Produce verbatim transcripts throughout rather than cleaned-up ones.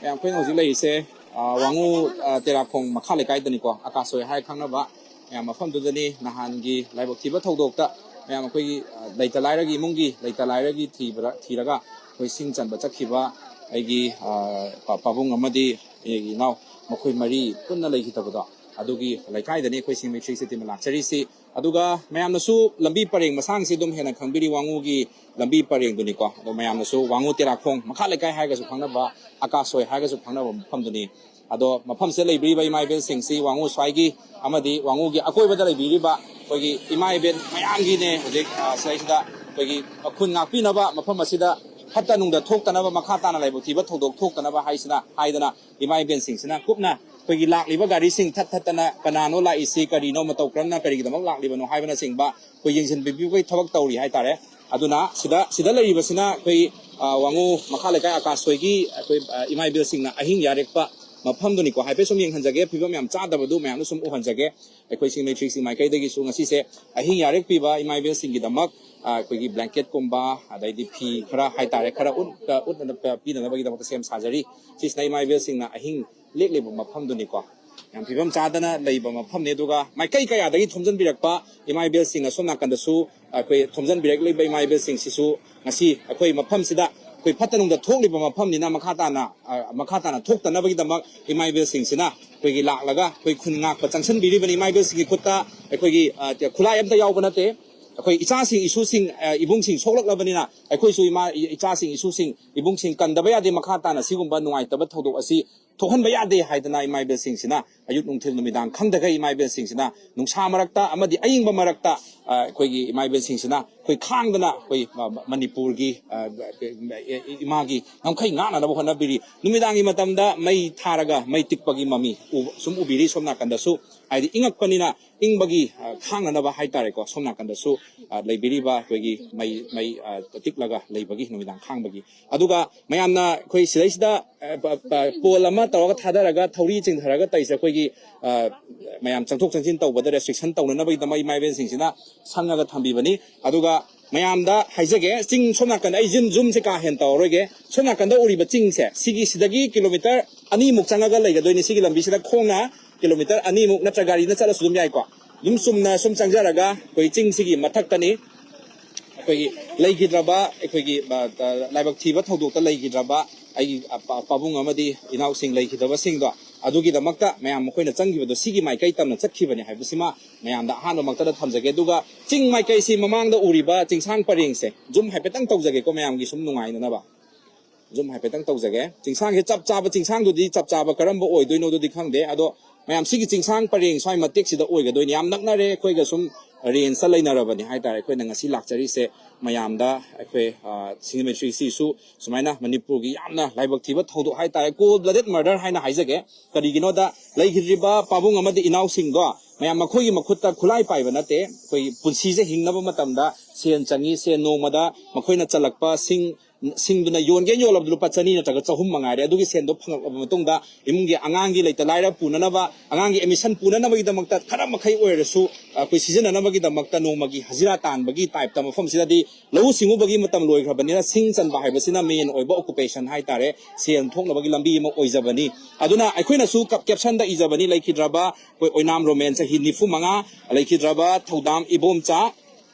ꯃꯌꯥꯝ, ꯑꯩꯈꯣꯏꯅ ꯍꯧꯖꯤꯛ ꯂꯩꯔꯤꯁꯦ, ꯑ, ꯋꯥꯉꯨ, ꯑ, ꯇꯦꯔꯥꯈꯣꯡ ꯃꯈꯥ ꯂꯩꯀꯥꯏꯗꯅꯤꯀꯣ, ꯑꯀꯥꯁꯣꯏ ꯍꯥꯏꯔ ꯈꯪꯅꯕ꯫ ꯃꯌꯥꯝ, ꯃꯐꯝꯗꯨꯗꯅꯤ ꯅꯍꯥꯟꯒꯤ ꯂꯥꯏꯕꯛ ꯊꯤꯕ ꯊꯧꯗꯣꯛꯇ ꯃꯌꯥꯝ ꯑꯩꯈꯣꯏꯒꯤ, ꯑ, ꯂꯩꯇ ꯂꯥꯏꯔꯒꯤ ꯏꯃꯨꯡꯒꯤ ꯂꯩꯇ ꯂꯥꯏꯔꯒꯤ ꯊꯤꯕꯗ, ꯊꯤꯔꯒ ꯑꯩꯈꯣꯏ ꯁꯤꯡ ꯆꯟꯕ ꯆꯠꯈꯤꯕ ꯑꯩꯒꯤ, ꯑ, ꯄꯥ-, ꯄꯥꯕꯨꯡ ꯑꯃꯗꯤ ꯑꯩꯒꯤ ꯏꯅꯥꯎ, ꯃꯈꯣꯏ ꯃꯔꯤ ꯄꯨꯟꯅ ꯂꯩꯈꯤꯗꯕꯗꯣ, ꯑꯗꯨꯒꯤ ꯂꯩꯀꯥꯏꯗꯅꯤ ꯑꯩꯈꯣꯏ ꯁꯤꯡ ꯃꯩ ꯊ꯭ꯔꯤ ꯁꯤꯇꯤꯅ ꯂꯥꯛꯆꯔꯤꯁꯤ꯫ ꯑꯗꯨꯒ ꯃꯌꯥꯝꯅꯁꯨ ꯂꯝꯕꯤ ꯄꯔꯦꯡ ꯃꯁꯥꯡꯁꯤ ꯑꯗꯨꯝ ꯍꯦꯟꯅ ꯈꯪꯕꯤꯔꯤ, ꯋꯥꯉꯨꯒꯤ ꯂꯝꯕꯤ ꯄꯔꯦꯡꯗꯨꯅꯤꯀꯣ꯫ ꯑꯗꯣ ꯃꯌꯥꯝꯅꯁꯨ ꯋꯥꯉꯨ ꯇꯦꯔꯥꯈꯣꯡ ꯃꯈꯥ ꯂꯩꯀꯥꯏ ꯍꯥꯏꯔꯒꯁꯨ ꯈꯪꯅꯕ, ꯑꯀꯥꯁꯣꯏ ꯍꯥꯏꯔꯒꯁꯨ ꯈꯪꯅꯕ ꯃꯐꯝꯗꯨꯅꯤ꯫ ꯑꯗꯣ ꯃꯐꯝꯁꯤꯗ ꯂꯩꯕꯤꯔꯤꯕ ꯏꯃꯥ ꯏꯕꯦꯜꯁꯤꯡꯁꯤ ꯋꯥꯉꯨ ꯁ꯭ꯋꯥꯏꯒꯤ ꯑꯃꯗꯤ ꯋꯥꯉꯨꯒꯤ ꯑꯀꯣꯏꯕꯗ ꯂꯩꯕꯤꯔꯤꯕ ꯑꯩꯈꯣꯏꯒꯤ ꯏꯃꯥ ꯏꯕꯦꯜ ꯃꯌꯥꯝꯒꯤꯅꯦ꯫ ꯍꯧꯖꯤꯛ, ꯑ, ꯁꯤꯗꯩꯁꯤꯗ ꯑꯩꯈꯣꯏꯒꯤ ꯈꯨꯟ ꯉꯥꯛꯄꯤꯅꯕ, ꯃꯐꯝ ꯑꯁꯤꯗ ꯐꯠꯇ ꯅꯨꯡꯗ ꯊꯣꯛꯇꯅꯕ, ꯃꯈꯥ ꯇꯥꯅ ꯂꯥꯏꯕꯛ ꯊꯤꯕ ꯊꯧꯗꯣꯛ ꯊꯣꯛꯇꯅꯕ ꯍꯥꯏꯁꯤꯅ, ꯍꯥꯏꯗꯅ ꯏꯃꯥ ꯏꯕꯦꯜꯁꯤꯡꯁꯤꯅ ꯀꯨꯞꯅ ꯑꯩꯈꯣꯏꯒꯤ ꯂꯥꯛꯂꯤꯕ ꯒꯥꯔꯤꯁꯤꯡ ꯊꯠ ꯊꯠꯇꯅ ꯀꯅꯥꯅꯣ ꯂꯥꯛꯏꯁꯤ, ꯀꯔꯤꯅꯣ, ꯃꯇꯧ ꯀꯔꯝꯅ, ꯀꯔꯤꯒꯤꯗꯃꯛ ꯂꯥꯛꯂꯤꯕꯅꯣ ꯍꯥꯏꯕꯅꯆꯤꯡꯕ ꯑꯩꯈꯣꯏ ꯌꯦꯡꯁꯤꯟꯕꯤꯕꯒꯤ ꯊꯕꯛ ꯇꯧꯔꯤ ꯍꯥꯏꯇꯥꯔꯦ꯫ ꯑꯗꯨꯅ ꯁꯤꯗ, ꯁꯤꯗ ꯂꯩꯔꯤꯕꯁꯤꯅ ꯑꯩꯈꯣꯏ, ꯑ, ꯋꯥꯉꯨ ꯃꯈꯥ ꯂꯩꯀꯥꯏ ꯑꯀꯥꯁꯣꯏꯒꯤ ꯑꯩꯈꯣꯏ, ꯑ, ꯏꯃꯥ ꯏꯕꯦꯜꯁꯤꯡꯅ ꯑꯍꯤꯡ ꯌꯥꯔꯦꯛꯄ ꯃꯐꯝꯗꯨꯅꯤꯀꯣ꯫ ꯍꯥꯏꯐꯦꯠ ꯁꯨꯝ ꯌꯦꯡꯍꯟꯖꯒꯦ, ꯐꯤꯕꯝ ꯌꯥꯝ ꯆꯥꯗꯕꯗꯨ ꯃꯌꯥꯝꯗ ꯁꯨꯝ ꯎꯍꯟꯖꯒꯦ꯫ ꯑꯩꯈꯣꯏ ꯁꯤꯡ ꯃꯩ ꯊ꯭ꯔꯤ ꯁꯤꯛꯁ ꯃꯥꯏꯀꯩꯗꯒꯤꯁꯨ ꯉꯁꯤꯁꯦ ꯑꯍꯤꯡ ꯌꯥꯔꯦꯛ ꯄꯤꯕ ꯏꯃꯥ ꯏꯕꯦꯜꯁꯤꯡꯒꯤꯗꯃꯛ, ꯑ, ꯑꯩꯈꯣꯏꯒꯤ ꯕ꯭ꯂꯦꯡꯀꯦꯠꯀꯨꯝꯕ, ꯑꯗꯩꯗꯤ ꯐꯤ ꯈꯔ ꯍꯥꯏꯇꯥꯔꯦ, ꯈꯔ ꯎꯠ-, ꯑ, ꯎꯠꯅꯅꯕ ꯄꯤꯅꯅꯕꯒꯤꯗꯃꯛꯇ ꯁꯦꯝ ꯁꯥꯖꯔꯤ꯫ ꯁꯤꯁꯤꯅ ꯏꯃꯥ ꯏꯕꯦꯜꯁꯤꯡꯅ ꯑꯍꯤꯡ ꯂꯦꯛꯂꯤꯕ ꯃꯐꯝꯗꯨꯅꯤꯀꯣ꯫ ꯌꯥꯝ ꯐꯤꯕꯝ ꯆꯥꯗꯅ ꯂꯩꯕ ꯃꯐꯝꯅꯤ꯫ ꯑꯗꯨꯒ ꯃꯥꯏꯀꯩ ꯀꯌꯥꯗꯒꯤ ꯊꯣꯝꯖꯤꯟꯕꯤꯔꯛꯄ ꯏꯃꯥ ꯏꯕꯦꯜꯁꯤꯡ, ꯑꯁꯣꯝ ꯅꯥꯀꯟꯗꯁꯨ ꯑꯩꯈꯣꯏ ꯊꯣꯝꯖꯤꯟꯕꯤꯔꯛꯂꯤꯕ ꯏꯃꯥ ꯏꯕꯦꯜꯁꯤꯡꯁꯤꯁꯨ ꯉꯁꯤ ꯑꯩꯈꯣꯏ ꯃꯐꯝꯁꯤꯗ ꯑꯩꯈꯣꯏ ꯐꯠꯇ ꯅꯨꯡꯗ ꯊꯣꯛꯂꯤꯕ ꯃꯐꯝꯅꯤꯅ ꯃꯈꯥ ꯇꯥꯅ, ꯑ, ꯃꯈꯥ ꯇꯥꯅ ꯊꯣꯛꯇꯅꯕꯒꯤꯗꯃꯛ ꯏꯃꯥ ꯏꯕꯦꯜꯁꯤꯡꯁꯤꯅ ꯑꯩꯈꯣꯏꯒꯤ ꯂꯥꯛꯂꯒ ꯑꯩꯈꯣꯏ ꯈꯨꯟ ꯉꯥꯛꯄ ꯆꯪꯁꯤꯟꯕꯤꯔꯤꯕꯅꯤ꯫ ꯏꯃꯥ ꯏꯕꯦꯜꯁꯤꯡꯒꯤ ꯈꯨꯠꯇ ꯑꯩꯈꯣꯏꯒꯤ, ꯑ, ꯈꯨꯠꯂꯥꯏ ꯑꯝꯇ ꯌꯥꯎꯕ ꯅꯠꯇꯦ꯫ ꯑꯩꯈꯣꯏ ꯏꯆꯥꯁꯤꯡ, ꯏꯁꯨꯁꯤꯡ, ꯑ, ꯏꯕꯨꯡꯁꯤꯡ ꯁꯣꯛꯂꯛꯂꯕꯅꯤꯅ ꯑꯩꯈꯣꯏꯁꯨ ꯏꯃꯥ, ꯏ-, ꯏꯆꯥꯁꯤꯡ, ꯏꯁꯨꯁꯤꯡ, ꯏꯕꯨꯡꯁꯤꯡ ꯀꯟꯗꯕ ꯌꯥꯗꯦ꯫ ꯃꯈꯥ ꯇꯥꯅ ꯁꯤꯒꯨꯝꯕ ꯅꯨꯡꯉꯥꯏꯇꯕ ꯊꯧꯗꯣꯛ ꯑꯁꯤ ꯊꯣꯛꯍꯟꯕ ꯌꯥꯗꯦ ꯍꯥꯏꯗꯅ ꯏꯃꯥ ꯏꯕꯦꯜꯁꯤꯡꯁꯤꯅ ꯑꯌꯨꯛ ꯅꯨꯡꯊꯤꯜ ꯅꯨꯃꯤꯗꯥꯡ ꯈꯪꯗꯈꯩ ꯏꯃꯥ ꯏꯕꯦꯜꯁꯤꯡꯁꯤꯅ ꯅꯨꯡꯁꯥ ꯃꯔꯛꯇ ꯑꯃꯗꯤ ꯑꯏꯪꯕ ꯃꯔꯛꯇ, ꯑ, ꯑꯩꯈꯣꯏꯒꯤ ꯏꯃꯥ ꯏꯕꯦꯜꯁꯤꯡꯁꯤꯅ ꯑꯩꯈꯣꯏ ꯈꯥꯡꯗꯅ ꯑꯩꯈꯣꯏ ꯃ-, ꯃ-, ꯃꯅꯤꯄꯨꯔꯒꯤ, ꯑ, ꯏꯃꯥꯒꯤ ꯉꯝꯈꯩ ꯉꯥꯛꯅꯅꯕ ꯍꯣꯠꯅꯕꯤꯔꯤ꯫ ꯅꯨꯃꯤꯗꯥꯡꯒꯤ ꯃꯇꯝꯗ ꯃꯩ ꯊꯥꯔꯒ ꯃꯩ ꯇꯤꯛꯄꯒꯤ ꯃꯃꯤ ꯎꯕ, ꯁꯨꯝ ꯎꯕꯤꯔꯤ꯫ ꯁꯣꯝ ꯅꯥꯀꯟꯗꯁꯨ ꯍꯥꯏꯗꯤ ꯏꯪꯉꯛꯄꯅꯤꯅ ꯏꯪꯕꯒꯤ, ꯑ, ꯈꯥꯡꯅꯅꯕ ꯍꯥꯏꯇꯥꯔꯦꯀꯣ꯫ ꯁꯣꯝ ꯅꯥꯀꯟꯗꯁꯨ, ꯑ, ꯂꯩꯕꯤꯔꯤꯕ ꯑꯩꯈꯣꯏꯒꯤ ꯃꯩ, ꯃꯩ, ꯑ, ꯇꯤꯛꯂꯒ ꯂꯩꯕꯒꯤ, ꯅꯨꯃꯤꯗꯥꯡ ꯈꯥꯡꯕꯒꯤ꯫ ꯑꯗꯨꯒ ꯃꯌꯥꯝꯅ ꯑꯩꯈꯣꯏ ꯁꯤꯗꯩꯁꯤꯗ, ꯑ, ꯄ-, ꯄ-, ꯄꯣꯜ ꯑꯃ ꯇꯧꯔꯒ ꯊꯥꯗꯔꯒ ꯊꯧꯔꯤ ꯆꯤꯡꯊꯔꯒ ꯇꯧꯔꯤꯁꯦ ꯑꯩꯈꯣꯏꯒꯤ, ꯑ, ꯃꯌꯥꯝ ꯆꯪꯊꯣꯛ ꯆꯪꯁꯤꯟ ꯇꯧꯕꯗ ꯔꯦꯁꯇ꯭ꯔꯤꯛꯁꯟ ꯇꯧꯅꯅꯕꯒꯤꯗꯃꯛ ꯏꯃꯥ ꯏꯕꯦꯜꯁꯤꯡꯁꯤꯅ ꯁꯪꯉꯒ ꯊꯝꯕꯤꯕꯅꯤ꯫ ꯑꯗꯨꯒ ꯃꯌꯥꯝꯗ ꯍꯥꯏꯖꯒꯦ, ꯆꯤꯡ ꯁꯣꯝ ꯅꯥꯀꯟꯗ ꯑꯩ ꯖꯨꯝ ꯖꯨꯝꯁꯦ ꯀꯥ ꯍꯦꯟꯅ ꯇꯧꯔꯔꯣꯏꯒꯦ꯫ ꯁꯣꯝ ꯅꯥꯀꯟꯗ ꯎꯔꯤꯕ ꯆꯤꯡꯁꯦ, ꯁꯤꯒꯤ ꯁꯤꯗꯒꯤ ꯀꯤꯂꯣꯃꯤꯇꯔ ꯑꯅꯤꯃꯨꯛ ꯆꯪꯉꯒ ꯂꯩꯒꯗꯣꯏꯅꯤ꯫ ꯁꯤꯒꯤ ꯂꯝꯕꯤꯁꯤꯗ ꯈꯣꯡꯅ ꯀꯤꯂꯣꯃꯤꯇꯔ ꯑꯅꯤꯃꯨꯛ ꯅꯠꯇ꯭ꯔ ꯒꯥꯔꯤꯅ ꯆꯠꯂꯁꯨ ꯑꯗꯨꯝ ꯌꯥꯏꯀꯣ꯫ ꯑꯗꯨꯝ ꯆꯨꯝꯅ ꯁꯨꯝ ꯆꯪꯖꯔꯒ ꯑꯩꯈꯣꯏ ꯆꯤꯡꯁꯤꯒꯤ ꯃꯊꯛꯇꯅꯤ꯫ ꯑꯩꯈꯣꯏꯒꯤ ꯂꯩꯈꯤꯗ꯭ꯔꯕ, ꯑꯩꯈꯣꯏꯒꯤ, ꯑ, ꯑ, ꯂꯥꯏꯕꯛ ꯊꯤꯕ ꯊꯧꯗꯣꯛꯇ ꯂꯩꯈꯤꯗ꯭ꯔꯕ ꯑꯩꯒꯤ, ꯑ, ꯄꯥ-, ꯄꯥꯕꯨꯡ ꯑꯃꯗꯤ ꯏꯅꯥꯎꯁꯤꯡ ꯂꯩꯈꯤꯗ꯭ꯔꯕꯁꯤꯡꯗꯣ, ꯑꯗꯨꯒꯤꯗꯃꯛꯇ ꯃꯌꯥꯝ ꯃꯈꯣꯏꯅ ꯆꯪꯈꯤꯕꯗꯣ ꯁꯤꯒꯤ ꯃꯥꯏꯀꯩ ꯇꯝꯅ ꯆꯠꯈꯤꯕꯅꯤ ꯍꯥꯏꯕꯁꯤꯃ ꯃꯌꯥꯝꯗ ꯑꯍꯥꯟꯕꯃꯛꯇꯗ ꯊꯝꯖꯒꯦ꯫ ꯑꯗꯨꯒ ꯆꯤꯡ ꯃꯥꯏꯀꯩꯁꯤ ꯃꯃꯥꯡꯗ ꯎꯔꯤꯕ ꯆꯤꯡꯁꯥꯡ ꯄꯔꯦꯡꯁꯦ ꯖꯨꯝ ꯍꯥꯏꯐꯦꯠꯇꯪ ꯇꯧꯖꯒꯦꯀꯣ, ꯃꯌꯥꯝꯒꯤ ꯁꯨꯝ ꯅꯨꯡꯉꯥꯏꯅꯅꯕ꯫ ꯖꯨꯝ ꯍꯥꯏꯐꯦꯠꯇꯪ ꯇꯧꯖꯒꯦ꯫ ꯆꯤꯡꯁꯥꯡꯁꯦ ꯆꯞ ꯆꯥꯕ, ꯆꯤꯡꯁꯥꯡꯗꯨꯗꯤ ꯆꯞ ꯆꯥꯕ ꯀꯔꯝꯕ ꯑꯣꯏꯗꯣꯏꯅꯣꯗꯨꯗꯤ ꯈꯪꯗꯦ꯫ ꯑꯗꯣ ꯃꯌꯥꯝ ꯁꯤꯒꯤ ꯆꯤꯡꯁꯥꯡ ꯄꯔꯦꯡ ꯁ꯭ꯋꯥꯏ ꯃꯇꯦꯛꯁꯤꯗ ꯑꯣꯏꯒꯗꯣꯏꯅꯤ꯫ ꯌꯥꯝ ꯅꯛꯅꯔꯦ, ꯑꯩꯈꯣꯏꯒ ꯁꯨꯝ ꯔꯦꯟꯖꯇ ꯂꯩꯅꯔꯕꯅꯤ ꯍꯥꯏꯇꯥꯔꯦ꯫ ꯑꯩꯈꯣꯏꯅ ꯉꯁꯤ ꯂꯥꯛꯆꯔꯤꯁꯦ ꯃꯌꯥꯝꯗ ꯑꯩꯈꯣꯏ, ꯑ, ꯁꯤꯡꯖꯃꯩ ꯊ꯭ꯔꯤ ꯁꯤꯛꯁꯇꯤꯁꯨ ꯁꯨꯃꯥꯏꯅ ꯃꯅꯤꯄꯨꯔꯒꯤ ꯌꯥꯝꯅ ꯂꯥꯏꯕꯛ ꯊꯤꯕ ꯊꯧꯗꯣꯛ ꯍꯥꯏꯇꯥꯔꯦ, cold blooded murder ꯍꯥꯏꯅ ꯍꯥꯏꯖꯒꯦ꯫ ꯀꯔꯤꯒꯤꯅꯣꯗ ꯂꯩꯈꯤꯗ꯭ꯔꯤꯕ ꯄꯥꯕꯨꯡ ꯑꯃꯗꯤ ꯏꯅꯥꯎꯁꯤꯡꯗꯣ ꯃꯌꯥꯝ ꯃꯈꯣꯏꯒꯤ ꯃꯈꯨꯠꯇ ꯈꯨꯠꯂꯥꯏ ꯄꯥꯏꯕ ꯅꯠꯇꯦ꯫ ꯑꯩꯈꯣꯏꯒꯤ ꯄꯨꯟꯁꯤꯁꯦ ꯍꯤꯡꯅꯕ ꯃꯇꯝꯗ ꯁꯦꯟ ꯆꯪꯉꯤ꯫ ꯁꯦꯟ ꯅꯣꯡꯃꯗ ꯃꯈꯣꯏꯅ ꯆꯜꯂꯛꯄ ꯁꯤꯡ ꯁꯤꯡꯗꯨꯅ ꯌꯣꯟꯒꯦ ꯌꯣꯜꯂꯕꯗ ꯂꯨꯄꯥ ꯆꯅꯤ ꯅꯠꯇ꯭ꯔꯒ ꯆꯍꯨꯝ ꯃꯉꯥꯏꯔꯦ꯫ ꯑꯗꯨꯒꯤ ꯁꯦꯟꯗꯣ ꯐꯪꯂꯛꯂꯕ ꯃꯇꯨꯡꯗ ꯏꯃꯨꯡꯒꯤ ꯑꯉꯥꯡꯒꯤ ꯂꯩꯇ ꯂꯥꯏꯔ ꯄꯨꯅꯅꯕ, ꯑꯉꯥꯡꯒꯤ ꯑꯦꯗꯃꯤꯁꯟ ꯄꯨꯅꯅꯕꯒꯤꯗꯃꯛꯇ ꯈꯔ ꯃꯈꯩ ꯑꯣꯏꯔꯁꯨ ꯑꯩꯈꯣꯏ ꯁꯤꯖꯤꯟꯅꯅꯕꯒꯤꯗꯃꯛꯇ ꯅꯣꯡꯃꯒꯤ ꯍꯖꯤꯔꯥ ꯇꯥꯟꯕꯒꯤ ꯇꯥꯏꯞꯇ ꯃꯐꯝꯁꯤꯗꯗꯤ ꯂꯧꯎ ꯁꯤꯡꯎꯕꯒꯤ ꯃꯇꯝ ꯂꯣꯏꯈ꯭ꯔꯕꯅꯤꯅ ꯁꯤꯡ ꯆꯟꯕ ꯍꯥꯏꯕꯁꯤꯅ ꯃꯦꯟ ꯑꯣꯏꯕ ꯑꯣꯀꯨꯄꯦꯁꯟ ꯍꯥꯏꯇꯥꯔꯦ, ꯁꯦꯟ ꯊꯣꯛꯅꯕꯒꯤ ꯂꯝꯕꯤ ꯑꯃ ꯑꯣꯏꯖꯕꯅꯤ꯫ ꯑꯗꯨꯅ ꯑꯩꯈꯣꯏꯅꯁꯨ ꯀꯦꯞꯁꯟꯗ ꯏꯖꯕꯅꯤ, ꯂꯩꯈꯤꯗ꯭ꯔꯕ ꯑꯩꯈꯣꯏ ꯑꯣꯏꯅꯥꯝ ꯔꯣꯃꯦꯟ ꯆꯍꯤ ꯅꯤꯐꯨ ꯃꯉꯥ, ꯂꯩꯈꯤꯗ꯭ꯔꯕ ꯊꯧꯗꯥꯝ ꯏꯕꯣꯝꯆꯥ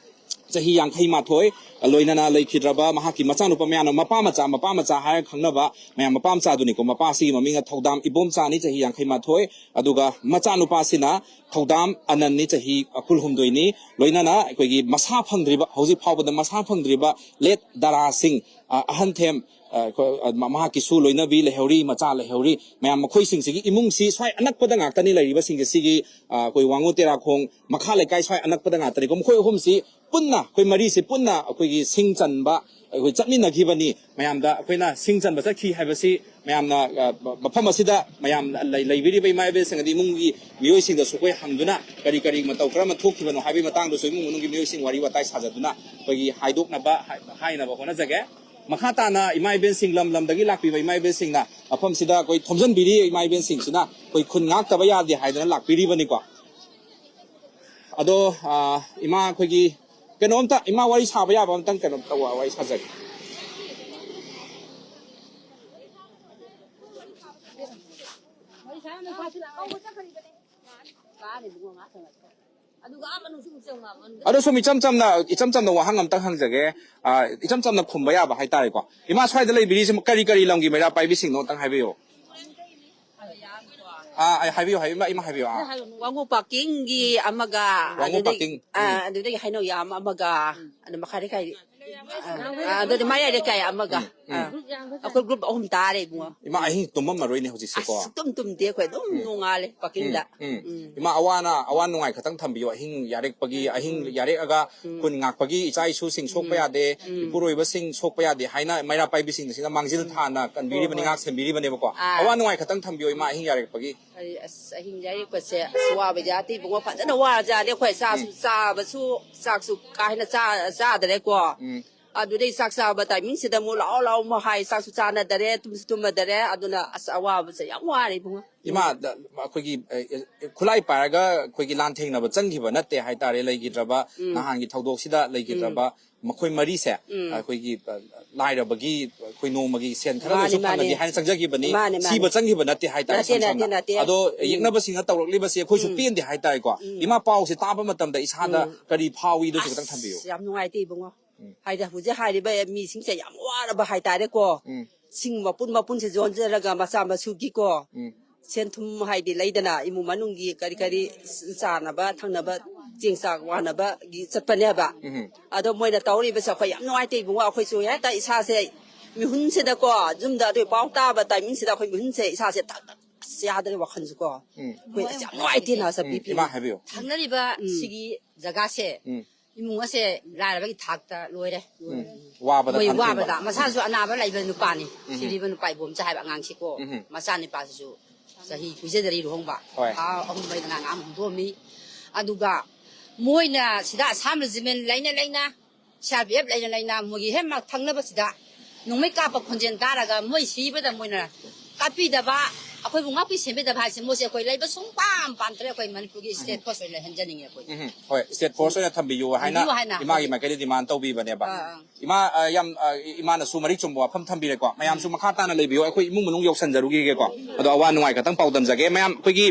ꯆꯍꯤ ꯌꯥꯡꯈꯩ ꯃꯥꯊꯣꯏ, ꯂꯣꯏꯅꯅ ꯂꯩꯈꯤꯗ꯭ꯔꯕ ꯃꯍꯥꯛꯀꯤ ꯃꯆꯥꯅꯨꯄꯥ ꯃꯌꯥꯝꯅ ꯃꯄꯥ ꯃꯆꯥ, ꯃꯄꯥ ꯃꯆꯥ ꯍꯥꯏꯔꯒ ꯈꯪꯅꯕ ꯃꯌꯥꯝ ꯃꯄꯥ ꯃꯆꯥꯗꯨꯅꯤꯀꯣ꯫ ꯃꯄꯥꯁꯤꯒꯤ ꯃꯃꯤꯡꯅ ꯊꯧꯗꯥꯝ ꯏꯕꯣꯝꯆꯥꯅꯤ, ꯆꯍꯤ ꯌꯥꯡꯈꯩ ꯃꯥꯊꯣꯏ, ꯑꯗꯨꯒ ꯃꯆꯥꯅꯨꯄꯥꯁꯤꯅ ꯊꯧꯗꯥꯝ ꯑꯅꯟꯅꯤ, ꯆꯍꯤ ꯀꯨꯟꯍꯨꯝꯗꯣꯏꯅꯤ꯫ ꯂꯣꯏꯅꯅ ꯑꯩꯈꯣꯏꯒꯤ ꯃꯁꯥ ꯐꯪꯗ꯭ꯔꯤꯕ, ꯍꯧꯖꯤꯛ ꯐꯥꯎꯕꯗ ꯃꯁꯥ ꯐꯪꯗ꯭ꯔꯤꯕ ꯂꯦꯠ ꯗꯥꯔꯥ ꯁꯤꯡ, ꯑ, ꯑꯍꯟꯊꯦꯝ, ꯑ, ꯑꯩꯈꯣꯏ, ꯑ, ꯃ-, ꯃꯍꯥꯛꯀꯤꯁꯨ ꯂꯣꯏꯅꯕꯤ ꯂꯩꯍꯧꯔꯤ, ꯃꯆꯥ ꯂꯩꯍꯧꯔꯤ꯫ ꯃꯌꯥꯝ ꯃꯈꯣꯏꯁꯤꯡꯁꯤꯒꯤ ꯏꯃꯨꯡꯁꯤ ꯁ꯭ꯋꯥꯏ ꯑꯅꯛꯄꯗ ꯉꯥꯛꯇꯅꯤ ꯂꯩꯔꯤꯕꯁꯤꯡꯁꯦ꯫ ꯁꯤꯒꯤ, ꯑ, ꯑꯩꯈꯣꯏ ꯋꯥꯡꯉꯨ ꯇꯦꯔꯥꯈꯣꯡ ꯃꯈꯥ ꯂꯩꯀꯥꯏ ꯁ꯭ꯋꯥꯏ ꯑꯅꯛꯄꯗ ꯉꯥꯛꯇꯅꯤꯀꯣ꯫ ꯃꯈꯣꯏ ꯑꯍꯨꯝꯁꯤ ꯄꯨꯟꯅ, ꯑꯩꯈꯣꯏ ꯃꯔꯤꯁꯤ ꯄꯨꯟꯅ ꯑꯩꯈꯣꯏꯒꯤ ꯁꯤꯡ ꯆꯟꯕ ꯑꯩꯈꯣꯏ ꯆꯠꯃꯤꯟꯅꯈꯤꯕꯅꯤ꯫ ꯃꯌꯥꯝꯗ ꯑꯩꯈꯣꯏꯅ ꯁꯤꯡ ꯆꯟꯕ ꯆꯠꯈꯤ ꯍꯥꯏꯕꯁꯤ ꯃꯌꯥꯝꯅ, ꯑ, ꯃꯐꯝ ꯑꯁꯤꯗ ꯃꯌꯥꯝ ꯂꯩ-, ꯂꯩꯕꯤꯔꯤꯕ ꯏꯃꯥ ꯏꯕꯦꯜꯁꯤꯡ ꯑꯗꯤ ꯏꯃꯨꯡꯒꯤ ꯃꯤꯑꯣꯏꯁꯤꯡꯗꯁꯨ ꯑꯩꯈꯣꯏ ꯍꯪꯗꯨꯅ ꯀꯔꯤ ꯀꯔꯤ ꯃꯇꯧ ꯀꯔꯝꯅ ꯊꯣꯛꯈꯤꯕꯅꯣ ꯍꯥꯏꯕꯒꯤ ꯃꯇꯥꯡꯗꯁꯨ ꯏꯃꯨꯡ ꯃꯅꯨꯡꯒꯤ ꯃꯤꯑꯣꯏꯁꯤꯡ ꯋꯥꯔꯤ ꯋꯥꯇꯥꯏ ꯁꯥꯖꯗꯨꯅ ꯑꯩꯈꯣꯏꯒꯤ ꯍꯥꯏꯗꯣꯛꯅꯕ ꯍꯥꯏ-, ꯍꯥꯏꯅꯕ ꯍꯣꯠꯅꯖꯒꯦ꯫ ꯃꯈꯥ ꯇꯥꯅ ꯏꯃꯥ ꯏꯕꯦꯜꯁꯤꯡ, ꯂꯝ ꯂꯝꯗꯒꯤ ꯂꯥꯛꯄꯤꯕ ꯏꯃꯥ ꯏꯕꯦꯜꯁꯤꯡꯅ ꯃꯐꯝꯁꯤꯗ ꯑꯩꯈꯣꯏ ꯊꯣꯝꯖꯤꯟꯕꯤꯔꯤ꯫ ꯏꯃꯥ ꯏꯕꯦꯜꯁꯤꯡꯁꯤꯅ ꯑꯩꯈꯣꯏ ꯈꯨꯟ ꯉꯥꯛꯇꯕ ꯌꯥꯗꯦ ꯍꯥꯏꯗꯅ ꯂꯥꯛꯄꯤꯔꯤꯕꯅꯤꯀꯣ꯫ ꯑꯗꯣ, ꯑ, ꯏꯃꯥ ꯑꯩꯈꯣꯏꯒꯤ ꯀꯩꯅꯣꯝꯇ, ꯏꯃꯥ, ꯋꯥꯔꯤ ꯁꯥꯕ ꯌꯥꯕ ꯑꯝꯇꯪ, ꯀꯩꯅꯣꯝꯇ ꯋꯥ-, ꯋꯥꯔꯤ ꯁꯥꯖꯒꯦ꯫ ꯑꯗꯣ ꯁꯨꯝ ꯏꯆꯝ ꯆꯝꯅ, ꯏꯆꯝ ꯆꯝꯅ ꯋꯥꯍꯪ ꯑꯝꯇꯪ ꯍꯪꯖꯒꯦ꯫ ꯑ, ꯏꯆꯝ ꯆꯝꯅ ꯈꯨꯝꯕ ꯌꯥꯕ ꯍꯥꯏꯇꯥꯔꯦꯀꯣ꯫ ꯏꯃꯥ, ꯁ꯭ꯋꯥꯏꯗ ꯂꯩꯕꯤꯔꯤꯁꯤ ꯀꯔꯤ ꯀꯔꯤ ꯂꯝꯒꯤ ꯃꯩꯔꯥ ꯄꯥꯏꯕꯤꯁꯤꯡꯅꯣ? ꯑꯝꯇꯪ ꯍꯥꯏꯕꯤꯌꯨ꯫ ꯑꯥ, ꯑꯩ ꯍꯥꯏꯕꯤꯌꯨ, ꯍꯥꯏꯕꯤꯌꯨ, ꯏꯃꯥ, ꯏꯃꯥ ꯍꯥꯏꯕꯤꯌꯨ꯫ ꯑꯥ꯫ ꯋꯥꯉꯨ ꯄꯥꯀꯤꯡꯒꯤ ꯑꯃꯒ, ꯋꯥꯉꯨ ꯑꯗꯨꯗꯒꯤ, ꯄꯥꯀꯤꯡ꯫ ꯑꯥ, ꯎꯝ꯫ ꯑꯗꯨꯗꯒꯤ ꯍꯩꯅꯧ ꯌꯥꯝ ꯑꯃꯒ, ꯑꯗꯨ ꯃꯈꯥ ꯂꯩꯀꯥꯏ, ꯑꯥ, ꯑꯗꯨꯗꯤ ꯃꯌꯥꯏ ꯂꯩꯀꯥꯏ ꯑꯃꯒ, ꯎꯝ, ꯎꯝ꯫ ꯑꯥ, ꯑꯩꯈꯣꯏ group ꯑꯍꯨꯝ ꯇꯥꯔꯦ, ꯏꯕꯨꯡꯉꯣ꯫ ꯏꯃꯥ, ꯑꯍꯤꯡ ꯇꯨꯝꯃꯝꯃꯔꯣꯏꯅꯦ ꯍꯧꯖꯤꯛꯁꯦꯀꯣ꯫ ꯑꯁ, ꯁꯨꯛꯇꯨꯝ ꯇꯨꯝꯗꯦ ꯑꯩꯈꯣꯏ, ꯑꯗꯨꯝ ꯎꯝ꯫ ꯅꯣꯡꯉꯥꯜꯂꯦ ꯄꯥꯀꯤꯡꯗ꯫ ꯎꯝ, ꯎꯝ꯫ ꯎꯝ꯫ ꯏꯃꯥ, ꯑꯋꯥ ꯑꯅꯥ, ꯑꯋꯥ ꯅꯨꯡꯉꯥꯏ ꯈꯇꯪ ꯊꯝꯕꯤꯌꯨ꯫ ꯑꯍꯤꯡ ꯌꯥꯔꯦꯛꯄꯒꯤ, ꯑꯍꯤꯡ ꯎꯝ꯫ ꯌꯥꯔꯦꯛꯑꯒ ꯎꯝ꯫ ꯈꯨꯟ ꯉꯥꯛꯄꯒꯤ ꯏꯆꯥ ꯏꯁꯨꯁꯤꯡ ꯁꯣꯛꯄ ꯎꯝ꯫ ꯌꯥꯗꯦ, ꯎꯝ꯫ ꯏꯄꯨꯔꯣꯏꯕꯁꯤꯡ ꯁꯣꯛꯄ ꯌꯥꯗꯦ ꯍꯥꯏꯅ ꯃꯩꯔꯥ ꯄꯥꯏꯕꯤꯁꯤꯡ ꯑꯁꯤꯅ ꯃꯥꯡꯖꯤꯜ ꯎꯝ꯫ ꯊꯥꯅ ꯍꯣꯏ, ꯀꯟꯕꯤꯔꯤꯕꯅꯤ, ꯍꯣꯏ꯫ ꯉꯥꯛ ꯁꯦꯟꯕꯤꯔꯤꯕꯅꯦꯕꯀꯣ꯫ ꯑꯥ꯫ ꯑꯋꯥ ꯅꯨꯡꯉꯥꯏ ꯈꯇꯪ ꯊꯝꯕꯤꯌꯨ, ꯏꯃꯥ, ꯑꯍꯤꯡ ꯌꯥꯔꯦꯛꯄꯒꯤ꯫ ꯑꯩ ꯑꯁ ꯑꯍꯤꯡ ꯌꯥꯔꯦꯛꯄꯁꯦ ꯑꯁ ꯋꯥꯕ ꯌꯥꯗꯦ ꯏꯕꯨꯡꯉꯣ, ꯐꯖꯅ ꯋꯥꯔꯖꯥꯠꯅꯤ ꯑꯩꯈꯣꯏ꯫ ꯆꯥꯁꯨ ꯎꯝ꯫ ꯆꯥꯕꯁꯨ, ꯆꯥꯛꯁꯨ ꯀꯥ ꯍꯦꯟꯅ ꯆꯥ-, ꯆꯥꯗ꯭ꯔꯦꯀꯣ꯫ ꯎꯝ꯫ ꯑꯗꯨꯗꯩ ꯆꯥꯛ ꯆꯥꯕ timing ꯁꯤꯗ ꯑꯃꯨꯛ ꯂꯥꯎ ꯂꯥꯎ ꯑꯃꯨꯛ ꯍꯥꯏ, ꯆꯥꯛꯁꯨ ꯆꯥꯅꯗꯔꯦ, ꯇꯨꯝꯁꯨ ꯇꯨꯝꯃꯗꯔꯦ꯫ ꯑꯗꯨꯅ ꯑꯁ ꯑꯋꯥꯕꯁꯦ ꯌꯥꯝ ꯋꯥꯔꯦ ꯏꯕꯨꯡꯉꯣ꯫ ꯏꯃꯥ, ꯗ-, ꯑꯩꯈꯣꯏꯒꯤ, ꯑꯦ, ꯑꯦ, ꯈꯨꯠꯂꯥꯏ ꯄꯥꯏꯔꯒ ꯑꯩꯈꯣꯏꯒꯤ ꯂꯥꯟꯊꯦꯡꯅꯕ ꯆꯪꯈꯤꯕ ꯅꯠꯇꯦ ꯍꯥꯏꯇꯥꯔꯦ, ꯂꯩꯈꯤꯗ꯭ꯔꯕ, ꯎꯝ꯫ ꯅꯍꯥꯟꯒꯤ ꯊꯧꯗꯣꯛꯁꯤꯗ ꯂꯩꯈꯤꯗ꯭ꯔꯕ ꯎꯝ꯫ ꯃꯈꯣꯏ ꯃꯔꯤꯁꯦ, ꯎꯝ꯫ ꯑꯩꯈꯣꯏꯒꯤ, ꯑ, ꯂꯥꯏꯔꯕꯒꯤ ꯑꯩꯈꯣꯏ ꯅꯣꯡꯃꯒꯤ ꯁꯦꯟ ꯈꯔꯗꯁꯨ ꯃꯥꯅꯤ, ꯐꯪꯉꯗꯤ ꯃꯥꯅꯤ꯫ ꯍꯥꯏꯅ ꯆꯪꯖꯈꯤꯕꯅꯤ꯫ ꯃꯥꯅꯦ, ꯃꯥꯅꯦ꯫ ꯊꯤꯕ ꯆꯪꯈꯤꯕ ꯅꯠꯇꯦ ꯍꯥꯏꯇꯥꯔꯦ, ꯅꯠꯇꯦ, ꯏꯁꯝ ꯅꯠꯇꯦ, ꯁꯝꯅ꯫ ꯅꯠꯇꯦ꯫ ꯑꯗꯣ ꯎꯝ꯫ ꯌꯦꯛꯅꯕꯁꯤꯡꯅ ꯇꯧꯔꯛꯂꯤꯕꯁꯤ ꯑꯩꯈꯣꯏꯁꯨ ꯎꯝ꯫ ꯄꯦꯟꯗꯦ ꯍꯥꯏꯇꯥꯔꯦꯀꯣ꯫ ꯎꯝ꯫ ꯏꯃꯥ, ꯄꯥꯎꯁꯦ ꯇꯥꯕ ꯃꯇꯝꯗ ꯏꯁꯥꯗ ꯎꯝ꯫ ꯀꯔꯤ ꯐꯥꯎꯏꯗꯣꯁꯨ ꯈꯤꯇꯪ ꯊꯝꯕꯤꯌꯨ꯫ ꯑꯁ, ꯌꯥꯝ ꯅꯨꯡꯉꯥꯏꯇꯦ ꯏꯕꯨꯡꯉꯣ꯫ ꯎꯝ꯫ ꯍꯥꯏꯗꯤ ꯍꯧꯖꯤꯛ ꯍꯥꯏꯔꯤꯕ ꯃꯤꯁꯤꯡꯁꯦ ꯌꯥꯝ ꯋꯥꯔꯕ ꯍꯥꯏꯇꯥꯔꯦꯀꯣ꯫ ꯎꯝ꯫ ꯁꯤꯡ ꯃꯄꯨꯟ ꯃꯄꯨꯟꯁꯦ ꯌꯣꯟꯖꯔꯒ ꯃꯆꯥ ꯃꯁꯨꯒꯤꯀꯣ꯫ ꯎꯝ꯫ ꯁꯦꯟ ꯊꯨꯝ ꯍꯥꯏꯗꯤ ꯂꯩꯗꯅ ꯏꯃꯨꯡ ꯃꯅꯨꯡꯒꯤ ꯀꯔꯤ ꯀꯔꯤ ꯆꯥꯅꯕ ꯊꯛꯅꯕ ꯆꯦꯡ ꯆꯥꯛ ꯋꯥꯅꯕꯒꯤ ꯆꯠꯄꯅꯦꯕ꯫ ꯎꯝ꯫ ꯑꯗꯣ ꯃꯣꯏꯅ ꯇꯧꯔꯤꯕꯁꯦ ꯑꯩꯈꯣꯏ ꯌꯥꯝ ꯅꯨꯡꯉꯥꯏꯇꯦ ꯏꯕꯨꯡꯉꯣ꯫ ꯑꯩꯈꯣꯏꯁꯨ ꯍꯦꯛꯇ ꯏꯁꯥꯁꯦ ꯃꯤꯍꯨꯟꯁꯤꯗꯀꯣ, ꯌꯨꯝꯗ ꯑꯗꯨꯒꯤ ꯄꯥꯎ ꯇꯥꯕ timing ꯁꯤꯗ ꯑꯩꯈꯣꯏ ꯃꯤꯍꯨꯟꯁꯦ ꯏꯁꯥꯁꯦ ꯊꯛ ꯊꯛ ꯑꯁ ꯌꯥꯗ꯭ꯔꯦ ꯋꯥꯈꯜꯁꯨꯀꯣ꯫ ꯎꯝ꯫ ꯑꯩꯈꯣꯏ ꯑꯁ ꯌꯥꯝ ꯅꯨꯡꯉꯥꯏꯇꯦꯅ ꯎꯝ, ꯆꯠꯄꯤ ꯏꯃꯥ ꯍꯥꯏꯕꯤꯌꯨ꯫ ꯊꯪꯅꯔꯤꯕ ꯎꯝ꯫ ꯁꯤꯒꯤ ꯖꯒꯥꯁꯦ ꯎꯝ꯫ ꯏꯃꯨꯡ ꯑꯁꯦ ꯂꯥꯏꯔꯕꯒꯤ ꯊꯥꯛꯇ ꯂꯣꯏꯔꯦ꯫ ꯎꯝ꯫ ꯋꯥꯕꯗ ꯃꯣꯏ ꯈꯝꯊꯦꯡꯕ꯫ ꯋꯥꯕꯗ ꯃꯁꯥꯁꯨ ꯑꯅꯥꯕ ꯂꯩꯕ ꯅꯨꯄꯥꯅꯤ꯫ ꯎꯝ꯫ ꯁꯤꯔꯤꯕ ꯅꯨꯄꯥ ꯏꯕꯣꯝꯆꯥ ꯍꯥꯏꯕ ꯑꯉꯥꯡꯁꯤꯀꯣ꯫ ꯎꯝ꯫ ꯃꯆꯥ ꯅꯨꯄꯥꯁꯤꯁꯨ ꯆꯍꯤ ꯀꯨꯏꯖꯗꯔꯤ ꯂꯨꯍꯣꯡꯕ꯫ ꯍꯣꯏ꯫ ꯊꯥ ꯑꯍꯨꯝ ꯂꯩꯗꯅ ꯑꯉꯥꯡ ꯑꯃ ꯍꯧꯗꯣꯛꯑꯝꯃꯤ꯫ ꯑꯗꯨꯒ ꯃꯣꯏꯅ ꯁꯤꯗ ꯑꯁꯥꯝ regiment ꯂꯩꯅ ꯂꯩꯅ, C R P F ꯂꯩꯅ ꯂꯩꯅ ꯃꯣꯏꯒꯤ ꯍꯦꯛ ꯃꯛ ꯊꯪꯅꯕꯁꯤꯗ ꯅꯣꯡꯃꯩ ꯀꯥꯞꯄ ꯈꯣꯟꯖꯦꯜ ꯇꯥꯔꯒ ꯃꯣꯏ ꯁꯤꯕꯗ ꯃꯣꯏꯅ ꯀꯥꯞꯄꯤꯗꯕ, ꯑꯩꯈꯣꯏꯕꯨ ꯉꯥꯛꯄꯤ ꯁꯦꯟꯕꯤꯗꯕ ꯍꯥꯏꯁꯦ ꯃꯣꯏꯁꯦ ꯑꯩꯈꯣꯏ ꯂꯩꯕ ꯁꯨꯡꯄꯥ ꯌꯥꯝ ꯄꯥꯝꯗ꯭ꯔꯦ꯫ ꯑꯩꯈꯣꯏ ꯃꯅꯤꯄꯨꯔꯒꯤ ꯁ꯭ꯇꯦꯠ ꯐꯣꯔꯁ ꯑꯣꯏꯅ ꯂꯩꯍꯟꯖꯅꯤꯡꯉꯦ ꯑꯩꯈꯣꯏ꯫ ꯎꯝ, ꯍꯣꯏ, ꯁ꯭ꯇꯦꯠ ꯐꯣꯔꯁ ꯑꯣꯏꯅ ꯊꯝꯕꯤꯌꯨ ꯍꯥꯏꯅ ꯊꯝꯕꯤꯌꯨ ꯍꯥꯏꯅ꯫ ꯏꯃꯥꯒꯤ ꯃꯥꯏꯀꯩꯗ ꯗꯤꯃꯥꯟ ꯇꯧꯕꯤꯕꯅꯦꯕ꯫ ꯑꯥ, ꯑꯥ꯫ ꯏꯃꯥ, ꯑ, ꯌꯥꯝ, ꯑ, ꯏꯃꯥꯅꯁꯨ ꯃꯔꯤꯛ ꯆꯨꯝꯕ ꯋꯥꯐꯝ ꯊꯝꯕꯤꯔꯦꯀꯣ꯫ ꯃꯌꯥꯝꯁꯨ ꯃꯈꯥ ꯇꯥꯅ ꯂꯩꯕꯤꯌꯣ, ꯑꯩꯈꯣꯏ ꯏꯃꯨꯡ ꯃꯅꯨꯡ ꯌꯧꯁꯟꯖꯔꯨꯈꯤꯒꯦꯀꯣ꯫ ꯑꯗꯣ ꯑꯋꯥ ꯅꯨꯡꯉꯥꯏ ꯈꯛꯇꯪ ꯄꯥꯎꯗꯝꯖꯒꯦ꯫ ꯃꯌꯥꯝ ꯑꯩꯈꯣꯏꯒꯤ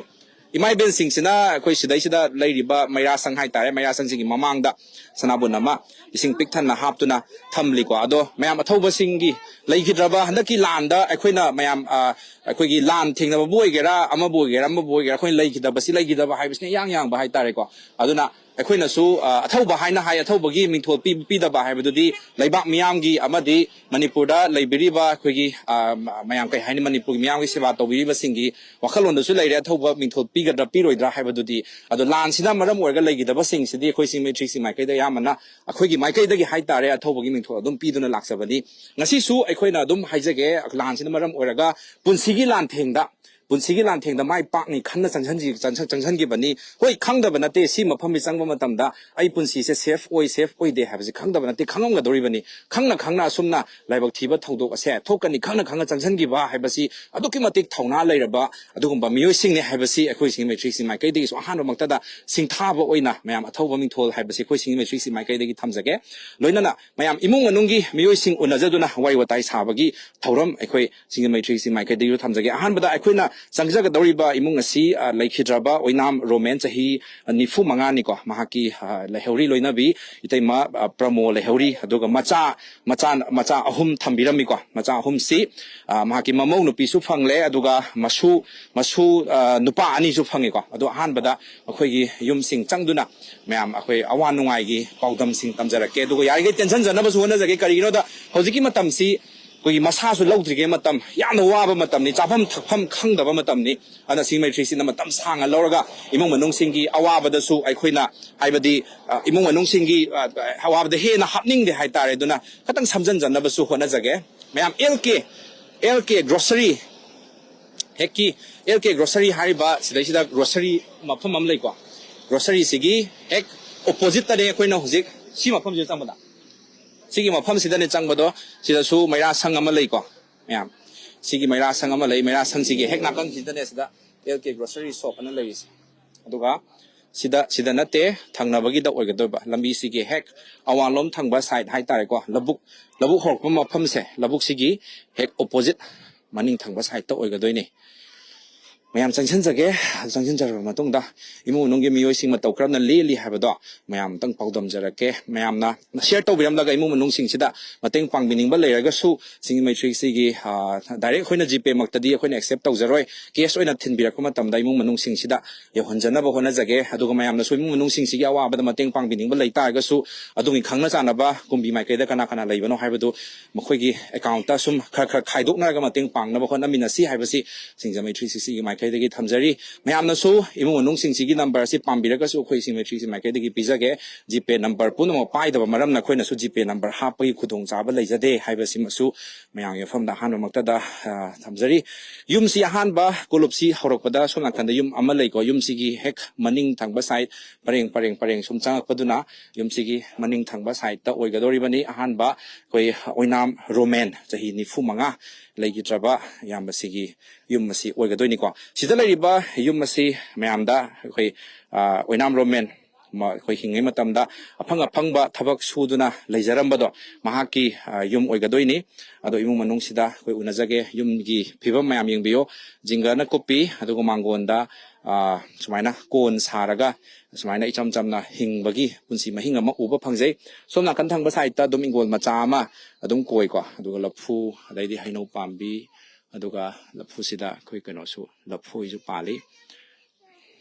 ꯏꯃꯥ ꯏꯕꯦꯟꯁꯤꯡꯁꯤꯅ ꯑꯩꯈꯣꯏ ꯁꯤꯗꯩꯁꯤꯗ ꯂꯩꯔꯤꯕ ꯃꯩꯔꯥꯁꯪ ꯍꯥꯏꯇꯥꯔꯦ, ꯃꯩꯔꯥꯁꯪꯁꯤꯒꯤ ꯃꯃꯥꯡꯗ ꯁꯅꯥꯕꯨꯟ ꯑꯃ ꯏꯁꯤꯡ ꯄꯤꯛ ꯊꯟꯅ ꯍꯥꯞꯇꯨꯅ ꯊꯝꯂꯤꯀꯣ꯫ ꯑꯗꯣ ꯃꯌꯥꯝ ꯑꯊꯧꯕꯁꯤꯡꯒꯤ ꯂꯩꯈꯤꯗ꯭ꯔꯕ ꯍꯟꯗꯛꯀꯤ ꯂꯥꯟꯗ ꯑꯩꯈꯣꯏꯅ ꯃꯌꯥꯝ, ꯑ, ꯑꯩꯈꯣꯏꯒꯤ ꯂꯥꯟ ꯊꯦꯡꯅꯕꯕꯨ ꯑꯣꯏꯒꯦꯔꯥ, ꯑꯃꯕꯨ ꯑꯣꯏꯒꯦꯔꯥ, ꯑꯃꯕꯨ ꯑꯣꯏꯒꯦꯔꯥ, ꯑꯩꯈꯣꯏꯅ ꯂꯩꯈꯤꯗꯕꯁꯤ, ꯂꯩꯈꯤꯗꯕ ꯍꯥꯏꯕꯁꯤꯅ ꯏꯌꯥꯡ ꯌꯥꯡꯕ ꯍꯥꯏꯇꯥꯔꯦꯀꯣ꯫ ꯑꯗꯨꯅ ꯑꯩꯈꯣꯏꯅꯁꯨ, ꯑ, ꯑꯊꯧꯕ ꯍꯥꯏꯅ ꯍꯥꯏ, ꯑꯊꯧꯕꯒꯤ ꯃꯤꯡꯊꯣꯜ ꯄꯤ-, ꯄꯤꯗꯕ ꯍꯥꯏꯕꯗꯨꯗꯤ ꯂꯩꯕꯥꯛ ꯃꯤꯌꯥꯝꯒꯤ ꯑꯃꯗꯤ ꯃꯅꯤꯄꯨꯔꯗ ꯂꯩꯕꯤꯔꯤꯕ ꯑꯩꯈꯣꯏꯒꯤ, ꯑ, ꯃꯌꯥꯝ, ꯀꯩ ꯍꯥꯏꯅꯤ, ꯃꯅꯤꯄꯨꯔꯒꯤ ꯃꯤꯌꯥꯝꯒꯤ ꯁꯦꯕꯥ ꯇꯧꯕꯤꯔꯤꯕꯁꯤꯡꯒꯤ ꯋꯥꯈꯜꯂꯣꯟꯗꯁꯨ ꯂꯩꯔꯦ, ꯑꯊꯧꯕ ꯃꯤꯡꯊꯣꯜ ꯄꯤꯒꯗ꯭ꯔꯥ ꯄꯤꯔꯣꯏꯗ꯭ꯔꯥ ꯍꯥꯏꯕꯗꯨꯗꯤ꯫ ꯑꯗꯣ ꯂꯥꯟꯁꯤꯅ ꯃꯔꯝ ꯑꯣꯏꯔꯒ ꯂꯩꯈꯤꯗꯕꯁꯤꯡꯁꯤꯗꯤ ꯑꯩꯈꯣꯏ ꯆꯤꯡꯃꯩ ꯊ꯭ꯔꯤꯁꯤ ꯃꯥꯏꯀꯩꯗ ꯑꯌꯥꯝꯕꯅ ꯑꯩꯈꯣꯏꯒꯤ ꯃꯥꯏꯀꯩꯗꯒꯤ ꯍꯥꯏꯇꯥꯔꯦ, ꯑꯊꯧꯕꯒꯤ ꯃꯤꯡꯊꯣꯜ ꯑꯗꯨꯝ ꯄꯤꯗꯨꯅ ꯂꯥꯛꯆꯕꯅꯤ꯫ ꯉꯁꯤꯁꯨ ꯑꯩꯈꯣꯏꯅ ꯑꯗꯨꯝ ꯍꯥꯏꯖꯒꯦ, ꯂꯥꯟꯁꯤꯅ ꯃꯔꯝ ꯑꯣꯏꯔꯒ ꯄꯨꯟꯁꯤꯒꯤ ꯂꯥꯟꯊꯦꯡꯗ ꯄꯨꯟꯁꯤꯒꯤ ꯂꯥꯟꯊꯦꯡꯗ ꯃꯥꯏ ꯄꯥꯛꯅꯤ ꯈꯟꯅ ꯆꯪꯁꯤꯟꯈꯤ-, ꯆꯪꯁꯤꯟ-, ꯆꯪꯁꯤꯟꯈꯤꯕꯅꯤ꯫ ꯍꯣꯏ, ꯈꯪꯗꯕ ꯅꯠꯇꯦ, ꯁꯤ ꯃꯐꯝꯁꯤ ꯆꯪꯕ ꯃꯇꯝꯗ ꯑꯩ ꯄꯨꯟꯁꯤꯁꯦ ꯁꯦꯐ ꯑꯣꯏ, ꯁꯦꯐ ꯑꯣꯏꯗꯦ ꯍꯥꯏꯕꯁꯤ ꯈꯪꯗꯕ ꯅꯠꯇꯦ, ꯈꯪꯉꯝꯒꯗꯧꯔꯤꯕꯅꯤ꯫ ꯈꯪꯅ ꯈꯪꯅ ꯑꯁꯨꯝꯅ ꯂꯥꯏꯕꯛ ꯊꯤꯕ ꯊꯧꯗꯣꯛ ꯑꯁꯦ ꯊꯣꯛꯀꯅꯤ ꯈꯪꯅ ꯈꯪꯅ ꯆꯪꯁꯤꯟꯈꯤꯕ ꯍꯥꯏꯕꯁꯤ ꯑꯗꯨꯛꯀꯤ ꯃꯇꯤꯛ ꯊꯧꯅꯥ ꯂꯩꯔꯕ ꯑꯗꯨꯒꯨꯝꯕ ꯃꯤꯑꯣꯏꯁꯤꯡꯅꯤ ꯍꯥꯏꯕꯁꯤ ꯑꯩꯈꯣꯏ ꯆꯤꯡꯃꯩ ꯊ꯭ꯔꯤꯁꯤ ꯃꯥꯏꯀꯩꯗꯒꯤꯁꯨ ꯑꯍꯥꯟꯕꯃꯛꯇꯗ ꯁꯤꯡꯊꯥꯕ ꯑꯣꯏꯅ ꯃꯌꯥꯝ ꯑꯊꯧꯕ ꯃꯤꯡꯊꯣꯜ ꯍꯥꯏꯕꯁꯤ ꯑꯩꯈꯣꯏ ꯆꯤꯡꯃꯩ ꯊ꯭ꯔꯤꯁꯤ ꯃꯥꯏꯀꯩꯗꯒꯤ ꯊꯝꯖꯒꯦ꯫ ꯂꯣꯏꯅꯅ ꯃꯌꯥꯝ ꯏꯃꯨꯡ ꯃꯅꯨꯡꯒꯤ ꯃꯤꯑꯣꯏꯁꯤꯡ ꯎꯅꯖꯗꯨꯅ ꯋꯥꯔꯤ ꯋꯥꯇꯥꯏ ꯁꯥꯕꯒꯤ ꯊꯧꯔꯝ ꯑꯩꯈꯣꯏ ꯆꯤꯡꯃꯩ ꯊ꯭ꯔꯤꯁꯤ ꯃꯥꯏꯀꯩꯗꯒꯤꯁꯨ ꯊꯝꯖꯒꯦ꯫ ꯑꯍꯥꯟꯕꯗ ꯑꯩꯈꯣꯏꯅ ꯆꯪꯖꯒꯗꯧꯔꯤꯕ ꯏꯃꯨꯡ ꯑꯁꯤ, ꯑ, ꯂꯩꯈꯤꯗ꯭ꯔꯕ ꯑꯣꯏꯅꯥꯝ ꯔꯣꯃꯦꯟ, ꯆꯍꯤ ꯅꯤꯐꯨ ꯃꯉꯥꯅꯤꯀꯣ꯫ ꯃꯍꯥꯛꯀꯤ, ꯑ, ꯂꯩꯍꯧꯔꯤ ꯂꯣꯏꯅꯕꯤ ꯏꯇꯩꯃ, ꯑ, ꯄ꯭ꯔꯃꯣ ꯂꯩꯍꯧꯔꯤ, ꯑꯗꯨꯒ ꯃꯆꯥ, ꯃꯆꯥ, ꯃꯆꯥ ꯑꯍꯨꯝ ꯊꯝꯕꯤꯔꯝꯃꯤꯀꯣ꯫ ꯃꯆꯥ ꯑꯍꯨꯝꯁꯤ, ꯑ, ꯃꯍꯥꯛꯀꯤ ꯃꯃꯧ ꯅꯨꯄꯤꯁꯨ ꯐꯪꯂꯦ, ꯑꯗꯨꯒ ꯃꯁꯨ, ꯃꯁꯨ, ꯑ, ꯅꯨꯄꯥ ꯑꯅꯤꯁꯨ ꯐꯪꯉꯤꯀꯣ꯫ ꯑꯗꯣ ꯑꯍꯥꯟꯕꯗ ꯑꯩꯈꯣꯏꯒꯤ ꯌꯨꯝꯁꯤꯡ ꯆꯪꯗꯨꯅ ꯃꯌꯥꯝ ꯑꯩꯈꯣꯏ ꯑꯋꯥ ꯅꯨꯡꯉꯥꯏꯒꯤ ꯄꯥꯎꯗꯝꯁꯤꯡ ꯇꯝꯖꯔꯛꯀꯦ꯫ ꯑꯗꯨꯒ ꯌꯥꯔꯤꯈꯩ ꯇꯦꯟꯁꯤꯟꯖꯅꯕꯁꯨ ꯍꯣꯠꯅꯖꯒꯦ꯫ ꯀꯔꯤꯒꯤꯅꯣꯗ ꯍꯧꯖꯤꯛꯀꯤ ꯃꯇꯝꯁꯤ ꯑꯩꯈꯣꯏꯒꯤ ꯃꯁꯥꯁꯨ ꯂꯧꯗ꯭ꯔꯤꯉꯩ ꯃꯇꯝ, ꯌꯥꯝꯅ ꯋꯥꯕ ꯃꯇꯝꯅꯤ, ꯆꯥꯐꯝ ꯊꯛꯐꯝ ꯈꯪꯗꯕ ꯃꯇꯝꯅꯤ꯫ ꯑꯗꯨꯅ ꯆꯤꯡꯃꯩ ꯊ꯭ꯔꯤꯁꯤꯅ ꯃꯇꯝ ꯁꯥꯡꯅ ꯂꯧꯔꯒ ꯏꯃꯨꯡ ꯃꯅꯨꯡꯁꯤꯡꯒꯤ ꯑꯋꯥꯕꯗꯁꯨ ꯑꯩꯈꯣꯏꯅ, ꯍꯥꯏꯕꯗꯤ, ꯑ, ꯏꯃꯨꯡ ꯃꯅꯨꯡꯁꯤꯡꯒꯤ, ꯑ, ꯑꯋꯥꯕꯗ ꯍꯦꯟꯅ ꯍꯥꯞꯅꯤꯡꯗꯦ ꯍꯥꯏꯇꯥꯔꯦ꯫ ꯑꯗꯨꯅ ꯈꯤꯇꯪ ꯁꯝꯖꯟꯖꯅꯕꯁꯨ ꯍꯣꯠꯅꯖꯒꯦ꯫ ꯃꯌꯥꯝ, ꯑꯦꯜ ꯀꯦ, ꯑꯦꯜ ꯀꯦ ꯒ꯭ꯔꯣꯁꯔꯤ, ꯍꯦꯛꯀꯤ ꯑꯦꯜ ꯀꯦ ꯒ꯭ꯔꯣꯁꯔꯤ ꯍꯥꯏꯔꯤꯕ ꯁꯤꯗꯩꯁꯤꯗ ꯒ꯭ꯔꯣꯁꯔꯤ ꯃꯐꯝ ꯑꯃ ꯂꯩꯀꯣ꯫ ꯒ꯭ꯔꯣꯁꯔꯤꯁꯤꯒꯤ ꯍꯦꯛ ꯑꯣꯄꯣꯖꯤꯠꯇꯅꯦ ꯑꯩꯈꯣꯏꯅ ꯍꯧꯖꯤꯛ ꯁꯤ ꯃꯐꯝꯁꯤꯗ ꯆꯪꯕꯗ꯫ ꯁꯤꯒꯤ ꯃꯐꯝꯁꯤꯗꯅꯦ ꯆꯪꯕꯗꯣ, ꯁꯤꯗꯁꯨ ꯃꯩꯔꯥ ꯁꯪ ꯑꯃ ꯂꯩꯀꯣ꯫ ꯃꯌꯥꯝ, ꯁꯤꯒꯤ ꯃꯩꯔꯥ ꯁꯪ ꯑꯃ ꯂꯩ꯫ ꯃꯩꯔꯥ ꯁꯪꯁꯤꯒꯤ ꯍꯦꯛ ꯅꯥꯀꯟꯁꯤꯗꯅꯦ ꯁꯤꯗ ꯑꯦꯜ ꯀꯦ ꯒ꯭ꯔꯣꯁꯔꯤ ꯁꯣꯞ ꯑꯅ ꯂꯩꯔꯤꯁꯦ꯫ ꯑꯗꯨꯒ ꯁꯤꯗ, ꯁꯤꯗ ꯅꯠꯇꯦ, ꯊꯪꯅꯕꯒꯤꯗ ꯑꯣꯏꯒꯗꯣꯏꯕ꯫ ꯂꯝꯕꯤꯁꯤꯒꯤ ꯍꯦꯛ ꯑꯋꯥꯡꯂꯣꯝ ꯊꯪꯕ ꯁꯥꯏꯠ ꯍꯥꯏꯇꯥꯔꯦꯀꯣ, ꯂꯧꯕꯨꯛ, ꯂꯧꯕꯨꯛ ꯍꯧꯔꯛꯄ ꯃꯐꯝꯁꯦ, ꯂꯧꯕꯨꯛꯁꯤꯒꯤ ꯍꯦꯛ ꯑꯣꯄꯣꯖꯤꯠ ꯃꯅꯤꯡ ꯊꯪꯕ ꯁꯥꯏꯠꯇ ꯑꯣꯏꯒꯗꯣꯏꯅꯤ꯫ ꯃꯌꯥꯝ ꯆꯪꯁꯤꯟꯖꯒꯦ꯫ ꯆꯪꯁꯤꯟꯖꯔꯕ ꯃꯇꯨꯡꯗ ꯏꯃꯨꯡ ꯃꯅꯨꯡꯒꯤ ꯃꯤꯑꯣꯏꯁꯤꯡ ꯃꯇꯧ ꯀꯔꯝꯅ ꯂꯦꯜꯂꯤ ꯍꯥꯏꯕꯗꯣ ꯃꯌꯥꯝ ꯑꯃꯇꯪ ꯄꯥꯎꯗꯝꯖꯔꯛꯀꯦ꯫ ꯃꯌꯥꯝꯅ ꯁꯤꯌꯔ ꯇꯧꯕꯤꯔꯝꯂꯒ ꯏꯃꯨꯡ ꯃꯅꯨꯡꯁꯤꯡꯁꯤꯗ ꯃꯇꯦꯡ ꯄꯥꯡꯕꯤꯅꯤꯡꯕ ꯂꯩꯔꯒꯁꯨ, ꯁꯤꯡꯖꯃꯩ ꯊ꯭ꯔꯤ ꯁꯤꯒꯤ, ꯑ, ꯗꯥꯏꯔꯦꯛ ꯑꯩꯈꯣꯏꯅ ꯖꯤꯄꯦꯃꯛꯇꯗꯤ ꯑꯩꯈꯣꯏꯅ ꯑꯦꯛꯁꯦꯞ ꯇꯧꯖꯔꯣꯏ꯫ ꯀꯦꯁ ꯑꯣꯏꯅ ꯊꯤꯟꯕꯤꯔꯛꯄ ꯃꯇꯝꯗ ꯏꯃꯨꯡ ꯃꯅꯨꯡꯁꯤꯡꯁꯤꯗ ꯌꯧꯍꯟꯖꯅꯕ ꯍꯣꯠꯅꯖꯒꯦ꯫ ꯑꯗꯨꯒ ꯃꯌꯥꯝꯅꯁꯨ ꯏꯃꯨꯡ ꯃꯅꯨꯡꯁꯤꯡꯁꯤꯒꯤ ꯑꯋꯥꯕꯗ ꯃꯇꯦꯡ ꯄꯥꯡꯕꯤꯅꯤꯡꯕ ꯂꯩ ꯇꯥꯔꯒꯁꯨ, ꯑꯗꯨꯒꯤ ꯈꯪꯅ ꯆꯥꯟꯅꯕ ꯀꯨꯝꯕꯤ ꯃꯥꯏꯀꯩꯗ ꯀꯅꯥ ꯀꯅꯥ ꯂꯩꯕꯅꯣ ꯍꯥꯏꯕꯗꯨ ꯃꯈꯣꯏꯒꯤ ꯑꯦꯀꯥꯎꯟꯇ ꯁꯨꯝ ꯈꯔ ꯈꯔ ꯈꯥꯏꯗꯣꯛꯅꯔꯒ ꯃꯇꯦꯡ ꯄꯥꯡꯅꯕ ꯍꯣꯠꯅꯃꯤꯟꯅꯁꯤ ꯍꯥꯏꯕꯁꯤ ꯁꯤꯡꯖꯃꯩ ꯊ꯭ꯔꯤ ꯁꯤꯛꯁꯇꯤꯒꯤ ꯃꯥꯏꯀꯩꯗꯒꯤ ꯊꯝꯖꯔꯤ꯫ ꯃꯌꯥꯝꯅꯁꯨ ꯏꯃꯨꯡ ꯃꯅꯨꯡꯁꯤꯡꯁꯤꯒꯤ ꯅꯝꯕꯔ ꯑꯁꯤ ꯄꯥꯝꯕꯤꯔꯒꯁꯨ ꯑꯩꯈꯣꯏ ꯁꯤꯡꯖꯃꯩ ꯊ꯭ꯔꯤ ꯁꯤꯛꯁꯇꯤ ꯃꯥꯏꯀꯩꯗꯒꯤ ꯄꯤꯖꯒꯦ꯫ ꯖꯤꯄꯦ ꯅꯝꯕꯔ ꯄꯨꯝꯅꯃꯛ ꯄꯥꯏꯗꯕ ꯃꯔꯝꯅ ꯑꯩꯈꯣꯏꯅꯁꯨ ꯖꯤꯄꯦ ꯅꯝꯕꯔ ꯍꯥꯞꯄꯒꯤ ꯈꯨꯗꯣꯡꯆꯥꯕ ꯂꯩꯖꯗꯦ ꯍꯥꯏꯕꯁꯤꯃꯁꯨ ꯃꯌꯥꯝꯒꯤ ꯃꯐꯝꯗ ꯑꯍꯥꯟꯕꯃꯛꯇꯗ, ꯑ, ꯊꯝꯖꯔꯤ꯫ ꯌꯨꯝꯁꯤ ꯑꯍꯥꯟꯕ ꯀꯣꯂꯨꯞꯁꯤ ꯍꯧꯔꯛꯄꯗ ꯁꯣꯝ ꯅꯥꯀꯟꯗ ꯌꯨꯝ ꯑꯃ ꯂꯩꯀꯣ꯫ ꯌꯨꯝꯁꯤꯒꯤ ꯍꯦꯛ ꯃꯅꯤꯡ ꯊꯪꯕ ꯁꯥꯏꯠ ꯄꯔꯦꯡ, ꯄꯔꯦꯡ, ꯄꯔꯦꯡ ꯁꯨꯝ ꯆꯪꯉꯛꯄꯗꯨꯅ ꯌꯨꯝꯁꯤꯒꯤ ꯃꯅꯤꯡ ꯊꯪꯕ ꯁꯥꯏꯠꯇ ꯑꯣꯏꯒꯗꯧꯔꯤꯕꯅꯤ꯫ ꯑꯍꯥꯟꯕ ꯑꯩꯈꯣꯏ ꯑꯣꯏꯅꯥꯝ ꯔꯣꯃꯦꯟ, ꯆꯍꯤ ꯅꯤꯐꯨ ꯃꯉꯥ ꯂꯩꯈꯤꯗ꯭ꯔꯕ ꯏꯌꯥꯝꯕꯁꯤꯒꯤ ꯌꯨꯝ ꯑꯁꯤ ꯑꯣꯏꯒꯗꯣꯏꯅꯤꯀꯣ꯫ ꯁꯤꯗ ꯂꯩꯔꯤꯕ ꯌꯨꯝ ꯑꯁꯤ ꯃꯌꯥꯝꯗ ꯑꯩꯈꯣꯏ, ꯑ, ꯑꯣꯏꯅꯥꯝ ꯔꯣꯃꯦꯟ ꯃ-, ꯑꯩꯈꯣꯏ ꯍꯤꯡꯉꯤꯉꯩ ꯃꯇꯝꯗ ꯑꯐꯪ ꯑꯐꯪꯕ ꯊꯕꯛ ꯁꯨꯗꯨꯅ ꯂꯩꯖꯔꯝꯕꯗꯣ ꯃꯍꯥꯛꯀꯤ, ꯑ, ꯌꯨꯝ ꯑꯣꯏꯒꯗꯣꯏꯅꯤ꯫ ꯑꯗꯣ ꯏꯃꯨꯡ ꯃꯅꯨꯡꯁꯤꯗ ꯑꯩꯈꯣꯏ ꯎꯅꯖꯒꯦ꯫ ꯌꯨꯝꯒꯤ ꯐꯤꯕꯝ ꯃꯌꯥꯝ ꯌꯦꯡꯕꯤꯌꯨ꯫ ꯖꯤꯡꯒꯅ ꯀꯨꯞꯄꯤ, ꯑꯗꯨꯒ ꯃꯥꯡꯒꯣꯟꯗ, ꯑ, ꯁꯨꯃꯥꯏꯅ ꯀꯣꯟ ꯁꯥꯔꯒ ꯁꯨꯃꯥꯏꯅ ꯏꯆꯝ ꯆꯝꯅ ꯍꯤꯡꯕꯒꯤ ꯄꯨꯟꯁꯤ ꯃꯍꯤꯡ ꯑꯃ ꯎꯕ ꯐꯪꯖꯩ꯫ ꯁꯣꯝ ꯅꯥꯀꯟ ꯊꯪꯕ ꯁꯥꯏꯠꯇ ꯑꯗꯨꯝ ꯏꯪꯒꯣꯜ ꯃꯆꯥ ꯑꯃ ꯑꯗꯨꯝ ꯀꯣꯏꯀꯣ꯫ ꯑꯗꯨꯒ ꯂꯐꯨ, ꯑꯗꯩꯗꯤ ꯍꯩꯅꯧ ꯄꯥꯝꯕꯤ, ꯑꯗꯨꯒ ꯂꯐꯨꯁꯤꯗ ꯑꯩꯈꯣꯏ ꯀꯩꯅꯣꯁꯨ, ꯂꯐꯣꯏꯁꯨ ꯄꯥꯜꯂꯤ꯫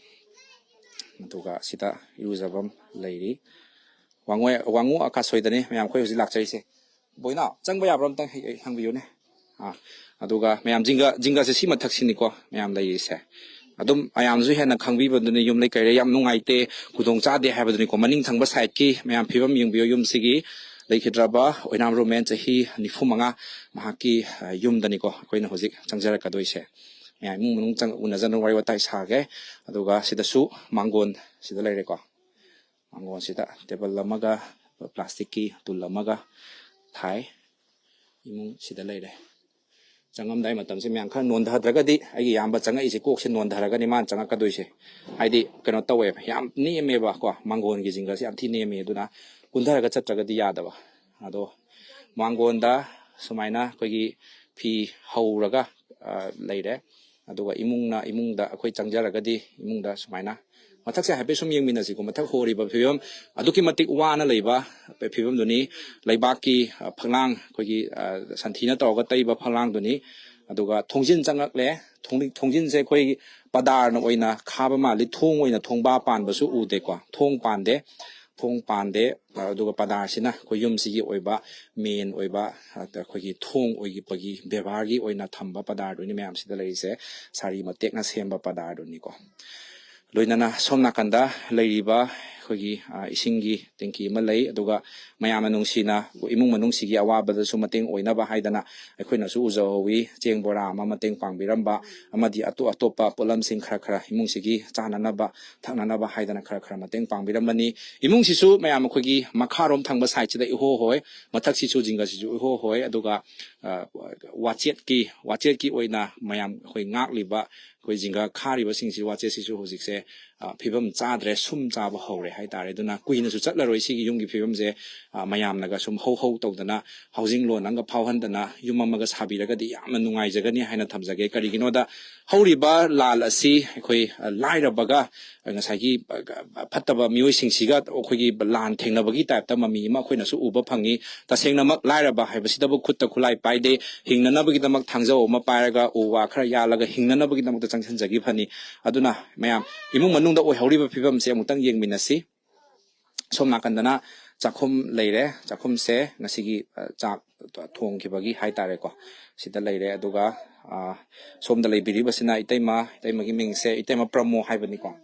ꯑꯗꯨꯒ ꯁꯤꯗ ꯏꯔꯨꯖꯐꯝ ꯂꯩꯔꯤ꯫ ꯋꯥꯡꯉꯨ, ꯋꯥꯡꯉꯨ ꯑꯀꯥꯁꯣꯏꯗꯅꯤ ꯃꯌꯥꯝ ꯑꯩꯈꯣꯏ ꯍꯧꯖꯤꯛ ꯂꯥꯛꯆꯔꯤꯁꯦ꯫ ꯕꯣꯏꯅꯥꯎ, ꯆꯪꯕ ꯌꯥꯕ꯭ꯔꯥ ꯑꯝꯇꯪ ꯍꯦꯛ, ꯍꯦꯛ ꯍꯪꯕꯤꯌꯨꯅꯦ꯫ ꯑꯥ, ꯑꯗꯨꯒ ꯃꯌꯥꯝ ꯖꯤꯡꯒ, ꯖꯤꯡꯒꯁꯦ ꯁꯤ ꯃꯊꯛꯁꯤꯅꯤꯀꯣ ꯃꯌꯥꯝ ꯂꯩꯔꯤꯁꯦ꯫ ꯑꯗꯨꯝ ꯃꯌꯥꯝꯁꯨ ꯍꯦꯟꯅ ꯈꯪꯕꯤꯕꯗꯨꯅꯤ, ꯌꯨꯝ ꯂꯩ ꯀꯩꯔꯦ ꯌꯥꯝ ꯅꯨꯡꯉꯥꯏꯇꯦ, ꯈꯨꯗꯣꯡ ꯆꯥꯗꯦ ꯍꯥꯏꯕꯗꯨꯅꯤꯀꯣ꯫ ꯃꯅꯤꯡ ꯊꯪꯕ ꯁꯥꯏꯠꯀꯤ ꯃꯌꯥꯝ ꯐꯤꯕꯝ ꯌꯦꯡꯕꯤꯌꯨ꯫ ꯌꯨꯝꯁꯤꯒꯤ ꯂꯩꯈꯤꯗ꯭ꯔꯕ ꯑꯣꯏꯅꯥꯝ ꯔꯣꯃꯦꯟ, ꯆꯍꯤ ꯅꯤꯐꯨ ꯃꯉꯥ, ꯃꯍꯥꯛꯀꯤ, ꯑ, ꯌꯨꯝꯗꯅꯤꯀꯣ ꯑꯩꯈꯣꯏꯅ ꯍꯧꯖꯤꯛ ꯆꯪꯖꯔꯛꯀꯗꯣꯏꯁꯦ꯫ ꯃꯌꯥꯝ ꯏꯃꯨꯡ ꯃꯅꯨꯡ ꯆꯪ-, ꯎꯅꯖꯅ ꯋꯥꯔꯤ ꯋꯥꯇꯥꯏ ꯁꯥꯒꯦ꯫ ꯑꯗꯨꯒ ꯁꯤꯗꯁꯨ ꯃꯥꯡꯒꯣꯟ ꯁꯤꯗ ꯂꯩꯔꯦꯀꯣ꯫ ꯃꯥꯡꯒꯣꯟꯁꯤꯗ ꯇꯦꯕꯜ ꯑꯃꯒ ꯄ꯭ꯂꯥꯁꯇꯤꯛꯀꯤ ꯇꯨꯜ ꯑꯃꯒ ꯊꯥꯏ꯫ ꯏꯃꯨꯡ ꯁꯤꯗ ꯂꯩꯔꯦ꯫ ꯆꯪꯉꯝꯗꯥꯏ ꯃꯇꯝꯁꯦ ꯃꯌꯥꯝ ꯈꯔ ꯅꯣꯟꯊꯗ꯭ꯔꯒꯗꯤ, ꯑꯩꯒꯤ ꯏꯌꯥꯝꯕ ꯆꯪꯉꯛꯏꯁꯦ, ꯀꯣꯛꯁꯦ ꯅꯣꯟꯊꯔꯒꯅꯤ ꯃꯥꯅ ꯆꯪꯉꯛꯀꯗꯣꯏꯁꯦ꯫ ꯍꯥꯏꯗꯤ ꯀꯩꯅꯣ ꯇꯧꯋꯦꯕ, ꯌꯥꯝ ꯅꯦꯝꯃꯦꯕꯀꯣ, ꯃꯥꯡꯒꯣꯟꯒꯤ ꯖꯤꯡꯒꯁꯦ ꯌꯥꯝ ꯊꯤ ꯅꯦꯝꯃꯦ꯫ ꯑꯗꯨꯅ ꯀꯨꯟꯊꯔꯒ ꯆꯠꯇ꯭ꯔꯒꯗꯤ ꯌꯥꯗꯕ꯫ ꯑꯗꯣ ꯃꯥꯡꯒꯣꯟꯗ ꯁꯨꯃꯥꯏꯅ ꯑꯩꯈꯣꯏꯒꯤ ꯐꯤ ꯍꯧꯔꯒ, ꯑ, ꯂꯩꯔꯦ꯫ ꯑꯗꯨꯒ ꯏꯃꯨꯡꯅ, ꯏꯃꯨꯡꯗ ꯑꯩꯈꯣꯏ ꯆꯪꯖꯔꯒꯗꯤ ꯏꯃꯨꯡꯗ ꯁꯨꯃꯥꯏꯅ, ꯃꯊꯛꯁꯦ ꯍꯥꯏꯐꯦꯠ ꯁꯨꯝ ꯌꯦꯡꯃꯤꯟꯅꯁꯤꯀꯣ꯫ ꯃꯊꯛ ꯍꯣꯔꯤꯕ ꯐꯤꯕꯝ ꯑꯗꯨꯛꯀꯤ ꯃꯇꯤꯛ ꯋꯥꯅ ꯂꯩꯕ ꯐꯤꯕꯝꯗꯨꯅꯤ꯫ ꯂꯩꯕꯥꯛꯀꯤ, ꯑ, ꯐꯛꯂꯥꯡ, ꯑꯩꯈꯣꯏꯒꯤ, ꯑ, ꯁꯟꯊꯤꯅ ꯇꯧꯔꯒ ꯇꯩꯕ ꯐꯛꯂꯥꯡꯗꯨꯅꯤ꯫ ꯑꯗꯨꯒ ꯊꯣꯡꯖꯤꯟ ꯆꯪꯉꯛꯂꯦ꯫ ꯊꯣꯡ-, ꯊꯣꯡꯖꯤꯟꯁꯦ ꯑꯩꯈꯣꯏ ꯄꯗꯥꯔꯅ ꯑꯣꯏꯅ ꯈꯥꯕ ꯃꯥꯜꯂꯤ꯫ ꯊꯣꯡ ꯑꯣꯏꯅ, ꯊꯣꯡꯕꯥ ꯄꯥꯟꯕꯁꯨ ꯎꯗꯦꯀꯣ꯫ ꯊꯣꯡ ꯄꯥꯟꯗꯦ꯫ ꯊꯣꯡ ꯄꯥꯟꯗꯦ꯫ ꯑꯗꯨꯒ ꯄꯗꯥꯔꯁꯤꯅ ꯑꯩꯈꯣꯏ ꯌꯨꯝꯁꯤꯒꯤ ꯑꯣꯏꯕ ꯃꯦꯟ ꯑꯣꯏꯕ, ꯑ, ꯑꯩꯈꯣꯏꯒꯤ ꯊꯣꯡ ꯑꯣꯏꯕꯒꯤ ꯕꯦꯕꯥꯔꯒꯤ ꯑꯣꯏꯅ ꯊꯝꯕ ꯄꯗꯥꯔꯗꯨꯅꯤ ꯃꯌꯥꯝꯁꯤꯗ ꯂꯩꯔꯤꯁꯦ꯫ ꯁꯥꯔꯤ ꯃꯇꯦꯛꯅ ꯁꯦꯝꯕ ꯄꯗꯥꯔꯗꯨꯅꯤꯀꯣ꯫ ꯂꯣꯏꯅꯅ ꯁꯣꯝ ꯅꯥꯀꯟꯗ ꯂꯩꯔꯤꯕ ꯑꯩꯈꯣꯏꯒꯤ, ꯑ, ꯏꯁꯤꯡꯒꯤ ꯇꯦꯡꯀꯤ ꯑꯃ ꯂꯩ꯫ ꯑꯗꯨꯒ ꯃꯌꯥꯝꯅ ꯅꯨꯡꯁꯤꯅ ꯏꯃꯨꯡ ꯃꯅꯨꯡꯁꯤꯒꯤ ꯑꯋꯥꯕꯗꯁꯨ ꯃꯇꯦꯡ ꯑꯣꯏꯅꯕ ꯍꯥꯏꯗꯅ ꯑꯩꯈꯣꯏꯅꯁꯨ ꯎꯖꯍꯧꯋꯤ, ꯆꯦꯡ ꯕꯣꯔꯥ ꯑꯃ ꯃꯇꯦꯡ ꯄꯥꯡꯕꯤꯔꯝꯕ, ꯑꯃꯗꯤ ꯑꯇꯣꯞ ꯑꯇꯣꯞꯄ ꯄꯣꯠꯂꯝꯁꯤꯡ ꯈꯔ ꯈꯔ ꯏꯃꯨꯡꯁꯤꯒꯤ ꯆꯥꯅꯅꯕ ꯊꯛꯅꯅꯕ ꯍꯥꯏꯗꯅ ꯈꯔ ꯈꯔ ꯃꯇꯦꯡ ꯄꯥꯡꯕꯤꯔꯝꯕꯅꯤ꯫ ꯏꯃꯨꯡꯁꯤꯁꯨ ꯃꯌꯥꯝ ꯑꯩꯈꯣꯏꯒꯤ ꯃꯈꯥꯔꯣꯝ ꯊꯪꯕ ꯁꯥꯏꯠꯁꯤꯗ ꯏꯍꯣ ꯍꯣꯏ, ꯃꯊꯛꯁꯤꯁꯨ ꯖꯤꯡꯒꯁꯤꯁꯨ ꯏꯍꯣ ꯍꯣꯏ꯫ ꯑꯗꯨꯒ, ꯑ, ꯋꯥꯆꯦꯠꯀꯤ, ꯋꯥꯆꯦꯠꯀꯤ ꯑꯣꯏꯅ ꯃꯌꯥꯝ ꯑꯩꯈꯣꯏ ꯉꯥꯛꯂꯤꯕ ꯑꯩꯈꯣꯏ ꯖꯤꯡꯒ ꯈꯥꯔꯤꯕꯁꯤꯡꯁꯤ, ꯋꯥꯆꯦꯠꯁꯤꯁꯨ ꯍꯧꯖꯤꯛꯁꯦ, ꯑ, ꯐꯤꯕꯝ ꯆꯥꯗ꯭ꯔꯦ, ꯁꯨꯝ ꯆꯥꯕ ꯍꯧꯔꯦ ꯍꯥꯏꯇꯥꯔꯦ꯫ ꯑꯗꯨꯅ ꯀꯨꯏꯅꯁꯨ ꯆꯠꯂꯔꯣꯏ ꯁꯤꯒꯤ ꯌꯨꯝꯒꯤ ꯐꯤꯕꯝꯁꯦ꯫ ꯑ, ꯃꯌꯥꯝꯅꯒ ꯁꯨꯝ ꯍꯧ ꯍꯧ ꯇꯧꯗꯅ housing loan ꯑꯃꯒ ꯐꯥꯎꯍꯟꯗꯅ ꯌꯨꯝ ꯑꯃꯒ ꯁꯥꯕꯤꯔꯒꯗꯤ ꯌꯥꯝꯅ ꯅꯨꯡꯉꯥꯏꯖꯒꯅꯤ ꯍꯥꯏꯅ ꯊꯝꯖꯒꯦ꯫ ꯀꯔꯤꯒꯤꯅꯣꯗ ꯍꯧꯔꯤꯕ ꯂꯥꯟ ꯑꯁꯤ ꯑꯩꯈꯣꯏ, ꯑ, ꯂꯥꯏꯔꯕꯒ ꯉꯁꯥꯏꯒꯤ, ꯑ, ꯐꯠꯇꯕ ꯃꯤꯑꯣꯏꯁꯤꯡꯁꯤꯒ ꯑꯩꯈꯣꯏꯒꯤ ꯂꯥꯟ ꯊꯦꯡꯅꯕꯒꯤ ꯇꯥꯏꯞꯇ ꯃꯃꯤ ꯑꯃ ꯑꯩꯈꯣꯏꯅꯁꯨ ꯎꯕ ꯐꯪꯉꯤ꯫ ꯇꯁꯦꯡꯅꯃꯛ ꯂꯥꯏꯔꯕ ꯍꯥꯏꯕꯁꯤꯗꯕꯨ ꯈꯨꯠꯇ ꯈꯨꯠꯂꯥꯏ ꯄꯥꯏꯗꯦ꯫ ꯍꯤꯡꯅꯅꯕꯒꯤꯗꯃꯛ ꯊꯥꯡꯖꯧ ꯑꯃ ꯄꯥꯏꯔꯒ ꯎ ꯋꯥ ꯈꯔ ꯌꯥꯜꯂꯒ ꯍꯤꯡꯅꯅꯕꯒꯤꯗꯃꯛꯇ ꯆꯪꯁꯤꯟꯖꯈꯤꯕꯅꯤ꯫ ꯑꯗꯨꯅ ꯃꯌꯥꯝ ꯏꯃꯨꯡ ꯃꯅꯨꯡꯗ ꯑꯣꯏꯍꯧꯔꯤꯕ ꯐꯤꯕꯝꯁꯦ ꯑꯃꯨꯛꯇꯪ ꯌꯦꯡꯃꯤꯟꯅꯁꯤ꯫ ꯁꯣꯝ ꯅꯥꯀꯟꯗꯅ ꯆꯥꯛꯈꯨꯝ ꯂꯩꯔꯦ꯫ ꯆꯥꯛꯈꯨꯝꯁꯦ ꯉꯁꯤꯒꯤ, ꯑ, ꯆꯥꯛ ꯊꯣꯡꯈꯤꯕꯒꯤ ꯍꯥꯏꯇꯥꯔꯦꯀꯣ, ꯁꯤꯗ ꯂꯩꯔꯦ꯫ ꯑꯗꯨꯒ, ꯑ, ꯁꯣꯝꯗ ꯂꯩꯕꯤꯔꯤꯕꯁꯤꯅ ꯏꯇꯩꯃ, ꯏꯇꯩꯃꯒꯤ ꯃꯤꯡꯁꯦ ꯏꯇꯩꯃ ꯄ꯭ꯔꯃꯣ ꯍꯥꯏꯕꯅꯤꯀꯣ꯫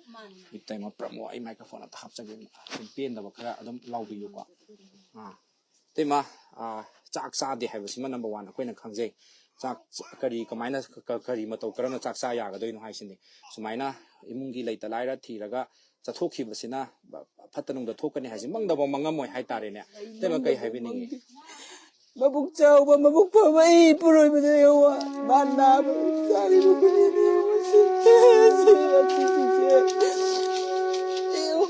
ꯏꯇꯩꯃ ꯄ꯭ꯔꯃꯣ, ꯑꯩ microphone ꯑꯝꯇ ꯍꯥꯞꯆꯒꯦ, ꯁꯨꯝ ꯄꯦꯟꯗꯕ ꯈꯔ ꯑꯗꯨꯝ ꯂꯥꯎꯕꯤꯌꯨꯀꯣ꯫ ꯑꯥ, ꯏꯇꯩꯃ, ꯑꯥ, ꯆꯥꯛ ꯆꯥꯗꯦ ꯍꯥꯏꯕꯁꯤꯃ number one ꯑꯩꯈꯣꯏꯅ ꯈꯪꯖꯩ꯫ ꯆꯥꯛ ꯆ-, ꯀꯔꯤ, ꯀꯃꯥꯏꯅ, ꯀ-, ꯀꯔꯤ ꯃꯇꯧ ꯀꯔꯝꯅ ꯆꯥꯛ ꯆꯥ ꯌꯥꯒꯗꯣꯏꯅꯣ ꯍꯥꯏꯁꯤꯅꯤ꯫ ꯁꯨꯃꯥꯏꯅ ꯏꯃꯨꯡꯒꯤ ꯂꯩꯇ ꯂꯥꯏꯔ ꯊꯤꯔꯒ ꯆꯠꯊꯣꯛꯈꯤꯕꯁꯤꯅ ꯐꯠꯇ ꯅꯨꯡꯗ ꯊꯣꯛꯀꯅꯤ ꯍꯥꯏꯁꯤ ꯃꯪꯗꯐꯥꯎ ꯃꯪꯉꯝꯃꯣꯏ ꯍꯥꯏꯇꯥꯔꯦꯅꯦ꯫ ꯏꯇꯩꯃ, ꯀꯩ ꯍꯥꯏꯕꯤꯅꯤꯡꯉꯤ? ꯃꯕꯨꯛ ꯆꯥꯎꯕ, ꯃꯕꯨꯛ ꯐꯕ ꯑꯩ ꯏꯄꯨꯔꯣꯏꯕꯗ ꯌꯦꯡꯉꯣ꯫ ꯃꯥ ꯅꯥꯕ ꯆꯥꯔꯤꯕ ꯒꯨꯂꯤꯅ ꯌꯦꯡꯉꯣ꯫ ꯁꯤ, ꯁꯤ, ꯁꯤ, ꯁꯤꯁꯦ꯫ ꯌꯦꯡꯉꯣ꯫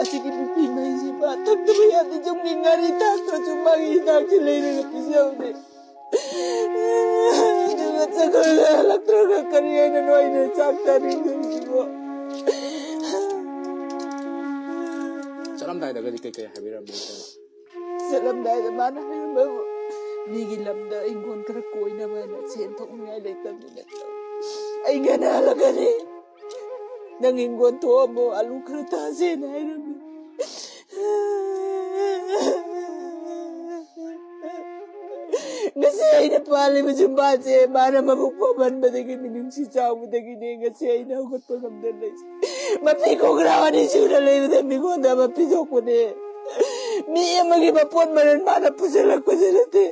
ꯑꯁꯤꯒꯤ ꯅꯨꯄꯤ ꯃꯩꯁꯤ ꯃꯥ ꯊꯛꯇꯕ ꯌꯥꯗꯦ꯫ ꯌꯨꯝꯒꯤ ꯉꯥꯔꯤ ꯊꯥꯛꯇ꯭ꯔꯁꯨ ꯃꯥꯒꯤ ꯍꯤꯗꯥꯛꯁꯤ ꯂꯩꯔꯒ ꯄꯤꯖꯕꯅꯦ꯫ ꯑꯗꯨꯒ ꯆꯠꯈ꯭ꯔꯒ ꯍꯜꯂꯛꯇ꯭ꯔꯒ ꯀꯔꯤ ꯍꯥꯏꯅꯅꯣ ꯑꯩꯅ ꯆꯥꯛ ꯆꯥꯅꯤꯡꯗꯕꯁꯤꯕꯣ? ꯆꯠꯂꯝꯗꯥꯏꯗꯒꯗꯤ ꯀꯩꯀꯩ ꯍꯥꯏꯕꯤꯔꯝꯃꯤ? ꯆꯠꯂꯝꯗꯥꯏꯗ ꯃꯥꯅ ꯍꯥꯏꯔꯝꯕꯕꯨ, "ꯃꯤꯒꯤ ꯂꯝꯗ ꯍꯤꯡꯒꯣꯜ ꯈꯔ ꯀꯣꯏꯅꯕ ꯍꯥꯏꯅ ꯁꯦꯟ ꯊꯣꯛꯅꯤꯡꯉꯥꯏ ꯂꯩꯇꯕꯅꯤꯅ ꯑꯩ ꯉꯟꯅ ꯍꯜꯂꯛꯀꯅꯤ꯫ ꯅꯪ ꯍꯤꯡꯒꯣꯜ ꯊꯣꯛꯑꯝꯃꯣ, ꯑꯂꯨ ꯈꯔ ꯊꯥꯁꯦꯅ" ꯍꯥꯏꯔꯝꯃꯤ꯫ ꯉꯁꯤ ꯑꯩꯅ ꯄꯥꯜꯂꯤꯕ ꯆꯤꯝꯕꯥꯜꯁꯦ ꯃꯥꯅ ꯃꯕꯨꯛ ꯐꯃꯟꯕꯗꯒꯤ, ꯃꯤꯅꯨꯡꯁꯤ ꯆꯥꯎꯕꯗꯒꯤꯅꯦ ꯉꯁꯤ ꯑꯩꯅ ꯍꯧꯒꯠꯄ ꯉꯝꯗꯅ ꯂꯩꯁꯦ꯫ ꯃꯄꯤ ꯈꯣꯡꯒ꯭ꯔꯥꯎ ꯑꯅꯤ ꯁꯨꯅ ꯂꯩꯕꯗ ꯃꯤꯉꯣꯟꯗ ꯑꯃ ꯄꯤꯊꯣꯛꯄꯅꯦ꯫ ꯃꯤ ꯑꯃꯒꯤ ꯃꯄꯣꯠ ꯃꯔꯜ ꯃꯥꯅ ꯄꯨꯁꯤꯜꯂꯛꯄꯁꯨ ꯅꯠꯇꯦ꯫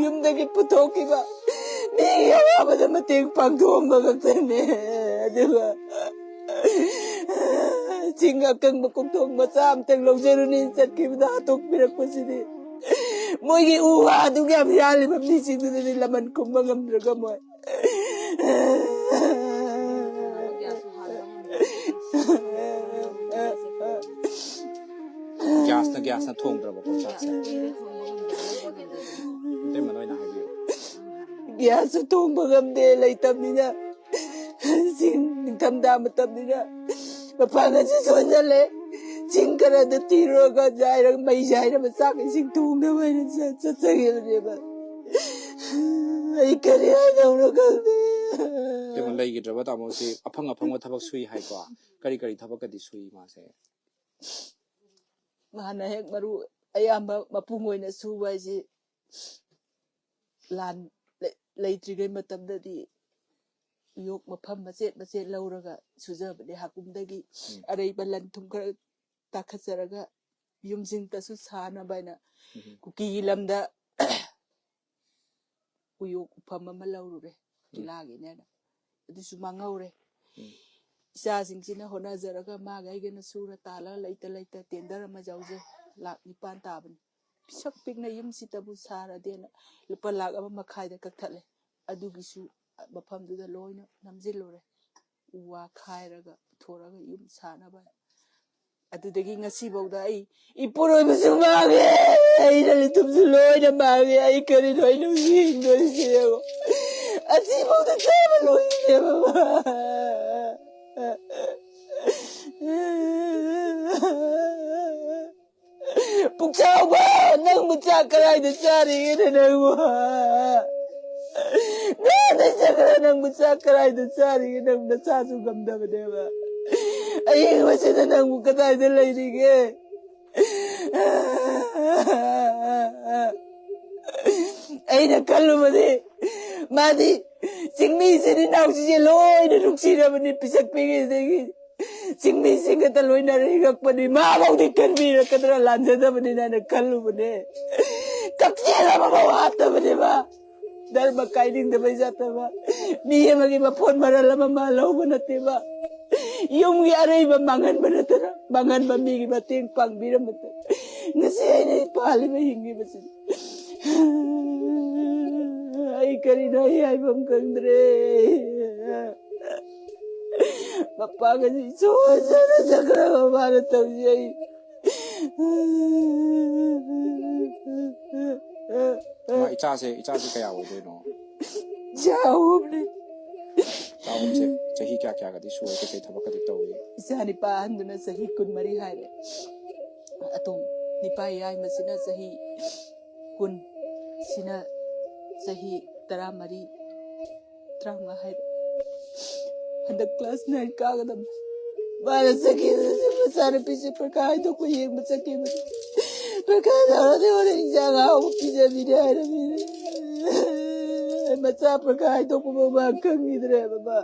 ꯌꯨꯝꯗꯒꯤ ꯄꯨꯊꯣꯛꯈꯤꯕ ꯃꯤꯒꯤ ꯑꯋꯥꯕꯗ ꯃꯇꯦꯡ ꯄꯥꯡꯊꯣꯛꯑꯝꯕ ꯈꯛꯇꯅꯦ꯫ ꯑꯗꯨꯒ ꯆꯤꯡ ꯑꯀꯪꯕ ꯀꯣꯛꯊꯣꯡ ꯃꯆꯥ ꯑꯝꯇꯪ ꯂꯧꯖꯔꯨꯅꯤ ꯆꯠꯈꯤꯕꯗ ꯍꯥꯠꯇꯣꯛꯄꯤꯔꯛꯄꯁꯤꯗꯤ꯫ ꯃꯣꯏꯒꯤ ꯎ ꯋꯥ ꯑꯗꯨꯛ ꯌꯥꯝ ꯌꯥꯜꯂꯤꯕ ꯃꯤꯁꯤꯡꯗꯨꯗꯗꯤ ꯂꯃꯟ ꯈꯨꯝꯕ ꯉꯝꯗ꯭ꯔꯒ ꯃꯣꯏ꯫ ꯒ꯭ꯌꯥꯁꯅ, ꯒ꯭ꯌꯥꯁꯅ ꯊꯣꯡꯗ꯭ꯔꯕꯀꯣ ꯆꯥꯛꯁꯦ? ꯏꯇꯩꯃ ꯅꯣꯏꯅ ꯍꯥꯏꯕꯤꯌꯨ꯫ ꯒ꯭ꯌꯥꯁꯁꯨ ꯊꯣꯡꯕ ꯉꯝꯗꯦ, ꯂꯩꯇꯕꯅꯤꯅ꯫ ꯆꯤꯡ ꯅꯤꯡꯊꯝꯊꯥ ꯃꯇꯝꯅꯤꯅ ꯃꯄꯥꯡꯒꯜꯁꯨ ꯁꯣꯟꯖꯜꯂꯦ꯫ ꯆꯤꯡ ꯈꯔꯗ ꯊꯤꯔꯨꯔꯒ ꯌꯥꯏꯔꯒ, ꯃꯩ ꯌꯥꯏꯔꯒ ꯆꯥꯛ ꯏꯁꯤꯡ ꯊꯣꯡꯅꯕ ꯍꯥꯏꯅ ꯆꯠ-, ꯆꯠꯆꯈꯤꯕꯅꯦꯕ꯫ ꯑꯩ ꯀꯔꯤ ꯍꯥꯏꯗꯧꯅꯣ ꯈꯪꯗꯦ꯫ ꯏꯇꯩꯃ, ꯂꯩꯈꯤꯗ꯭ꯔꯕ ꯇꯥꯃꯣꯁꯤ ꯑꯐꯪ ꯑꯐꯪꯕ ꯊꯕꯛ ꯁꯨꯏ ꯍꯥꯏꯀꯣ? ꯀꯔꯤ ꯀꯔꯤ ꯊꯕꯛꯀꯗꯤ ꯁꯨꯏ ꯃꯥꯁꯦ? ꯃꯥꯅ ꯍꯦꯛ ꯃꯔꯨ ꯑꯌꯥꯝꯕ ꯃꯄꯨꯡ ꯑꯣꯏꯅ ꯁꯨꯕ ꯍꯥꯏꯁꯤ ꯂꯥꯟ ꯂꯩ-, ꯂꯩꯇ꯭ꯔꯤꯉꯩ ꯃꯇꯝꯗꯗꯤ ꯎꯌꯣꯛ ꯃꯐꯝ ꯃꯆꯦꯠ ꯃꯆꯦꯠ ꯂꯧꯔꯒ ꯁꯨꯖꯕꯅꯦ꯫ ꯍꯥꯀꯨꯝꯗꯒꯤ ꯎꯝ꯫ ꯑꯔꯩꯕ ꯂꯟ ꯊꯨꯝ ꯈꯔ ꯇꯥꯈꯠꯆꯔꯒ ꯌꯨꯝꯁꯤꯡꯇꯁꯨ ꯁꯥꯅꯕ ꯍꯥꯏꯅ ꯎꯝ꯫ ꯀꯨꯀꯤꯒꯤ ꯂꯝꯗ ꯎꯌꯣꯛ ꯎꯐꯝ ꯑꯃ ꯂꯧꯔꯨꯔꯦ, ꯎꯝ꯫ ꯖꯨꯂꯥꯒꯤꯅꯦꯅ꯫ ꯑꯗꯨꯁꯨ ꯃꯥꯡꯍꯧꯔꯦ꯫ ꯎꯝ꯫ ꯏꯆꯥꯁꯤꯡꯁꯤꯅ ꯍꯣꯠꯅꯖꯔꯒ ꯃꯥꯒ ꯑꯩꯒꯅ ꯁꯨꯔ ꯇꯥꯜꯂꯒ ꯂꯩꯇ ꯂꯩꯇ ꯇꯦꯟꯗꯔ ꯑꯃ ꯌꯥꯎꯖꯩ, ꯂꯥꯛ ꯅꯤꯄꯥꯟ ꯇꯥꯕꯅꯤ꯫ ꯄꯤꯁꯛ ꯄꯤꯛꯅ ꯌꯨꯝꯁꯤꯇꯕꯨ ꯁꯥꯔꯗꯤꯅ ꯂꯨꯄꯥ ꯂꯥꯈ ꯑꯃ ꯃꯈꯥꯏꯗ ꯀꯛꯊꯠꯂꯦ꯫ ꯑꯗꯨꯒꯤꯁꯨ ꯃꯐꯝꯗꯨꯗ ꯂꯣꯏꯅ ꯅꯝꯁꯤꯜꯂꯨꯔꯦ꯫ ꯎ ꯋꯥ ꯈꯥꯏꯔꯒ ꯄꯨꯊꯣꯔꯒ ꯌꯨꯝ ꯁꯥꯅꯕ꯫ ꯑꯗꯨꯗꯒꯤ ꯉꯁꯤꯐꯥꯎꯗ ꯑꯩ ꯏꯄꯨꯔꯣꯏꯕꯁꯨ ꯃꯥꯡꯉꯦ, ꯑꯩꯅ ꯂꯤꯊꯨꯝꯁꯨ ꯂꯣꯏꯅ ꯃꯥꯡꯉꯦ꯫ ꯑꯩ ꯀꯔꯤꯅꯣ ꯑꯩꯅ ꯍꯧꯖꯤꯛ ꯍꯤꯡꯗꯣꯔꯤꯁꯦ ꯌꯦꯡꯉꯣ꯫ ꯑꯁꯤꯐꯥꯎꯗ ꯆꯥꯕ ꯂꯣꯏꯁꯤꯅꯦ ꯕꯕꯥ꯫ ꯄꯨꯛꯆꯥꯎꯕ, ꯅꯪꯕꯨ ꯆꯥꯛ ꯀꯗꯥꯏꯗ ꯆꯥꯔꯤꯒꯦꯅꯦ ꯅꯪꯕꯨ? ꯅꯪ ꯅꯆꯥ ꯈꯔ ꯅꯪꯕꯨ ꯆꯥꯛ ꯀꯗꯥꯏꯗ ꯆꯥꯔꯤꯒꯦ? ꯅꯪ ꯅꯆꯥꯁꯨ ꯉꯝꯗꯕꯅꯦꯕ꯫ ꯑꯍꯤꯡꯕꯁꯤꯗ ꯅꯪꯕꯨ ꯀꯗꯥꯏꯗ ꯂꯩꯔꯤꯒꯦ? ꯑꯩꯅ ꯈꯜꯂꯨꯕꯗꯤ ꯃꯥꯗꯤ ꯆꯤꯡꯃꯤ ꯏꯆꯤꯟ ꯏꯅꯥꯎꯁꯤꯡꯁꯦ ꯂꯣꯏꯅ ꯅꯨꯡꯁꯤꯔꯕꯅꯤ, ꯄꯤꯁꯛ ꯄꯤꯛꯏꯉꯩꯗꯒꯤ ꯆꯤꯡꯃꯤꯁꯤꯡꯒꯇ ꯂꯣꯏꯅꯔ ꯍꯤꯡꯉꯛꯄꯅꯤ, ꯃꯥꯐꯧꯗꯤ ꯈꯟꯕꯤꯔꯛꯀꯗ꯭ꯔꯥ ꯂꯥꯟꯖꯗꯕꯅꯤꯅ ꯍꯥꯏꯅ ꯈꯜꯂꯨꯕꯅꯦ꯫ ꯀꯛꯆꯦꯜ ꯑꯃꯐꯥꯎ ꯍꯥꯠꯇꯕꯅꯦꯕ꯫ ꯙꯔꯃ ꯀꯥꯏꯅꯤꯡꯗꯕꯩ ꯆꯠꯇꯕ, ꯃꯤ ꯑꯃꯒꯤ ꯃꯐꯣꯟ ꯃꯔꯜ ꯑꯃ ꯃꯥ ꯂꯧꯕ ꯅꯠꯇꯦꯕ꯫ ꯌꯨꯝꯒꯤ ꯑꯔꯩꯕ ꯃꯥꯡꯍꯟꯕ ꯅꯠꯇꯅ ꯃꯥꯡꯍꯟꯕ ꯃꯤꯒꯤ ꯃꯇꯦꯡ ꯄꯥꯡꯕꯤꯔꯝꯕꯗ ꯉꯁꯤ ꯑꯩꯅ ꯄꯥꯜꯂꯤꯕ ꯍꯤꯡꯉꯤꯕꯁꯤꯅꯤ꯫ ꯑꯩ ꯀꯔꯤꯅꯣ ꯑꯩ ꯍꯥꯏꯐꯝ ꯈꯪꯗ꯭ꯔꯦ꯫ ꯃꯄꯥꯒꯁꯤ ꯏꯆꯣꯟ ꯆꯣꯟꯅ ꯆꯠꯈ꯭ꯔꯕ ꯃꯥꯅ ꯇꯧꯔꯤꯁꯦ ꯑꯩ꯫ ꯃꯥ ꯏꯆꯥꯁꯦ ꯏꯆꯥꯁꯦ ꯀꯌꯥ ꯑꯣꯏꯗꯣꯏꯅꯣ? ꯏꯆꯥ ꯑꯍꯨꯝꯅꯤ꯫ ꯏꯆꯥ ꯑꯍꯨꯝꯁꯦ ꯆꯍꯤ ꯀꯌꯥ ꯀꯌꯥꯒꯗꯤ ꯁꯨꯔꯦ? ꯀꯩꯀꯩ ꯊꯕꯛꯀꯗꯤ ꯇꯧꯏ? ꯏꯆꯥ ꯅꯤꯄꯥ ꯑꯍꯟꯗꯨꯅ ꯆꯍꯤ ꯀꯨꯟꯃꯔꯤ ꯍꯥꯏꯔꯦ꯫ ꯑꯇꯣꯝ ꯅꯤꯄꯥ ꯌꯥꯏꯃꯁꯤꯅ ꯆꯍꯤ ꯀꯨꯟ, ꯁꯤꯅ ꯆꯍꯤ ꯇꯔꯥꯃꯔꯤ, ꯇꯔꯥꯃꯉꯥ ꯍꯥꯏꯔꯦ꯫ ꯍꯟꯗꯛ ꯀ꯭ꯂꯥꯁ ꯅꯥꯏꯟ ꯀꯥꯒꯗꯕ꯫ ꯃꯥꯅ ꯆꯠꯈꯤꯕꯗꯁꯨ ꯃꯆꯥꯅꯨꯄꯤꯁꯦ ꯄꯔꯤꯈꯥ ꯍꯥꯏꯗꯣꯛꯄ ꯌꯦꯡꯕ ꯆꯠꯈꯤꯕꯅꯤ꯫ ꯄꯔꯤꯈꯥ ꯇꯧꯔꯗꯤ ꯍꯣꯔꯦꯟ ꯏꯟꯖꯥꯡ ꯑꯍꯥꯎꯕ ꯄꯤꯖꯕꯤꯅꯤ ꯍꯥꯏꯔꯝꯃꯤꯅꯦ꯫ ꯃꯆꯥ ꯄꯔꯤꯈꯥ ꯍꯥꯏꯗꯣꯛꯄ ꯐꯥꯎ ꯃꯥ ꯈꯪꯈꯤꯗ꯭ꯔꯦꯕ ꯃꯥ꯫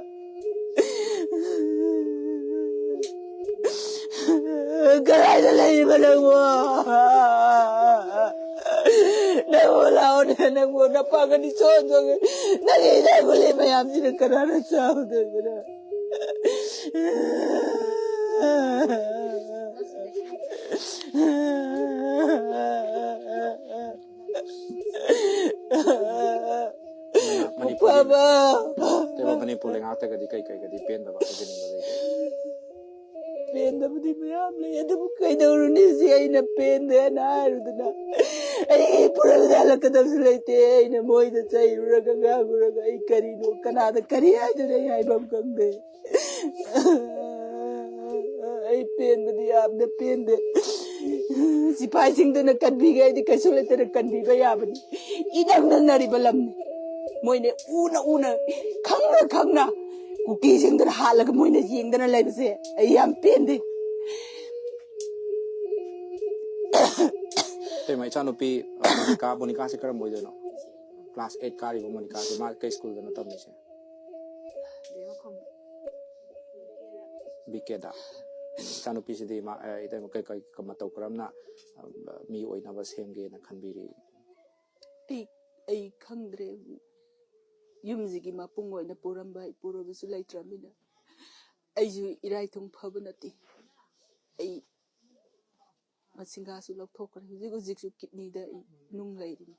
ꯀꯗꯥꯏꯗ ꯂꯩꯔꯤꯕ ꯅꯪꯕꯣ? ꯅꯪꯕꯨ ꯂꯥꯛꯑꯣꯅꯦ, ꯅꯪꯕꯨ ꯅꯄꯥꯒꯅꯤ ꯆꯣꯟ ꯆꯣꯟꯒꯦ꯫ ꯅꯪꯒꯤ ꯏꯅꯥꯛ ꯈꯨꯜꯂꯤ ꯃꯌꯥꯝꯁꯤꯅ ꯀꯅꯥꯅ ꯆꯥꯎꯗꯣꯏꯕꯅꯣ? ꯃꯅꯤꯄꯨꯔ ꯐꯕ ꯇꯦꯕꯜ ꯃꯅꯤꯄꯨꯔ ꯂꯩꯉꯥꯛꯇꯒꯗꯤ ꯀꯩ ꯀꯩꯒꯗꯤ ꯄꯦꯟꯗꯕ ꯍꯥꯏꯖꯅꯤꯡꯕ ꯂꯩꯒꯦ? ꯄꯦꯟꯗꯕꯗꯤ ꯃꯌꯥꯝ ꯂꯩ, ꯑꯗꯨꯕꯨ ꯀꯩꯗꯧꯔꯨꯅꯤ? ꯁꯤ ꯑꯩꯅ ꯄꯦꯟꯗꯦꯅ ꯍꯥꯏꯔꯨꯗꯅ ꯑꯩ ꯄꯨꯔꯛꯗ ꯍꯜꯂꯛꯀꯗꯕꯁꯨ ꯂꯩꯇꯦ꯫ ꯑꯩꯅ ꯃꯣꯏꯗ ꯆꯩꯔꯨꯔꯒ ꯉꯥꯡꯉꯨꯔꯒ ꯑꯩ ꯀꯔꯤꯅꯣ, ꯀꯅꯥꯗ ꯀꯔꯤ ꯍꯥꯏꯗꯣꯏꯅꯣ, ꯑꯩ ꯍꯥꯏꯐꯝ ꯈꯪꯗꯦ꯫ ꯑꯩ ꯄꯦꯟꯕꯗꯤ ꯌꯥꯝꯅ ꯄꯦꯟꯗꯦ꯫ ꯁꯤꯐꯥꯏꯁꯤꯡꯗꯨꯅ ꯀꯟꯕꯤꯒꯦ ꯍꯥꯏꯗꯤ ꯀꯩꯁꯨ ꯂꯩꯇꯅ ꯀꯟꯕꯤꯕ ꯌꯥꯕꯅꯤ꯫ ꯏꯅꯛ ꯅꯛꯅꯔꯤꯕ ꯂꯝꯅꯤ꯫ ꯃꯣꯏꯅ ꯎꯅ ꯎꯅ, ꯈꯪꯅ ꯈꯪꯅ ꯀꯨꯀꯤꯁꯤꯡꯗꯨꯅ ꯍꯥꯠꯂꯒ ꯃꯣꯏꯅ ꯌꯦꯡꯗꯅ ꯂꯩꯕꯁꯦ ꯑꯩ ꯌꯥꯝ ꯄꯦꯟꯗꯦ꯫ ꯏꯇꯩꯃ, ꯏꯆꯥꯅꯨꯄꯤ, ꯑ, ꯃꯣꯅꯤꯀꯥ, ꯃꯣꯅꯤꯀꯥꯁꯦ ꯀꯔꯝꯕ ꯑꯣꯏꯗꯣꯏꯅꯣ? ꯀ꯭ꯂꯥꯁ ꯑꯩꯠ ꯀꯥꯔꯤꯕ ꯃꯣꯅꯤꯀꯥꯁꯦ ꯃꯥ ꯀꯩ ꯁ꯭ꯀꯨꯜꯗꯅꯣ ꯇꯝꯃꯤꯁꯦ? ꯕꯤ ꯀꯦꯗ꯫ ꯏꯆꯥꯅꯨꯄꯤꯁꯤꯗꯤ ꯃꯥ, ꯑ, ꯏꯇꯩꯃ, ꯀꯩ, ꯀꯩ, ꯀ-, ꯃꯇꯧ ꯀꯔꯝꯅ, ꯑ, ꯃꯤ ꯑꯣꯏꯅꯕ ꯁꯦꯝꯒꯦꯅ ꯈꯟꯕꯤꯔꯤ? ꯑꯩ, ꯑꯩ ꯈꯪꯗ꯭ꯔꯦ꯫ ꯌꯨꯝꯁꯤꯒꯤ ꯃꯄꯨꯡ ꯑꯣꯏꯅ ꯄꯨꯔꯝꯕ ꯏꯄꯨꯔꯣꯏꯕꯁꯨ ꯂꯩꯇ꯭ꯔꯕꯅꯤꯅ ꯑꯩꯁꯨ ꯏꯔꯥꯏ ꯊꯣꯡ ꯐꯕ ꯅꯠꯇꯦ꯫ ꯑꯩ ꯃꯁꯤꯡꯒꯥꯁꯨ ꯂꯧꯊꯣꯛꯈ꯭ꯔꯦ꯫ ꯍꯧꯖꯤꯛ ꯍꯧꯖꯤꯛꯁꯨ ꯀꯤꯠꯅꯤꯗ ꯑꯩ ꯅꯨꯡ ꯂꯩꯔꯤ꯫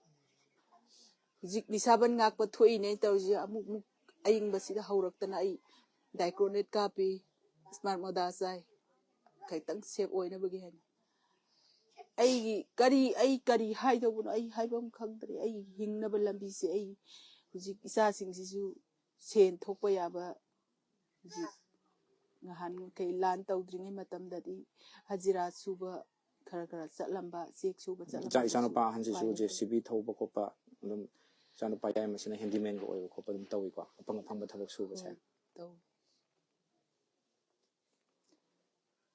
ꯍꯧꯖꯤꯛ ꯅꯤꯁꯥꯕꯟ ꯉꯥꯛꯄ ꯊꯣꯛꯏꯅꯦ ꯇꯧꯔꯤꯁꯦ꯫ ꯑꯃꯨꯛ ꯑꯃꯨꯛ ꯑꯌꯤꯡꯕꯁꯤꯗ ꯍꯧꯔꯛꯇꯅ ꯑꯩ ꯗꯥꯏꯀ꯭ꯔꯣꯅꯦꯠ ꯀꯥꯞꯄꯤ, ꯏꯁꯃꯥꯔꯠ ꯃꯣꯗꯥ ꯆꯥꯏ, ꯈꯤꯇꯪ ꯁꯦꯞ ꯑꯣꯏꯅꯕꯒꯤ ꯍꯥꯏꯅ꯫ ꯑꯩꯒꯤ ꯀꯔꯤ, ꯑꯩ ꯀꯔꯤ ꯍꯥꯏꯗꯧꯕꯅꯣ? ꯑꯩ ꯍꯥꯏꯐꯝ ꯈꯪꯗ꯭ꯔꯦ꯫ ꯑꯩ ꯍꯤꯡꯅꯕ ꯂꯝꯕꯤꯁꯦ, ꯑꯩ ꯍꯧꯖꯤꯛ ꯏꯆꯥꯁꯤꯡꯁꯤꯁꯨ ꯁꯦꯟ ꯊꯣꯛꯄ ꯌꯥꯕ ꯍꯧꯖꯤꯛ ꯉꯍꯥꯟ ꯃꯈꯩ ꯂꯥꯟ ꯇꯧꯗ꯭ꯔꯤꯉꯩ ꯃꯇꯝꯗꯗꯤ ꯍꯖꯤꯔꯥ ꯁꯨꯕ ꯈꯔ ꯈꯔ ꯆꯠꯂꯝꯕ, ꯆꯦꯛ ꯁꯨꯕ ꯆꯠꯂꯝꯕ ꯏꯆꯥ, ꯏꯆꯥꯅꯨꯄꯥ ꯑꯗꯨꯁꯨ ꯑꯍꯟꯁꯤꯁꯨ ꯎꯄꯥꯏ ꯂꯩꯇꯦ꯫ ꯖꯦ ꯁꯤ ꯕꯤ ꯊꯧꯕ ꯈꯣꯠꯄ ꯑꯗꯨꯝ, ꯏꯆꯥꯅꯨꯄꯥ ꯌꯥꯏꯃꯁꯤꯅ ꯍꯦꯟꯗꯤꯃꯦꯟꯒ ꯑꯣꯏꯕ ꯈꯣꯠꯄ ꯑꯗꯨꯝ ꯇꯧꯋꯤꯀꯣ, ꯑꯐꯪ ꯑꯐꯪꯕ ꯊꯕꯛ ꯁꯨꯕꯁꯦ꯫ ꯍꯣꯏ, ꯇꯧꯋꯤ꯫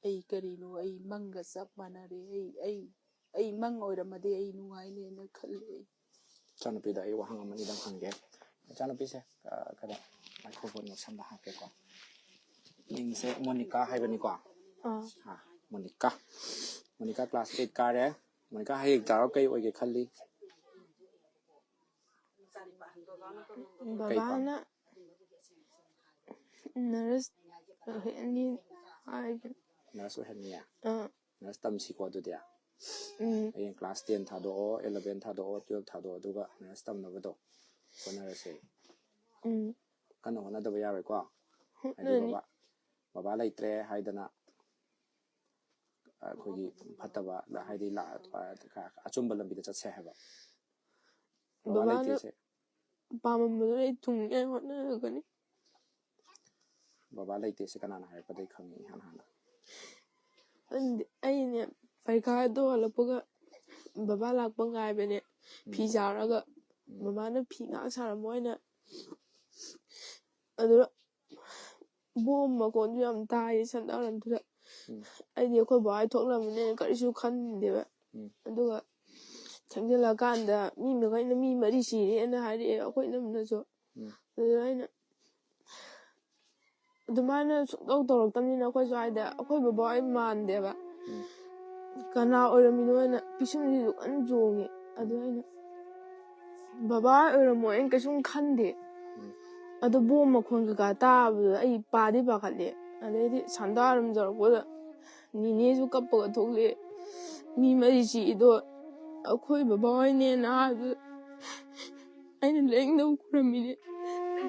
ꯑꯩ ꯀꯔꯤꯅꯣ, ꯑꯩ ꯃꯪꯒ ꯆꯞ ꯃꯥꯟꯅꯔꯦ꯫ ꯑꯩ, ꯑꯩ, ꯑꯩ ꯃꯪ ꯑꯣꯏꯔꯝꯃꯗꯤ ꯑꯩ ꯅꯨꯡꯉꯥꯏꯅꯦꯅ ꯈꯜꯂꯦ꯫ ꯑꯩ ꯏꯆꯥꯅꯨꯄꯤꯗ ꯑꯩ ꯋꯥꯍꯪ ꯑꯃ ꯑꯅꯤꯗꯪ ꯍꯪꯒꯦ꯫ ꯏꯆꯥꯅꯨꯄꯤꯁꯦ, ꯑ, ꯀꯩꯅꯣ, ꯃꯥꯏꯀ꯭ꯔꯣꯐꯣꯟ ꯃꯁꯝꯗ ꯍꯥꯞꯀꯦꯀꯣ꯫ ꯃꯤꯡꯁꯦ ꯃꯣꯅꯤꯀꯥ ꯍꯥꯏꯕꯅꯤꯀꯣ? ꯑꯥ꯫ ꯑꯥ, ꯃꯣꯅꯤꯀꯥ꯫ ꯃꯣꯅꯤꯀꯥ ꯀ꯭ꯂꯥꯁ ꯑꯩꯠ ꯀꯥꯔꯦ꯫ ꯃꯣꯅꯤꯀꯥ ꯍꯌꯦꯡ ꯆꯥꯎꯔꯒ ꯀꯩ ꯑꯣꯏꯒꯦ ꯈꯜꯂꯤ? ꯕꯕꯥꯅ ꯅꯔꯁ ꯑꯣꯏꯍꯟꯅꯤ ꯍꯥꯏꯕꯅꯤ꯫ ꯅꯔꯁ ꯑꯣꯏꯍꯟꯅꯤꯌꯦ? ꯑꯥ꯫ ꯅꯔꯁ ꯇꯝꯁꯤꯀꯣ ꯑꯗꯨꯗꯤ꯫ ꯎꯝ ꯍꯌꯦꯡ ꯀ꯭ꯂꯥꯁ ꯇꯦꯟ ꯊꯥꯗꯣꯛꯑꯣ, ꯏꯂꯚꯦꯟ ꯊꯥꯗꯣꯛꯑꯣ, ꯇꯨꯌꯦꯜꯞ ꯊꯥꯗꯣꯛꯑꯣ, ꯑꯗꯨꯒ ꯅꯔꯁ ꯇꯝꯅꯕꯗꯣ ꯍꯣꯠꯅꯔꯁꯦ꯫ ꯎꯝ ꯀꯟꯅ ꯍꯣꯠꯅꯗꯕ ꯌꯥꯔꯣꯏꯀꯣ꯫ ꯍꯥꯏꯗꯤ ꯍꯣꯠꯅꯅꯤ꯫ ꯕꯕꯥ ꯕꯕꯥ ꯂꯩꯇ꯭ꯔꯦ ꯍꯥꯏꯗꯅ ꯑꯩꯈꯣꯏꯒꯤ ꯐꯠꯇꯕ, ꯍꯥꯏꯗꯤ ꯂꯥ- ꯑꯆꯨꯝꯕ ꯂꯝꯕꯤꯗ ꯆꯠꯁꯦ ꯍꯥꯏꯕ꯫ ꯕꯕꯥ ꯕꯕꯥꯅ ꯂꯩꯇꯦꯁꯦ ꯄꯥꯝꯃꯝꯕꯗꯨꯅ ꯑꯩ ꯊꯨꯡꯅꯤꯡꯉꯥꯏ ꯍꯣꯠꯅꯒꯅꯤ꯫ ꯕꯕꯥ ꯂꯩꯇꯦꯁꯦ ꯀꯅꯥꯅ ꯍꯥꯏꯔꯛꯄꯗꯒꯤ ꯈꯪꯉꯤ ꯏꯍꯥꯟ ꯍꯥꯟꯅ? ꯑꯩꯗꯤ ꯑꯩꯅꯦ ꯄꯔꯤꯈꯥꯗꯣ ꯍꯜꯂꯛꯄꯒ ꯕꯕꯥ ꯂꯥꯛꯄ ꯉꯥꯏꯕꯅꯦ꯫ ꯐꯤ ꯁꯥꯔꯒ ꯎꯝ꯫ ꯕꯕꯥꯅ ꯐꯤ ꯉꯥꯏꯍꯥꯛ ꯁꯥꯔꯝꯃꯣ ꯍꯥꯏꯅ꯫ ꯑꯗꯨ ꯕꯣꯝ ꯃꯈꯣꯟꯁꯨ ꯌꯥꯝ ꯇꯥꯏꯌꯦ ꯁꯟꯗꯥꯔꯝꯗꯨꯗ꯫ ꯎꯝ꯫ ꯑꯩꯗꯤ ꯑꯩꯈꯣꯏ ꯕꯕꯥ ꯊꯣꯛꯂꯝꯕꯅꯤꯅ ꯀꯔꯤꯁꯨ ꯈꯟꯗꯦꯕ꯫ ꯎꯝ꯫ ꯑꯗꯨꯒ ꯊꯦꯡꯖꯤꯜꯂꯀꯥꯟꯗ ꯃꯤ ꯃꯈꯩꯅ ꯃꯤ ꯃꯔꯤ ꯁꯤꯔꯦꯅ ꯍꯥꯏꯔꯛꯑꯦ ꯑꯩꯈꯣꯏ ꯏꯅꯝꯅꯁꯨ꯫ ꯎꯝ꯫ ꯑꯗꯨꯗ ꯑꯩꯅ ꯑꯗꯨꯃꯥꯏꯅ ꯁꯨꯡꯇꯧ ꯇꯧꯔꯛꯇꯕꯅꯤꯅ ꯑꯩꯈꯣꯏ ꯁ꯭ꯋꯥꯏꯗ ꯑꯩꯈꯣꯏ ꯕꯕꯥ ꯍꯣꯏ ꯃꯥꯟꯗꯦꯕ꯫ ꯎꯝ꯫ ꯀꯅꯥ ꯑꯣꯏꯔꯝꯃꯤꯅꯣꯅ ꯄꯤꯁꯨꯝꯁꯤꯁꯨ ꯀꯟꯅ ꯆꯣꯡꯉꯦ꯫ ꯑꯗꯨ ꯑꯩꯅ ꯕꯕꯥ ꯑꯣꯏꯔꯝꯃꯣꯏ ꯑꯩꯅ ꯀꯩꯁꯨꯝ ꯈꯟꯗꯦ꯫ ꯎꯝ꯫ ꯑꯗꯨ ꯕꯣꯝ ꯃꯈꯣꯟ ꯀꯩꯀꯥ ꯇꯥꯕꯗꯨꯗ ꯑꯩ ꯄꯥꯗꯤ ꯄꯥꯈꯠꯂꯦ꯫ ꯑꯗꯩꯗꯤ ꯁꯟꯗꯥꯔꯝ ꯇꯧꯔꯛꯄꯗ ꯅꯤꯅꯦꯁꯨ ꯀꯞꯄꯒ ꯊꯣꯛꯂꯛꯑꯦ꯫ ꯃꯤ ꯃꯔꯤ ꯁꯤꯗꯣ ꯑꯩꯈꯣꯏ ꯕꯕꯥ ꯍꯣꯏꯅꯦꯅ ꯍꯥꯏꯕꯗꯨꯗ ꯑꯩꯅ ꯂꯦꯡꯗꯕ ꯈꯨꯔꯝꯃꯤꯅꯦ꯫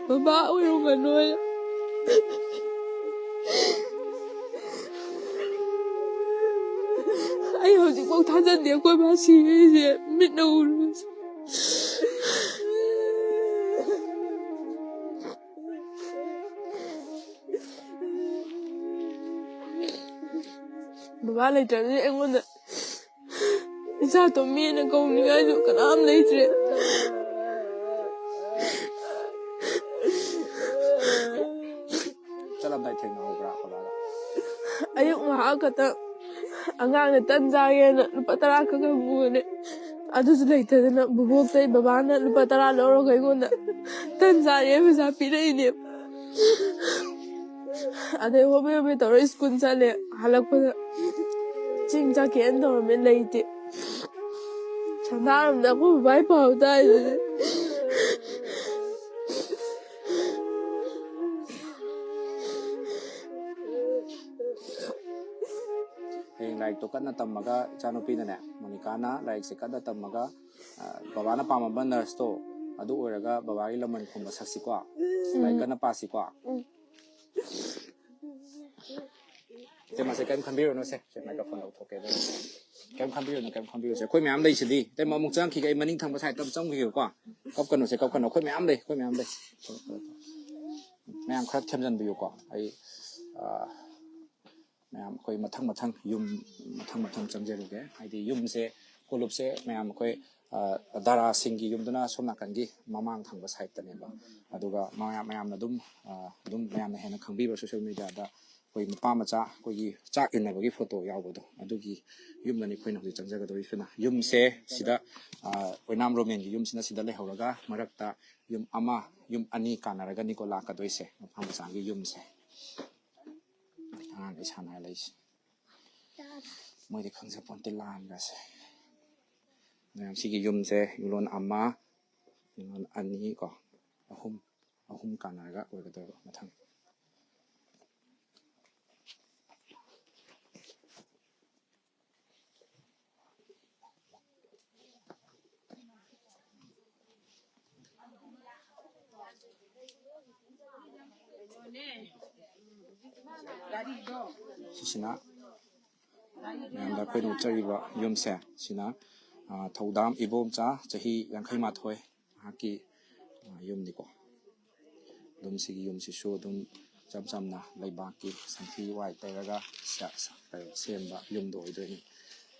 ꯕꯕꯥ ꯑꯣꯏꯔꯝꯒꯅꯣꯏ꯫ ꯑꯩ ꯍꯧꯖꯤꯛꯐꯥꯎ ꯊꯥꯖꯗꯦ ꯑꯩꯈꯣꯏ ꯕꯥ ꯁꯤꯔꯤꯁꯦ ꯃꯤꯠꯅ ꯎꯔꯨꯕꯁꯦ꯫ ꯕꯕꯥ ꯂꯩꯇ꯭ꯔꯕꯅꯤꯅ ꯑꯩꯉꯣꯟꯗ ꯏꯆꯥ ꯇꯣꯝꯕꯤꯅ ꯀꯧꯅꯤꯡꯉꯥꯏꯁꯨ ꯀꯅꯥꯝ ꯂꯩꯇ꯭ꯔꯦ꯫ ꯆꯠꯂꯝꯗꯥꯏ ꯊꯦꯡꯅꯍꯧꯕ꯭ꯔꯥ ꯕꯕꯥꯒ? ꯑꯌꯨꯛ ꯉꯥꯏꯍꯥꯛ ꯈꯛꯇ ꯑꯉꯥꯡꯅ ꯇꯟ ꯆꯥꯒꯦꯅ ꯂꯨꯄꯥ ꯇꯔꯥ ꯈꯛ ꯈꯛ ꯄꯨꯕꯅꯦ꯫ ꯑꯗꯨꯁꯨ ꯂꯩꯇꯗꯅ ꯕꯨꯕꯣꯛꯇꯩ ꯕꯕꯥꯅ ꯂꯨꯄꯥ ꯇꯔꯥ ꯂꯧꯔꯒ ꯑꯩꯉꯣꯟꯗ ꯇꯟ ꯆꯥꯔꯦ ꯄꯩꯁꯥ ꯄꯤꯔꯛꯏꯅꯦ꯫ ꯑꯗꯩ ꯍꯣꯕꯦ ꯍꯣꯕꯦ ꯇꯧꯔ ꯁ꯭ꯀꯨꯜ ꯆꯠꯂꯦ꯫ ꯍꯜꯂꯛꯄꯗ ꯆꯦꯡ ꯆꯥꯛ ꯀꯩꯝ ꯇꯧꯔꯝꯃꯦ ꯂꯩꯇꯦ꯫ ꯁꯟꯗꯥꯔꯝꯗ ꯑꯩꯈꯣꯏ ꯕꯕꯥꯒꯤ ꯄꯥꯎ ꯇꯥꯏꯗꯨꯗꯤ꯫ ꯍꯌꯦꯡ ꯂꯥꯏꯔꯤꯛꯇꯣ ꯀꯟꯅ ꯇꯝꯃꯒ, ꯏꯆꯥꯅꯨꯄꯤꯅꯅꯦ, ꯃꯣꯅꯤꯀꯥꯅ ꯂꯥꯏꯔꯤꯛꯁꯦ ꯀꯟꯅ ꯇꯝꯃꯒ, ꯑ, ꯕꯕꯥꯅ ꯄꯥꯝꯃꯝꯕ ꯅꯔꯁꯇꯣ, ꯑꯗꯨ ꯑꯣꯏꯔꯒ ꯕꯕꯥꯒꯤ ꯂꯃꯟ ꯈꯨꯝꯕ ꯁꯛꯁꯤꯀꯣ꯫ ꯂꯥꯏꯔꯤꯛ ꯀꯟꯅ ꯄꯥꯁꯤꯀꯣ꯫ ꯏꯇꯩꯃꯁꯦ ꯀꯔꯤꯝ ꯈꯟꯕꯤꯔꯨꯅꯨꯁꯦ꯫ ꯁꯦ, ꯃꯥꯏꯀ꯭ꯔꯣꯐꯣꯟ ꯂꯧꯊꯣꯛꯀꯦ ꯑꯗꯨꯒ꯫ ꯀꯔꯤꯝ ꯈꯟꯕꯤꯔꯨꯅꯨ, ꯀꯔꯤꯝ ꯈꯟꯕꯤꯔꯨꯁꯦ꯫ ꯑꯩꯈꯣꯏ ꯃꯌꯥꯝ ꯂꯩꯁꯤꯗꯤ꯫ ꯏꯇꯩꯃ ꯑꯃꯨꯛ ꯆꯪꯈꯤꯒꯦ, ꯑꯩ ꯃꯅꯤꯡ ꯊꯪꯕ ꯁꯥꯏꯗꯇ ꯑꯃ ꯆꯪꯈꯤꯒꯦꯀꯣ꯫ ꯀꯞꯀꯅꯨꯁꯦ, ꯀꯞꯀꯅꯨ꯫ ꯑꯩꯈꯣꯏ ꯃꯌꯥꯝ ꯂꯩ, ꯑꯩꯈꯣꯏ ꯃꯌꯥꯝ ꯂꯩ꯫ ꯃꯌꯥꯝ ꯈꯔ ꯊꯦꯝꯖꯤꯟꯕꯤꯌꯨꯀꯣ꯫ ꯑꯩ, ꯑ, ꯃꯌꯥꯝ ꯑꯩꯈꯣꯏ ꯃꯊꯪ ꯃꯊꯪ ꯌꯨꯝ, ꯃꯊꯪ ꯃꯊꯪ ꯆꯪꯖꯔꯨꯒꯦ꯫ ꯍꯥꯏꯗꯤ ꯌꯨꯝꯁꯦ, ꯀꯣꯂꯨꯞꯁꯦ ꯃꯌꯥꯝ ꯑꯩꯈꯣꯏ, ꯑ, ꯗꯥꯔꯥꯁꯤꯡꯒꯤ ꯌꯨꯝꯗꯨꯅ ꯁꯣꯝ ꯅꯥꯀꯟꯒꯤ ꯃꯃꯥꯡ ꯊꯪꯕ ꯁꯥꯏꯗꯇꯅꯦꯕ꯫ ꯑꯗꯨꯒ ꯃꯌꯥꯝ, ꯃꯌꯥꯝꯅ ꯑꯗꯨꯝ, ꯑ, ꯑꯗꯨꯝ ꯃꯌꯥꯝꯅ ꯍꯦꯟꯅ ꯈꯪꯕꯤꯕ ꯁꯣꯁꯦꯜ ꯃꯦꯗꯤꯌꯥꯗ ꯑꯩꯈꯣꯏ ꯅꯨꯄꯥ ꯃꯆꯥ ꯑꯩꯈꯣꯏꯒꯤ ꯆꯥꯛ ꯏꯟꯅꯕꯒꯤ ꯐꯣꯇꯣ ꯌꯥꯎꯕꯗꯣ, ꯑꯗꯨꯒꯤ ꯌꯨꯝꯗꯅꯤ ꯑꯩꯈꯣꯏꯅ ꯍꯧꯖꯤꯛ ꯆꯪꯖꯒꯗꯧꯔꯤꯁꯤꯅ꯫ ꯌꯨꯝꯁꯦ ꯁꯤꯗ, ꯑ, ꯑꯣꯏꯅꯥꯝ ꯔꯣꯃꯦꯟꯒꯤ ꯌꯨꯝꯁꯤꯅ ꯁꯤꯗ ꯂꯩꯍꯧꯔꯒ, ꯃꯔꯛꯇ ꯌꯨꯝ ꯑꯃ, ꯌꯨꯝ ꯑꯅꯤ ꯀꯥꯟꯅꯔꯒꯅꯤꯀꯣ ꯂꯥꯛꯀꯗꯣꯏꯁꯦ, ꯅꯨꯄꯥ ꯃꯆꯥꯒꯤ ꯌꯨꯝꯁꯦ꯫ ꯑꯉꯥꯡꯈꯩ ꯁꯥꯟꯅꯔ ꯂꯩꯁꯦ꯫ ꯃꯣꯏꯗꯤ ꯈꯪꯖꯄꯣꯟꯇꯦ ꯂꯥꯟꯒꯁꯦ꯫ ꯃꯌꯥꯝ ꯁꯤꯒꯤ ꯌꯨꯝꯁꯦ ꯌꯨꯝꯂꯣꯟ ꯑꯃ, ꯌꯨꯝꯂꯣꯟ ꯑꯅꯤ ꯀꯣ, ꯑꯍꯨꯝ, ꯑꯍꯨꯝ ꯀꯥꯟꯅꯔꯒ ꯑꯣꯏꯒꯗꯣꯏꯕ ꯃꯊꯪ꯫ ꯁꯤꯁꯤꯅ ꯃꯌꯥꯝꯗ ꯑꯩꯈꯣꯏꯅ ꯎꯠꯆꯔꯤꯕ ꯌꯨꯝꯁꯦ, ꯁꯤꯅ, ꯑ, ꯊꯧꯗꯥꯝ ꯏꯕꯣꯝꯆꯥ, ꯆꯍꯤ ꯌꯥꯡꯈꯩ ꯃꯥꯊꯣꯏ, ꯃꯍꯥꯛꯀꯤ, ꯑ, ꯌꯨꯝꯅꯤꯀꯣ꯫ ꯑꯗꯨꯝ ꯁꯤꯒꯤ ꯌꯨꯝꯁꯤꯁꯨ ꯑꯗꯨꯝ ꯏꯆꯝ ꯆꯝꯅ ꯂꯩꯕꯥꯛꯀꯤ ꯁꯟꯊꯤ ꯋꯥꯏ ꯇꯩꯔꯒ ꯁꯦ-, ꯁꯦ-, ꯁꯦꯝꯕ ꯌꯨꯝꯗꯣ ꯑꯣꯏꯗꯣꯏꯅꯤ꯫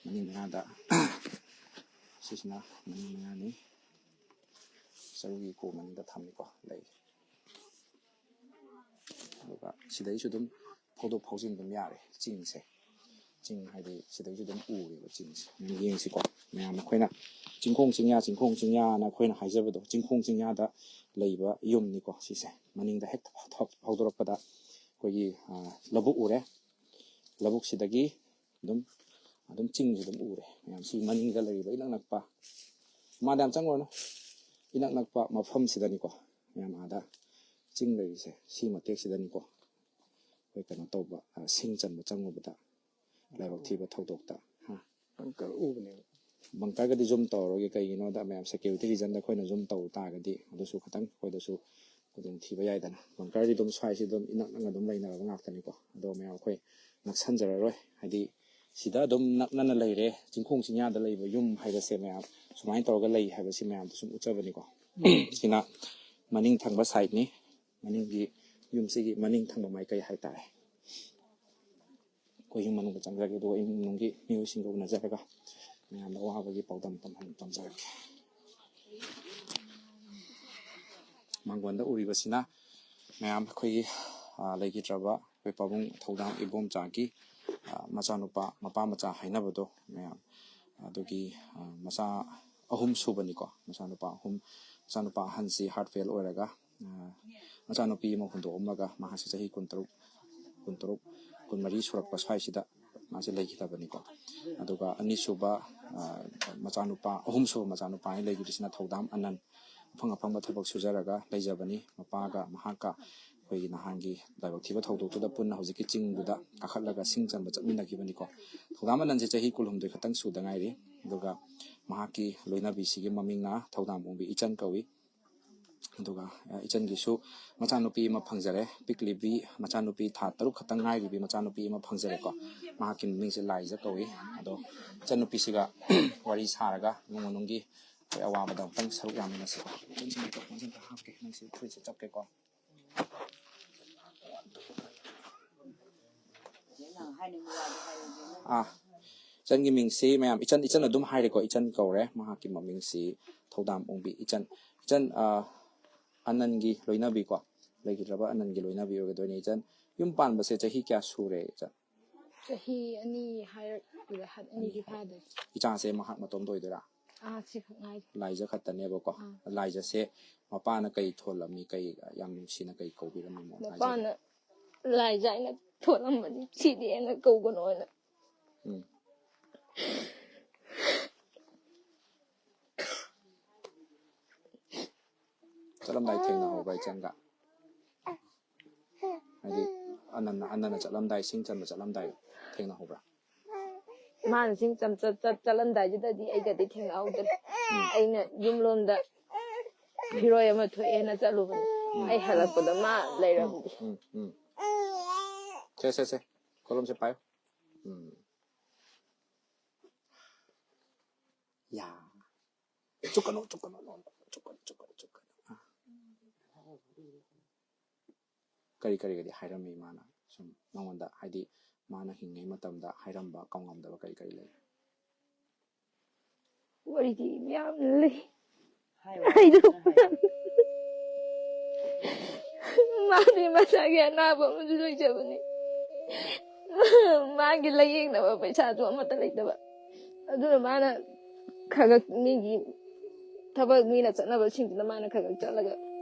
ꯃꯅꯤꯡ ꯃꯌꯥꯗ, ꯁꯤꯁꯤꯅ ꯃꯅꯤꯡ ꯃꯌꯥꯅꯤ꯫ ꯆꯔꯨꯒꯤ ꯀꯣ ꯃꯅꯤꯡꯗ ꯊꯝꯃꯤꯀꯣ, ꯂꯩ꯫ ꯑꯗꯨꯒ ꯁꯤꯗꯩꯁꯨ ꯑꯗꯨꯝ ꯐꯥꯎꯗꯣꯛ ꯐꯥꯎꯖꯤꯟ ꯑꯗꯨꯝ ꯌꯥꯔꯦ ꯆꯤꯡꯁꯦ꯫ ꯆꯤꯡ ꯍꯥꯏꯗꯤ ꯁꯤꯗꯩꯁꯨ ꯑꯗꯨꯝ ꯎꯔꯦꯕ ꯆꯤꯡꯁꯦ꯫ ꯃꯌꯥꯝ ꯌꯦꯡꯁꯤꯀꯣ꯫ ꯃꯌꯥꯝ ꯑꯩꯈꯣꯏꯅ ꯆꯤꯡꯈꯣꯡ ꯆꯤꯡꯌꯥ, ꯆꯤꯡꯈꯣꯡ ꯆꯤꯡꯌꯥꯅ ꯑꯩꯈꯣꯏꯅ ꯍꯥꯏꯖꯕꯗꯣ, ꯆꯤꯡꯈꯣꯡ ꯆꯤꯡꯌꯥꯗ ꯂꯩꯕ ꯌꯨꯝꯅꯤꯀꯣ ꯁꯤꯁꯦ꯫ ꯃꯅꯤꯡꯗ ꯍꯦꯛ ꯐꯥꯎꯗꯣꯔꯛꯄꯗ ꯑꯩꯈꯣꯏꯒꯤ, ꯑ, ꯂꯧꯕꯨꯛ ꯎꯔꯦ꯫ ꯂꯧꯕꯨꯛꯁꯤꯗꯒꯤ ꯑꯗꯨꯝ, ꯑꯗꯨꯝ ꯆꯤꯡꯁꯤ ꯑꯗꯨꯝ ꯎꯔꯦ꯫ ꯃꯌꯥꯝ ꯁꯤ ꯃꯅꯤꯡꯗ ꯂꯩꯔꯤꯕ ꯏꯅꯛ ꯅꯛꯄ, ꯃꯥꯗ ꯌꯥꯝ ꯆꯪꯉꯨꯔꯅꯨ, ꯏꯅꯛ ꯅꯛꯄ ꯃꯐꯝꯁꯤꯗꯅꯤꯀꯣ꯫ ꯃꯌꯥꯝ ꯑꯥꯗ ꯆꯤꯡ ꯂꯩꯔꯤꯁꯦ ꯁꯤ ꯃꯇꯦꯛꯁꯤꯗꯅꯤꯀꯣ꯫ ꯑꯩꯈꯣꯏ ꯀꯩꯅꯣ ꯇꯧꯕ, ꯑ, ꯁꯤꯡ ꯆꯟꯕ ꯆꯪꯉꯨꯕꯗ ꯂꯥꯏꯕꯛ ꯊꯤꯕ ꯊꯧꯗꯣꯛꯇ꯫ ꯍꯥ? ꯕꯪꯀꯔ ꯎꯕꯅꯦꯕ꯫ ꯕꯪꯀꯔꯒꯗꯤ ꯖꯨꯝ ꯇꯧꯔꯔꯣꯏꯒꯦ, ꯀꯩꯒꯤꯅꯣꯗ ꯃꯌꯥꯝ ꯁꯦꯀ꯭ꯌꯨꯔꯤꯇꯤ ꯔꯤꯖꯟꯗ ꯑꯩꯈꯣꯏꯅ ꯖꯨꯝ ꯇꯧ ꯇꯥꯔꯒꯗꯤ ꯑꯗꯨꯁꯨ ꯈꯤꯇꯪ ꯑꯩꯈꯣꯏꯗꯁꯨ ꯈꯨꯗꯣꯡꯊꯤꯕ ꯌꯥꯏꯗꯅ꯫ ꯕꯪꯀꯔꯗꯤ ꯑꯗꯨꯝ ꯁ꯭ꯋꯥꯏꯁꯤꯗ ꯑꯗꯨꯝ ꯏꯅꯛ ꯅꯛꯅ ꯑꯗꯨꯝ ꯂꯩꯅꯔꯕ ꯉꯥꯛꯇꯅꯤꯀꯣ꯫ ꯑꯗꯣ ꯃꯌꯥꯝ ꯑꯩꯈꯣꯏ ꯅꯛꯁꯟꯖꯔꯔꯣꯏ, ꯍꯥꯏꯗꯤ ꯁꯤꯗ ꯑꯗꯨꯝ ꯅꯛꯅꯅ ꯂꯩꯔꯦ, ꯆꯤꯡꯈꯣꯡ ꯆꯤꯡꯌꯥꯗ ꯂꯩꯕ ꯌꯨꯝ ꯍꯥꯏꯕꯁꯦ ꯃꯌꯥꯝ ꯁꯨꯃꯥꯏꯅ ꯇꯧꯔꯒ ꯂꯩ ꯍꯥꯏꯕꯁꯤ ꯃꯌꯥꯝꯗ ꯁꯨꯝ ꯎꯠꯆꯕꯅꯤꯀꯣ꯫ ꯁꯤꯅ ꯃꯅꯤꯡ ꯊꯪꯕ ꯁꯥꯏꯠꯅꯤ, ꯃꯅꯤꯡꯒꯤ ꯌꯨꯝꯁꯤꯒꯤ ꯃꯅꯤꯡ ꯊꯪꯕ ꯃꯥꯏꯀꯩ ꯍꯥꯏꯇꯥꯔꯦ꯫ ꯑꯩꯈꯣꯏ ꯌꯨꯝ ꯃꯅꯨꯡꯗ ꯆꯪꯖꯔꯒꯦ, ꯑꯗꯨꯒ ꯏꯃꯨꯡ ꯃꯅꯨꯡꯒꯤ ꯃꯤꯑꯣꯏꯁꯤꯡꯒ ꯎꯅꯖꯔꯒ ꯃꯌꯥꯝꯗ ꯑꯋꯥꯕꯒꯤ ꯄꯥꯎꯗꯝ ꯇꯝꯍꯟ-, ꯇꯝꯖꯔꯛꯀꯦ꯫ ꯃꯥꯡꯒꯣꯟꯗ ꯎꯔꯤꯕꯁꯤꯅ ꯃꯌꯥꯝ ꯑꯩꯈꯣꯏꯒꯤ, ꯑ, ꯂꯩꯈꯤꯗ꯭ꯔꯕ ꯑꯩꯈꯣꯏ ꯄꯥꯕꯨꯡ ꯊꯧꯗꯥꯝ ꯏꯕꯣꯝꯆꯥꯒꯤ, ꯑ, ꯃꯆꯥꯅꯨꯄꯥ, ꯃꯄꯥ ꯃꯆꯥ ꯍꯥꯏꯅꯕꯗꯣ ꯃꯌꯥꯝ, ꯑꯗꯨꯒꯤ, ꯑ, ꯃꯆꯥ ꯑꯍꯨꯝ ꯁꯨꯕꯅꯤꯀꯣ꯫ ꯃꯆꯥꯅꯨꯄꯥ ꯑꯍꯨꯝ, ꯃꯆꯥꯅꯨꯄꯥ ꯑꯍꯟꯁꯤ ꯍꯥꯔꯠ ꯐꯦꯜ ꯑꯣꯏꯔꯒ, ꯑ, ꯃꯆꯥꯅꯨꯄꯤ ꯑꯃ ꯍꯨꯟꯗꯣꯛꯑꯝꯃꯒ, ꯃꯍꯥꯛꯁꯤ ꯆꯍꯤ ꯀꯨꯟꯇꯔꯨꯛ, ꯀꯨꯟꯇꯔꯨꯛ, ꯀꯨꯟꯃꯔꯤ ꯁꯨꯔꯛꯄ ꯁ꯭ꯋꯥꯏꯁꯤꯗ ꯃꯥꯁꯦ ꯂꯩꯈꯤꯗꯕꯅꯤꯀꯣ꯫ ꯑꯗꯨꯒ ꯑꯅꯤꯁꯨꯕ, ꯑ, ꯃꯆꯥꯅꯨꯄꯥ, ꯑꯍꯨꯝꯁꯨꯕ ꯃꯆꯥꯅꯨꯄꯥ ꯑꯅꯤ ꯂꯩꯈꯤꯕꯁꯤꯅ ꯊꯧꯗꯥꯝ ꯑꯅꯟ, ꯑꯐꯪ ꯑꯐꯪꯕ ꯊꯕꯛ ꯁꯨꯖꯔꯒ ꯂꯩꯖꯕꯅꯤ꯫ ꯃꯄꯥꯒ ꯃꯍꯥꯛꯀ ꯑꯩꯈꯣꯏꯒꯤ ꯅꯍꯥꯟꯒꯤ ꯂꯥꯏꯕꯛ ꯊꯤꯕ ꯊꯧꯗꯣꯛꯇꯨꯗ ꯄꯨꯟꯅ ꯍꯧꯖꯤꯛꯀꯤ ꯆꯤꯡꯗꯨꯗ ꯀꯥꯈꯠꯂꯒ ꯁꯤꯡ ꯆꯟꯕ ꯆꯠꯃꯤꯟꯅꯈꯤꯕꯅꯤꯀꯣ꯫ ꯊꯧꯗꯥꯝ ꯑꯅꯟꯁꯦ ꯆꯍꯤ ꯀꯨꯟꯍꯨꯝꯗꯣꯏ ꯈꯛꯇꯪ ꯁꯨꯗ ꯉꯥꯏꯔꯤ꯫ ꯑꯗꯨꯒ ꯃꯍꯥꯛꯀꯤ ꯂꯣꯏꯅꯕꯤꯁꯤꯒꯤ ꯃꯃꯤꯡꯅ ꯊꯧꯗꯥꯝ ꯑꯣꯡꯕꯤ ꯏꯆꯟ ꯀꯧꯏ꯫ ꯑꯗꯨꯒ, ꯑ, ꯏꯆꯟꯒꯤꯁꯨ ꯃꯆꯥꯅꯨꯄꯤ ꯑꯃ ꯐꯪꯖꯔꯦ, ꯄꯤꯛꯂꯤꯕꯤ ꯃꯆꯥꯅꯨꯄꯤ, ꯊꯥ ꯇꯔꯨꯛ ꯈꯛꯇꯪ ꯉꯥꯏꯔꯤꯕꯤ ꯃꯆꯥꯅꯨꯄꯤ ꯑꯃ ꯐꯪꯖꯔꯦꯀꯣ꯫ ꯃꯍꯥꯛꯀꯤ ꯃꯃꯤꯡꯁꯦ ꯂꯥꯏꯖ ꯀꯧꯏ꯫ ꯑꯗꯣ ꯏꯆꯟꯅꯨꯄꯤꯁꯤꯒ ꯋꯥꯔꯤ ꯁꯥꯔꯒ ꯏꯃꯨꯡ ꯃꯅꯨꯡꯒꯤ ꯑꯩꯈꯣꯏ ꯑꯋꯥꯕꯗ ꯑꯃꯨꯛꯇꯪ ꯁꯔꯨꯛ ꯌꯥꯃꯤꯟꯅꯁꯤꯀꯣ꯫ ꯏꯆꯟꯁꯤꯡꯗꯣ ꯃꯆꯤꯟ ꯑꯝꯇ ꯍꯥꯞꯀꯦ, ꯅꯪꯁꯤ ꯐꯨꯔꯤꯠꯁꯦ ꯆꯞꯀꯦꯀꯣ꯫ ꯑꯥ, ꯏꯆꯟꯒꯤ ꯃꯤꯡꯁꯤ ꯃꯌꯥꯝ, ꯏꯆꯟ, ꯏꯆꯟ ꯑꯗꯨꯝ ꯍꯥꯏꯔꯦꯀꯣ, ꯏꯆꯟ ꯀꯧꯔꯦ꯫ ꯃꯍꯥꯛꯀꯤ ꯃꯃꯤꯡꯁꯤ ꯊꯧꯗꯥꯝ ꯑꯣꯡꯕꯤ ꯏꯆꯟ꯫ ꯏꯆꯟ, ꯑꯥ, ꯑꯅꯟꯒꯤ ꯂꯣꯏꯅꯕꯤꯀꯣ, ꯂꯩꯈꯤꯗ꯭ꯔꯕ ꯑꯅꯟꯒꯤ ꯂꯣꯏꯅꯕꯤ ꯑꯣꯏꯒꯗꯣꯏꯅꯦ ꯏꯆꯟ꯫ ꯌꯨꯝ ꯄꯥꯟꯕꯁꯦ ꯆꯍꯤ ꯀꯌꯥ ꯁꯨꯔꯦ ꯏꯆꯟ? ꯆꯍꯤ ꯑꯅꯤ ꯍꯥꯏꯔꯛꯄꯗ ꯍꯠ ꯑꯅꯤꯗꯤ ꯐꯥꯗ꯭ꯔꯤ꯫ ꯏꯆꯥꯁꯦ ꯃꯍꯥꯛ ꯃꯇꯣꯝꯗ ꯑꯣꯏꯗꯣꯏꯔꯥ? ꯑꯥ, ꯁꯤ ꯈꯛ ꯉꯥꯏꯔꯤ꯫ ꯂꯥꯏꯖ ꯈꯛꯇꯅꯦꯕꯀꯣ꯫ ꯑꯥ꯫ ꯂꯥꯏꯖꯁꯦ ꯃꯄꯥꯅ ꯀꯩ ꯊꯣꯜꯂꯝꯃꯤ, ꯀꯩ ꯌꯥꯝ ꯅꯨꯡꯁꯤꯅ ꯀꯩ ꯀꯧꯕꯤꯔꯝꯃꯤꯅꯣ ꯂꯥꯏꯖꯗ? ꯃꯄꯥꯅ ꯂꯥꯏꯖꯥꯏꯅ ꯊꯣꯜꯂꯝꯕꯅꯤ, ꯁꯤꯗꯤ ꯑꯩꯅ ꯀꯧꯒꯅꯣꯅ꯫ ꯎꯝ꯫ ꯆꯠꯂꯝꯗꯥꯏ ꯊꯦꯡꯅꯍꯧꯕ꯭ꯔꯥ ꯏꯆꯟꯒ? ꯍꯥꯏꯗꯤ ꯑꯅꯟꯅ, ꯑꯅꯟꯅ ꯆꯠꯂꯝꯗꯥꯏ, ꯁꯤꯡ ꯆꯟꯕ ꯆꯠꯂꯝꯗꯥꯏ ꯊꯦꯡꯅꯍꯧꯕ꯭ꯔꯥ? ꯃꯥꯅ ꯁꯤꯡ ꯆꯝ ꯆꯠ ꯆꯠ ꯆꯠꯂꯝꯗꯥꯏꯁꯤꯗꯗꯤ ꯑꯩꯒꯗꯤ ꯊꯦꯡꯅꯍꯧꯗ꯭ꯔꯦ꯫ ꯑꯩꯅ ꯌꯨꯝꯂꯣꯝꯗ ꯐꯤꯔꯣꯏ ꯑꯃ ꯊꯣꯛꯑꯦꯅ ꯆꯠꯂꯨꯕꯅꯦ꯫ ꯑꯩ ꯍꯜꯂꯛꯄꯗ ꯃꯥ ꯂꯩꯔꯝꯗꯦ꯫ ꯎꯝ, ꯎꯝ. ꯁꯦ, ꯁꯦ, ꯁꯦ. ꯀꯣꯂꯣꯝꯁꯦ ꯄꯥꯏꯌꯨ. ꯎꯝ. ꯌꯥ. ꯆꯨꯞꯀꯅꯨ, ꯆꯨꯞꯀꯅꯨ, ꯅꯣ, ꯅꯣ, ꯆꯨꯞꯀꯅꯨ, ꯆꯨꯞꯀꯅꯨ, ꯆꯨꯞꯀꯅꯨ. ꯑꯥ. ꯀꯔꯤ ꯀꯔꯤꯒꯗꯤ ꯍꯥꯏꯔꯝꯃꯤ ꯃꯥꯅ? ꯁꯨꯝ ꯅꯉꯣꯟꯗ, ꯍꯥꯏꯗꯤ, ꯃꯥꯅ ꯍꯤꯡꯉꯩ ꯃꯇꯝꯗ ꯍꯥꯏꯔꯝꯕ ꯀꯥꯎꯉꯝꯗꯕ ꯀꯔꯤ ꯀꯔꯤ ꯂꯩ? ꯋꯥꯔꯤꯗꯤ ꯃꯌꯥꯝ ꯂꯩ꯫ ꯍꯥꯏꯗꯣꯛꯄ ꯃꯥꯗꯤ ꯃꯁꯥꯒꯤ ꯑꯅꯥꯕ ꯑꯃꯁꯨ ꯂꯩꯖꯕꯅꯤ꯫ ꯃꯥꯒꯤ ꯂꯥꯏꯌꯦꯡꯅꯕ ꯄꯩꯁꯥꯁꯨ ꯑꯃꯠꯇ ꯂꯩꯇꯕ꯫ ꯑꯗꯨꯅ ꯃꯥꯅ ꯈꯔ ꯈꯔ ꯃꯤꯒꯤ ꯊꯕꯛ ꯃꯤꯅ ꯆꯠꯅꯕꯁꯤꯡꯗꯨꯅ ꯃꯥꯅ ꯈꯔ ꯈꯔ ꯆꯠꯂꯒ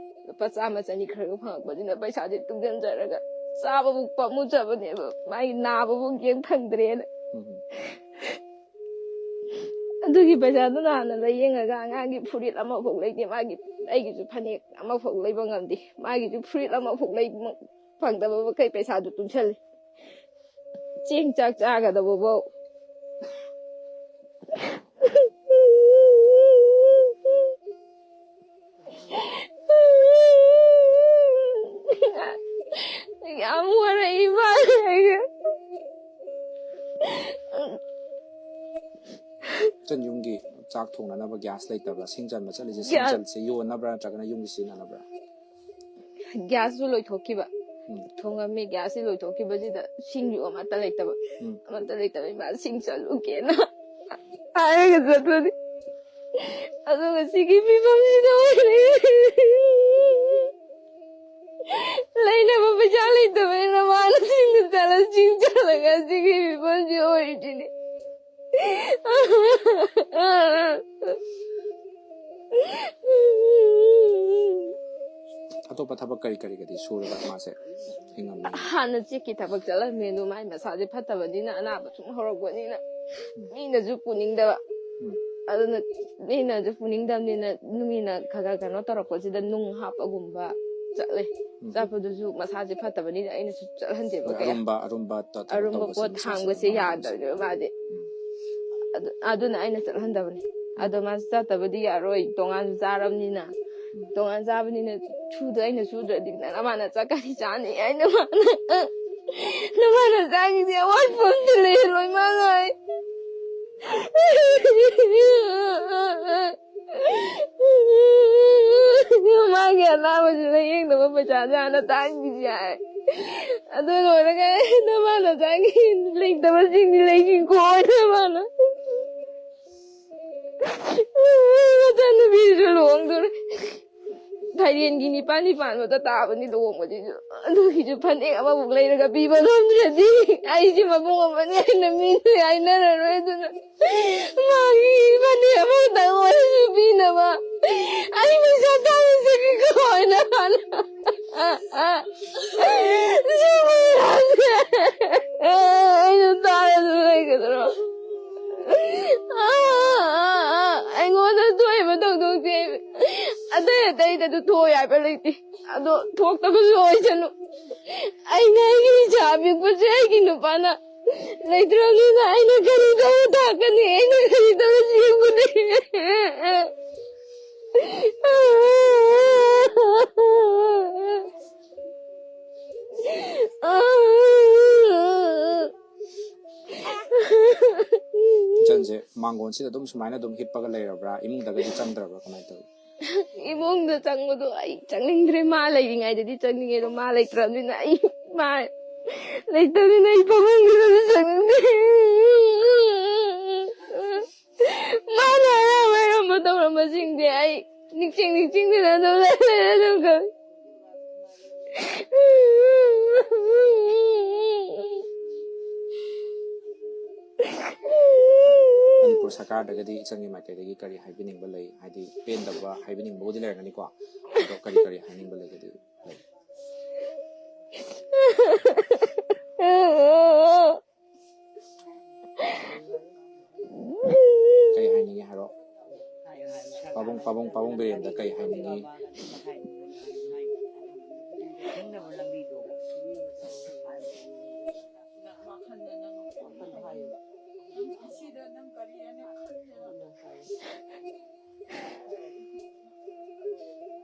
ꯂꯨꯄꯥ ꯆꯥꯝꯃ ꯆꯅꯤ ꯈꯔ ꯈꯔ ꯐꯪꯉꯛꯄꯗꯨꯅ ꯄꯩꯁꯥꯁꯦ ꯇꯨꯡꯁꯤꯟꯖꯔꯒ ꯆꯥꯕꯕꯨ ꯄꯥꯝꯃꯨꯖꯕꯅꯦꯕ꯫ ꯃꯥꯒꯤ ꯅꯥꯕꯕꯨ ꯌꯦꯡ ꯐꯪꯗ꯭ꯔꯦꯅ꯫ ꯎꯝ. ꯑꯗꯨꯒꯤ ꯄꯩꯁꯥꯗꯨꯅ ꯍꯥꯟꯅ ꯂꯥꯏꯌꯦꯡꯉꯒ ꯑꯉꯥꯡꯒꯤ ꯐꯨꯔꯤꯠ ꯑꯃꯐꯥꯎ ꯂꯩꯇꯦ꯫ ꯃꯥꯒꯤ, ꯑꯩꯒꯤꯁꯨ ꯐꯅꯦꯛ ꯑꯃꯐꯥꯎ ꯂꯩꯕ ꯉꯝꯗꯦ꯫ ꯃꯥꯒꯤꯁꯨ ꯐꯨꯔꯤꯠ ꯑꯃꯐꯥꯎ ꯂꯩꯕ ꯐꯪꯗꯕ ꯃꯈꯩ ꯄꯩꯁꯥꯗꯨ ꯇꯨꯡꯁꯜꯂꯤ꯫ ꯆꯦꯡ ꯆꯥꯛ ꯆꯥꯒꯗꯕꯐꯥꯎ꯫ ꯌꯥꯝ ꯋꯥꯔꯛꯏ ꯃꯥ ꯑꯩꯒ꯫ ꯏꯆꯟ, ꯌꯨꯝꯒꯤ ꯆꯥꯛ ꯊꯣꯡꯅꯅꯕ ꯒ꯭ꯌꯥꯁ ꯂꯩꯇꯕ꯭ꯔꯥ? ꯁꯤꯡ ꯆꯟꯕ ꯆꯠꯂꯤꯁꯦ, ꯁꯤꯡ ꯒ꯭ꯌꯥꯁ- ꯆꯟꯁꯦ ꯌꯣꯟꯅꯕ꯭ꯔꯥ ꯅꯠꯇ꯭ꯔꯒꯅ ꯌꯨꯝꯒꯤ ꯁꯤꯖꯤꯟꯅꯅꯕ꯭ꯔꯥ? ꯒ꯭ꯌꯥꯁꯁꯨ ꯂꯣꯏꯊꯣꯛꯈꯤꯕ꯫ ꯎꯝ. ꯊꯣꯡꯉꯝꯃꯤ, ꯒ꯭ꯌꯥꯁꯁꯤ ꯂꯣꯏꯊꯣꯛꯈꯤꯕꯁꯤꯗ ꯁꯤꯡꯁꯨ ꯑꯃꯠꯇ ꯂꯩꯇꯕ꯫ ꯎꯝ. ꯑꯃꯠꯇ ꯂꯩꯇꯕ ꯏꯃꯥ ꯁꯤꯡ ꯆꯠꯂꯨꯒꯦꯅ ꯍꯥꯏꯔꯒ ꯆꯠꯄꯅꯤ꯫ ꯑꯗꯨꯒ ꯁꯤꯒꯤ ꯐꯤꯕꯝꯁꯤꯗ ꯑꯣꯏꯔꯦ꯫ ꯂꯩꯅꯕ ꯄꯩꯁꯥ ꯂꯩꯇꯕꯅꯤꯅ ꯃꯥꯅ ꯁꯤꯡꯗ ꯆꯠꯂ ꯁꯤꯡ ꯆꯠꯂꯒ ꯁꯤꯒꯤ ꯐꯤꯕꯝꯁꯤ ꯑꯣꯏꯔꯤꯁꯤꯅꯤ꯫ ꯑꯇꯣꯞꯄ ꯊꯕꯛ ꯀꯔꯤ ꯀꯔꯤꯒꯗꯤ ꯁꯨꯔꯒ ꯃꯥꯁꯦ ꯍꯤꯡꯉꯝꯃꯤ? ꯍꯥꯟꯅ ꯆꯦꯛꯀꯤ ꯊꯕꯛ ꯆꯠꯂꯝꯃꯦ, ꯑꯗꯨ ꯃꯥꯏ ꯃꯁꯥꯁꯦ ꯐꯠꯇꯕꯅꯤꯅ, ꯑꯅꯥꯕ ꯁꯨꯝ ꯍꯧꯔꯛꯄꯅꯤꯅ ꯃꯤꯅꯁꯨ ꯄꯨꯅꯤꯡꯗꯕ꯫ ꯎꯝ. ꯑꯗꯨꯅ ꯃꯤꯅꯁꯨ ꯄꯨꯅꯤꯡꯗꯕꯅꯤꯅ ꯃꯤꯅ ꯈꯔ ꯈꯔ ꯀꯩꯅꯣ ꯇꯧꯔꯛꯄꯁꯤꯗ ꯅꯨꯡ ꯍꯥꯞꯄꯒꯨꯝꯕ ꯆꯠꯂꯦ꯫ ꯎꯝ. ꯆꯠꯄꯗꯨꯁꯨ ꯃꯁꯥꯁꯦ ꯐꯠꯇꯕꯅꯤꯅ ꯑꯩꯅꯁꯨ ꯆꯠꯍꯟꯗꯦꯕ ꯍꯣꯏ, ꯀꯌꯥ꯫ ꯑꯔꯨꯝꯕ ꯑꯔꯨꯝꯕ ꯇ- ꯊꯕꯛ ꯑꯔꯨꯝꯕ ꯇꯧꯕꯁꯦ ꯄꯣꯠ ꯃꯁꯥꯁꯦ ꯊꯥꯡꯕꯁꯦ ꯉꯝꯗꯕꯁꯦ. ꯌꯥꯗꯕꯅꯦꯕ ꯃꯥꯗꯤ꯫ ꯎꯝ. ꯑꯗꯨ-, ꯑꯗꯨꯅ ꯑꯩꯅ ꯆꯠꯍꯟꯗꯕꯅꯤ꯫ ꯑꯗꯣ ꯃꯥꯁꯨ ꯆꯠꯇꯕꯗꯤ ꯌꯥꯔꯣꯏ, ꯇꯣꯉꯥꯟꯁꯨ ꯆꯥꯔꯕꯅꯤꯅ꯫ ꯇꯣꯉꯥꯟ ꯆꯥꯕꯅꯤꯅ ꯁꯨꯗ ꯑꯩꯅ ꯁꯨꯗ꯭ꯔꯗꯤ ꯅꯪ ꯃꯥꯅ ꯆꯠꯀꯅꯤ ꯆꯥꯅꯤ ꯍꯥꯏꯅ ꯃꯥꯅ, ꯅꯃꯥꯅ ꯆꯥꯈꯤꯗꯤ ꯑꯋꯥꯠꯄ ꯑꯝꯇ ꯂꯩꯔꯣꯏ ꯃꯥꯅ ꯍꯥꯏ꯫ ꯃꯥꯒꯤ ꯑꯅꯥꯕꯁꯤ ꯂꯥꯌꯦꯡꯅꯕ ꯄꯩꯁꯥꯁꯦ ꯍꯥꯟꯅ ꯇꯥꯡꯈꯤꯁꯤ ꯍꯥꯏ꯫ ꯑꯗꯨ ꯂꯣꯏꯔꯒ ꯅꯃꯥꯅ ꯆꯥꯈꯤ ꯂꯩꯇꯕꯁꯤꯡꯗꯤ ꯂꯩꯈꯤꯀꯣ ꯍꯥꯏꯅ ꯃꯥꯅ꯫ ꯃꯆꯥꯅꯨꯄꯤꯁꯨ ꯂꯨꯍꯣꯡꯗꯣꯔꯦ꯫ ꯐꯥꯏꯔꯦꯟꯒꯤ ꯅꯤꯄꯥꯜꯅꯤ ꯄꯥꯟꯕꯗ ꯇꯥꯕꯅꯤ ꯂꯨꯍꯣꯡꯕꯁꯤꯁꯨ꯫ ꯑꯗꯨꯒꯤꯁꯨ ꯐꯅꯦꯛ ꯑꯃꯃꯨꯛ ꯂꯩꯔꯒ ꯄꯤꯕ ꯉꯝꯗ꯭ꯔꯗꯤ ꯑꯩꯁꯦ ꯃꯕꯨꯡ ꯑꯃꯅꯤ ꯍꯥꯏꯅ ꯃꯤꯅ ꯍꯥꯏꯅꯔꯔꯣꯏ꯫ ꯑꯗꯨꯅ ꯃꯥꯒꯤ ꯐꯅꯦꯛ ꯑꯃꯈꯛꯇꯪ ꯑꯣꯏꯔꯁꯨ ꯄꯤꯅꯕ ꯑꯩ ꯄꯩꯁꯥ ꯇꯥꯜꯂꯨꯁꯤꯀꯣ ꯍꯥꯏꯅ ꯃꯥꯅ꯫ ꯑꯩꯅ ꯇꯥꯔꯁꯨ ꯂꯩꯒꯗ꯭ꯔꯣ? ꯑꯩꯉꯣꯟꯗ ꯊꯣꯛꯏꯕ ꯊꯧꯗꯣꯛꯁꯦ ꯑꯇꯩ ꯑꯇꯩꯗ ꯑꯗꯨ ꯊꯣꯛꯑꯣꯏ ꯍꯥꯏꯕ ꯂꯩꯇꯦ꯫ ꯑꯗꯣ ꯊꯣꯛꯇꯕꯁꯨ ꯑꯣꯏꯁꯅꯨ꯫ ꯑꯩꯅ ꯑꯩꯒꯤ ꯏꯆꯥ ꯑꯄꯤꯛꯄꯁꯦ ꯑꯩꯒꯤ ꯅꯨꯄꯥꯅ ꯂꯩꯇ꯭ꯔꯕꯅꯤꯅ ꯑꯩꯅ ꯀꯔꯤ ꯇꯧꯕ ꯊꯥꯛꯀꯅꯤ? ꯑꯩꯅ ꯀꯔꯤ ꯇꯧꯕ ꯆꯦꯟꯒꯅꯤ? ꯏꯆꯟꯁꯦ ꯃꯥꯡꯒꯣꯟꯁꯤꯗ ꯑꯗꯨꯝ ꯁꯨꯃꯥꯏꯅ ꯑꯗꯨꯝ ꯍꯤꯞꯄꯒ ꯂꯩꯔꯕ꯭ꯔꯥ? ꯏꯃꯨꯡꯗꯒꯗꯤ ꯆꯪꯗ꯭ꯔꯕ꯭ꯔꯥ? ꯀꯃꯥꯏꯅ ꯇꯧꯏ? ꯏꯃꯨꯡꯗ ꯆꯪꯕꯗꯣ ꯑꯩ ꯆꯪꯅꯤꯡꯗ꯭ꯔꯦ꯫ ꯃꯥ ꯂꯩꯔꯤꯉꯩꯗꯗꯤ ꯆꯪꯅꯤꯡꯉꯦ, ꯑꯗꯣ ꯃꯥ ꯂꯩꯇ꯭ꯔꯕꯅꯤꯅ ꯑꯩ, ꯃꯥ ꯂꯩꯇꯕꯅꯤꯅ ꯑꯩ ꯐꯃꯨꯡꯗꯁꯨ ꯆꯪꯅꯤꯡꯗꯦ꯫ ꯃꯥꯅ ꯑꯌꯥꯝꯕ ꯑꯌꯥꯝꯕ ꯇꯧꯔꯝꯕꯁꯤꯡꯁꯦ ꯑꯩ ꯅꯤꯡꯁꯤꯡ ꯅꯤꯡꯁꯤꯡꯗꯅ ꯑꯗꯨꯝ ꯂꯩꯔꯦ ꯑꯗꯨꯝ ꯈꯪꯉꯦ꯫ ꯃꯅꯤꯄꯨꯔ ꯁꯔꯀꯥꯔꯗꯒꯗꯤ ꯏꯆꯟꯒꯤ ꯃꯥꯏꯀꯩꯗꯒꯤ ꯀꯔꯤ ꯍꯥꯏꯕꯤꯅꯤꯡꯕ ꯂꯩ? ꯍꯥꯏꯗꯤ ꯄꯦꯟꯗꯕ ꯍꯥꯏꯕꯤꯅꯤꯡꯕꯕꯨꯗꯤ ꯂꯩꯔꯝꯒꯅꯤꯀꯣ, ꯑꯗꯣ ꯀꯔꯤ ꯀꯔꯤ ꯍꯥꯏꯅꯤꯡꯕ ꯂꯩꯒꯗꯤ ꯂꯩ? ꯀꯩ ꯍꯥꯏꯅꯤꯡꯉꯤ ꯍꯥꯏꯔꯣ? ꯄꯥꯕꯨꯡ, ꯄꯥꯕꯨꯡ, ꯄꯥꯕꯨꯡ ꯕꯤꯔꯦꯟꯗ ꯀꯩ ꯍꯥꯏꯅꯤꯡꯉꯤ?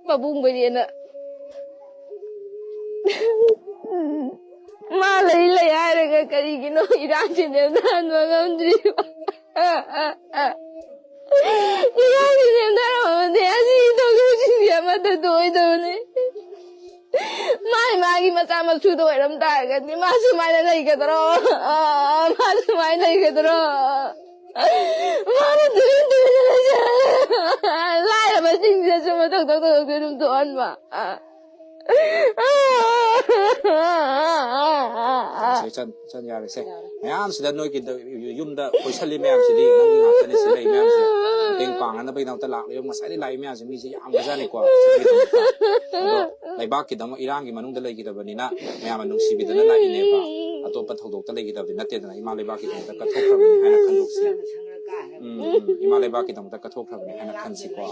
ꯄꯥꯕꯨꯡꯕꯨꯅꯦꯅ꯫ ꯃꯥ ꯂꯩ ꯂꯩ ꯍꯥꯏꯔꯒ ꯀꯔꯤꯒꯤꯅꯣ ꯏꯔꯥꯡꯁꯦ ꯅꯦꯝꯊꯍꯟꯕ ꯉꯝꯗ꯭ꯔꯤꯕ? ꯏꯔꯥꯡꯁꯦ ꯅꯦꯝꯊꯔꯝꯃꯕꯗꯤ ꯑꯁꯤ ꯊꯧꯗꯣꯛꯁꯤꯡꯁꯦ ꯑꯃꯠꯇ ꯊꯣꯛꯑꯣꯏꯗꯕꯅꯤ꯫ ꯃꯥꯏ ꯃꯥꯒꯤ ꯃꯆꯥ ꯃꯁꯨꯗ ꯑꯣꯏꯔꯝ ꯇꯥꯔꯒꯗꯤ ꯃꯥ ꯁꯨꯃꯥꯏꯅ ꯂꯩꯒꯗ꯭ꯔꯣ? ꯃꯥ ꯁꯨꯃꯥꯏꯅ ꯂꯩꯒꯗ꯭ꯔꯣ? ꯃꯥꯅ ꯇꯨꯃꯤꯟ ꯇꯨꯃꯤꯟꯅ ꯂꯩꯖꯔꯒ ꯂꯥꯏꯔꯕꯁꯤꯡꯁꯤꯗꯁꯨ ꯃꯊꯧ ꯊꯧꯗꯣꯛꯇꯣ ꯑꯗꯨꯝ ꯊꯣꯛꯍꯟꯕ꯫ ꯁꯦ, ꯆꯟ ꯆꯟ ꯌꯥꯔꯦ ꯁꯦ꯫ ꯃꯌꯥꯝꯁꯤꯗ ꯅꯣꯏꯒꯤ ꯌꯨꯝꯗ ꯀꯣꯏꯁꯜꯂꯤ ꯃꯌꯥꯝꯁꯤꯗꯤ ꯅꯪꯒꯤ ꯉꯥꯛꯇꯅꯦ ꯁꯤ ꯂꯩ ꯃꯌꯥꯝꯁꯦ꯫ ꯃꯇꯦꯡ ꯄꯥꯡꯅꯅꯕꯒꯤꯗꯃꯛꯇ ꯂꯥꯛꯂꯤꯕ ꯉꯁꯥꯏꯗꯤ ꯂꯥꯛꯏ ꯃꯌꯥꯝꯁꯦ ꯃꯤꯁꯦ ꯌꯥꯝꯈ꯭ꯔꯖꯥꯠꯅꯤꯀꯣ꯫ ꯑꯗꯣ ꯂꯩꯕꯥꯛꯀꯤꯗꯃꯛ ꯏꯔꯥꯡꯒꯤ ꯃꯅꯨꯡꯗ ꯂꯩꯈꯤꯗꯕꯅꯤꯅ ꯃꯌꯥꯝꯅ ꯅꯨꯡꯁꯤꯕꯤꯗꯅ ꯂꯥꯛꯏꯅꯦꯕ꯫ ꯑꯇꯣꯞꯄ ꯊꯧꯗꯣꯛꯇ ꯂꯩꯈꯤꯗꯕꯗꯤ ꯅꯠꯇꯦꯗꯅ ꯏꯃꯥ ꯂꯩꯕꯥꯛꯀꯤꯗꯃꯛꯇ ꯀꯠꯊꯣꯛꯈ꯭ꯔꯕꯅꯤ ꯍꯥꯏꯅ ꯈꯟꯗꯣꯛꯁꯤ꯫ ꯎꯝ, ꯎꯝ, ꯏꯃꯥ ꯂꯩꯕꯥꯛꯀꯤꯗꯃꯛꯇ ꯀꯠꯊꯣꯛꯈ꯭ꯔꯕꯅꯤ ꯍꯥꯏꯅ ꯈꯟꯁꯤꯀꯣ꯫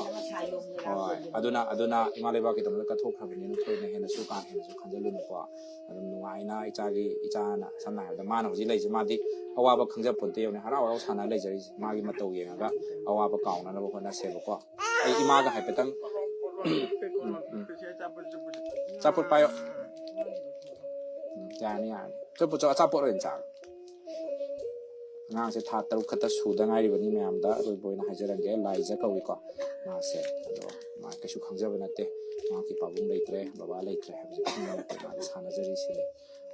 ꯍꯣꯏ, ꯑꯗꯨꯅ ꯑꯗꯨꯅ ꯏꯃꯥ ꯂꯩꯕꯥꯛꯀꯤꯗꯃꯛꯇ ꯀꯠꯊꯣꯛꯈ꯭ꯔꯕꯅꯤꯅ ꯊꯣꯏꯅ ꯍꯦꯟꯅꯁꯨ ꯀꯥ ꯍꯦꯟꯅꯁꯨ ꯈꯟꯖꯜꯂꯨꯅꯨꯀꯣ꯫ ꯑꯗꯨꯝ ꯅꯨꯡꯉꯥꯏꯅ ꯏꯆꯥꯒꯤ ꯏꯆꯥꯅ ꯁꯝꯅ ꯍꯥꯏꯔꯕꯗ ꯃꯥꯅ ꯍꯧꯖꯤꯛ ꯂꯩꯔꯤꯁꯦ ꯃꯥꯗꯤ ꯑꯋꯥꯕ ꯈꯪꯖꯄꯣꯟꯇꯦ ꯌꯦꯡꯉꯨꯅꯦ ꯍꯔꯥꯎ ꯍꯔꯥꯎ ꯁꯥꯟꯅ ꯂꯩꯖꯔꯤꯁꯦ ꯃꯥꯒꯤ ꯃꯇꯧ ꯌꯦꯡꯉꯒ ꯑꯋꯥꯕ ꯀꯥꯎꯅꯅꯕ ꯍꯣꯠꯅꯁꯦꯕꯀꯣ꯫ ꯑꯩ ꯏꯃꯥꯒ ꯍꯥꯏꯐꯦꯠꯇꯪ ꯎꯝ, ꯎꯝ꯫ ꯑꯆꯥꯄꯣꯠ ꯄꯥꯏꯌꯣ꯫ ꯎꯝ, ꯌꯥꯔꯅꯤ ꯌꯥꯔꯅꯤ꯫ ꯑꯆꯥꯄꯣꯠ ꯑꯆꯥꯄꯣꯠ ꯑꯣꯏꯅ ꯆꯥꯔꯣ꯫ ꯑꯉꯥꯡꯁꯦ ꯊꯥ ꯇꯔꯨꯛ ꯈꯛꯇ ꯁꯨꯗ ꯉꯥꯏꯔꯤꯕꯅꯤ ꯃꯌꯥꯝꯗ ꯑꯔꯣꯏꯕ ꯑꯣꯏꯅ ꯍꯥꯏꯖꯔꯝꯒꯦ꯫ ꯂꯥꯏꯖ ꯀꯧꯏꯀꯣ ꯃꯥꯁꯦ꯫ ꯑꯗꯣ ꯃꯥ ꯀꯩꯁꯨ ꯈꯪꯖꯕ ꯅꯠꯇꯦ꯫ ꯃꯍꯥꯛꯀꯤ ꯄꯥꯕꯨꯡ ꯂꯩꯇ꯭ꯔꯦ, ꯕꯕꯥ ꯂꯩꯇ꯭ꯔꯦ ꯍꯥꯏꯕꯁꯦ ꯈꯪꯕ ꯅꯠꯇꯦ꯫ ꯃꯥꯗꯤ ꯁꯥꯟꯅꯖꯔꯤꯁꯤꯅꯤ꯫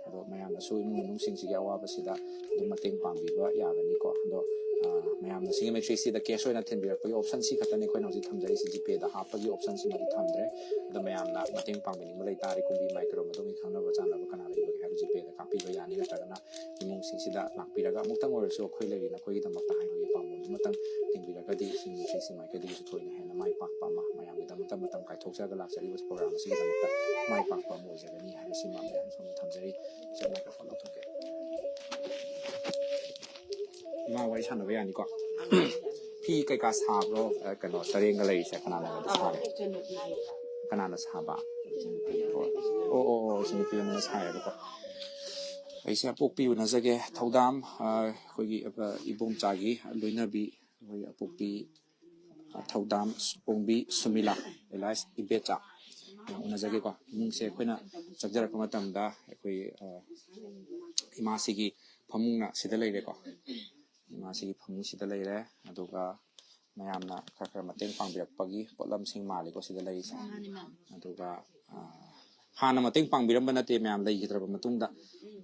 ꯑꯗꯣ ꯃꯌꯥꯝꯅꯁꯨ ꯏꯃꯨꯡ ꯃꯅꯨꯡꯁꯤꯡꯁꯤꯒꯤ ꯑꯋꯥꯕꯁꯤꯗ ꯑꯗꯨꯝ ꯃꯇꯦꯡ ꯄꯥꯡꯕꯤꯕ ꯌꯥꯒꯅꯤꯀꯣ꯫ ꯑꯗꯣ ꯑ, ꯃꯌꯥꯝꯅ ꯁꯤꯒꯤ ꯃꯦꯇ꯭ꯔꯤꯛꯁꯤꯗ ꯀꯦꯁ ꯑꯣꯏꯅ ꯊꯤꯟꯕꯤꯔꯛꯄꯒꯤ ꯑꯣꯞꯁꯟꯁꯤ ꯈꯛꯇꯅꯤ ꯑꯩꯈꯣꯏꯅ ꯍꯧꯖꯤꯛ ꯊꯝꯖꯔꯤꯁꯤ꯫ ꯖꯤꯄꯦꯗ ꯍꯥꯞꯄꯒꯤ ꯑꯣꯞꯁꯟꯁꯤꯃꯗꯤ ꯊꯝꯗ꯭ꯔꯦ꯫ ꯑꯗꯣ ꯃꯌꯥꯝꯅ ꯃꯇꯦꯡ ꯄꯥꯡꯕꯤꯅꯤꯡꯕ ꯂꯩꯇꯥꯔꯗꯤ ꯀꯨꯝꯕꯤ ꯃꯥꯏꯀꯩꯔꯣꯝ ꯑꯗꯣꯝꯒꯤ ꯈꯪꯅꯕ ꯆꯥꯟꯅꯕ ꯀꯅꯥ ꯂꯩꯕꯒꯦ ꯍꯥꯏꯕ ꯖꯤꯄꯦꯗ ꯀꯥꯞꯄꯤꯕ ꯌꯥꯅꯤ꯫ ꯅꯠꯇ꯭ꯔꯒꯅ ꯏꯃꯨꯡꯁꯤꯡꯁꯤꯗ ꯂꯥꯛꯄꯤꯔꯒ ꯑꯃꯨꯛꯇꯪ ꯑꯣꯏꯔꯁꯨ ꯑꯩꯈꯣꯏ ꯂꯩꯔꯤ ꯅꯈꯣꯏꯒꯤꯗꯃꯛꯇ ꯍꯥꯏꯕꯒꯤ ꯄꯥꯎꯈꯨꯝ ꯑꯃꯇꯪ ꯊꯤꯡꯕꯤꯔꯒꯗꯤ ꯁꯤꯒꯤ ꯃꯦꯇ꯭ꯔꯤꯛꯁꯤ ꯃꯥꯏꯀꯩꯗꯒꯤꯁꯨ ꯊꯣꯏꯅ ꯍꯦꯟꯅ ꯃꯥꯏ ꯄꯥꯛꯄ ꯑꯃ ꯃꯌꯥꯝꯒꯤꯗꯃꯛꯇ ꯃꯇꯝ ꯀꯥꯏꯊꯣꯛꯆꯔꯒ ꯂꯥꯛꯆꯔꯤꯕ ꯄ꯭ꯔꯣꯒ꯭ꯔꯥꯝ ꯑꯁꯤꯒꯤꯗꯃꯛꯇ ꯃꯥꯏ ꯄꯥꯛꯄ ꯑꯃ ꯑꯣꯏꯖꯒꯅꯤ ꯍꯥꯏꯕꯁꯤꯃ ꯃꯌꯥꯝ ꯁꯣꯝꯗ ꯊꯝꯖꯔꯤ꯫ ꯁꯦ, ꯃꯥꯏꯀ꯭ꯔꯣꯐꯣꯟ ꯂꯧꯊꯣꯛꯀꯦ꯫ ꯏꯃꯥ ꯋꯥꯔꯤ ꯁꯥꯟꯅꯕ ꯌꯥꯅꯤꯀꯣ? ꯐꯤ ꯀꯩꯀꯥ ꯁꯥꯕ꯭ꯔꯣ? ꯑ, ꯀꯩꯅꯣ ꯆꯔꯦꯡꯒ ꯂꯩꯔꯤꯁꯦ ꯀꯅꯥꯅ ꯁꯥꯒꯦ? ꯀꯅꯥꯅ ꯁꯥꯕ? ꯑꯣ ꯑꯣ ꯑꯣ, ꯏꯆꯟꯅꯨꯄꯤ ꯑꯃꯅ ꯁꯥꯏꯌꯦꯕꯀꯣ꯫ ꯑꯩꯁꯦ ꯑꯄꯣꯛꯄꯤ ꯎꯅꯖꯒꯦ꯫ ꯊꯧꯗꯥꯝ, ꯑ, ꯑꯩꯈꯣꯏꯒꯤ, ꯑ, ꯏꯕꯣꯝꯆꯥꯒꯤ ꯂꯣꯏꯅꯕꯤ ꯑꯩꯈꯣꯏꯒꯤ ꯑꯄꯣꯛꯄꯤ ꯊꯧꯗꯥꯝ ꯑꯣꯡꯕꯤ ꯁꯨꯃꯤꯂꯥ, alias ꯏꯕꯦꯆꯥ, ꯎꯅꯖꯒꯦꯀꯣ꯫ ꯏꯃꯨꯡꯁꯦ ꯑꯩꯈꯣꯏꯅ ꯆꯪꯖꯔꯛꯄ ꯃꯇꯝꯗ ꯑꯩꯈꯣꯏ, ꯑ, ꯏꯃꯥꯁꯤꯒꯤ ꯐꯃꯨꯡꯅ ꯁꯤꯗ ꯂꯩꯔꯦꯀꯣ꯫ ꯏꯃꯥꯁꯤꯒꯤ ꯐꯃꯨꯡꯁꯤꯗ ꯂꯩꯔꯦ꯫ ꯑꯗꯨꯒ ꯃꯌꯥꯝꯅ ꯈꯔ ꯈꯔ ꯃꯇꯦꯡ ꯄꯥꯡꯕꯤꯔꯛꯄꯒꯤ ꯄꯣꯠꯂꯝꯁꯤꯡ ꯃꯥꯜꯂꯤꯀꯣ ꯁꯤꯗ ꯂꯩꯔꯤꯁꯦ꯫ ꯃꯥꯅꯤ, ꯃꯥꯅꯤ꯫ ꯑꯗꯨꯒ, ꯑ, ꯍꯥꯟꯅ ꯃꯇꯦꯡ ꯄꯥꯡꯕꯤꯔꯝꯕ ꯅꯠꯇꯦ ꯃꯌꯥꯝ, ꯂꯩꯈꯤꯗ꯭ꯔꯕ ꯃꯇꯨꯡꯗ,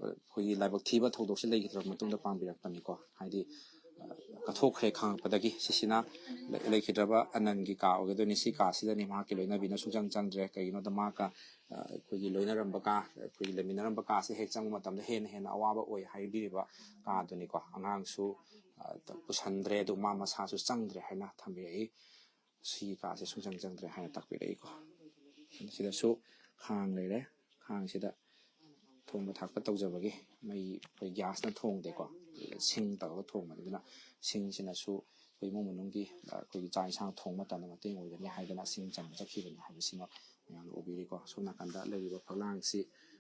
ꯑꯩꯈꯣꯏꯒꯤ ꯂꯥꯏꯕꯛ ꯊꯤꯕ ꯊꯧꯗꯣꯛꯁꯦ ꯂꯩꯈꯤꯗ꯭ꯔꯕ ꯃꯇꯨꯡꯗ ꯄꯥꯡꯕꯤꯔꯛꯄꯅꯤꯀꯣ꯫ ꯍꯥꯏꯗꯤ, ꯑ, ꯀꯠꯊꯣꯛꯈ꯭ꯔꯦ ꯈꯪꯉꯛꯄꯗꯒꯤ꯫ ꯁꯤꯁꯤꯅ ꯂꯩ-, ꯂꯩꯈꯤꯗ꯭ꯔꯕ ꯑꯅꯟꯒꯤ ꯀꯥ ꯑꯣꯏꯒꯗꯣꯏꯅꯤ꯫ ꯁꯤ ꯀꯥꯁꯤꯗꯅꯤ ꯃꯍꯥꯛꯀꯤ ꯂꯣꯏꯅꯕꯤꯅ ꯁꯨꯡꯆꯪ ꯆꯪꯗ꯭ꯔꯦ꯫ ꯀꯩꯒꯤꯅꯣꯗ ꯃꯥꯒ, ꯑ, ꯑꯩꯈꯣꯏꯒꯤ ꯂꯣꯏꯅꯔꯝꯕ ꯀꯥ, ꯑꯩꯈꯣꯏꯒꯤ ꯂꯩꯃꯤꯟꯅꯔꯝꯕ ꯀꯥꯁꯦ ꯍꯦꯛ ꯆꯪꯕ ꯃꯇꯝꯗ ꯍꯦꯟꯅ ꯍꯦꯟꯅ ꯑꯋꯥꯕ ꯑꯣꯏ ꯍꯥꯏꯕꯤꯔꯤꯕ ꯀꯥꯗꯨꯅꯤꯀꯣ꯫ ꯑꯉꯥꯡꯁꯨ, ꯑ, ꯄꯨꯁꯟꯗ꯭ꯔꯦ, ꯑꯗꯨ ꯃꯥ ꯃꯁꯥꯁꯨ ꯆꯪꯗ꯭ꯔꯦ ꯍꯥꯏꯅ ꯊꯝꯕꯤꯔꯛꯏ꯫ ꯁꯤꯒꯤ ꯀꯥꯁꯦ ꯁꯨꯡꯆꯪ ꯆꯪꯗ꯭ꯔꯦ ꯍꯥꯏꯅ ꯇꯥꯛꯄꯤꯔꯛꯏꯀꯣ꯫ ꯁꯤꯗꯁꯨ ꯈꯥꯡ ꯂꯩꯔꯦ꯫ ꯈꯥꯡꯁꯤꯗ ꯊꯣꯡꯕ ꯊꯥꯛꯄ ꯇꯧꯖꯕꯒꯤ ꯃꯩ ꯑꯩꯈꯣꯏ ꯒ꯭ꯌꯥꯁꯅ ꯊꯣꯡꯗꯦꯀꯣ, ꯁꯤꯡ ꯇꯧꯔꯒ ꯊꯣꯡꯕꯅꯤ꯫ ꯑꯗꯨꯅ ꯁꯤꯡꯁꯤꯅꯁꯨ ꯑꯩꯈꯣꯏ ꯏꯃꯨꯡ ꯃꯅꯨꯡꯒꯤ, ꯑ, ꯑꯩꯈꯣꯏꯒꯤ ꯆꯥꯛ ꯏꯟꯁꯥꯡ ꯊꯣꯡꯕ ꯃꯇꯝꯗ ꯃꯇꯦꯡ ꯑꯣꯏꯒꯅꯤ ꯍꯥꯏꯗꯅ ꯁꯤꯡ ꯆꯟꯕ ꯆꯠꯈꯤꯕꯅꯤ ꯍꯥꯏꯕꯁꯤꯃ ꯃꯌꯥꯝꯅ ꯎꯕꯤꯔꯤꯀꯣ꯫ ꯁꯣꯝ ꯅꯥꯀꯟꯗ ꯂꯩꯔꯤꯕ ꯐꯛꯂꯥꯡꯁꯤ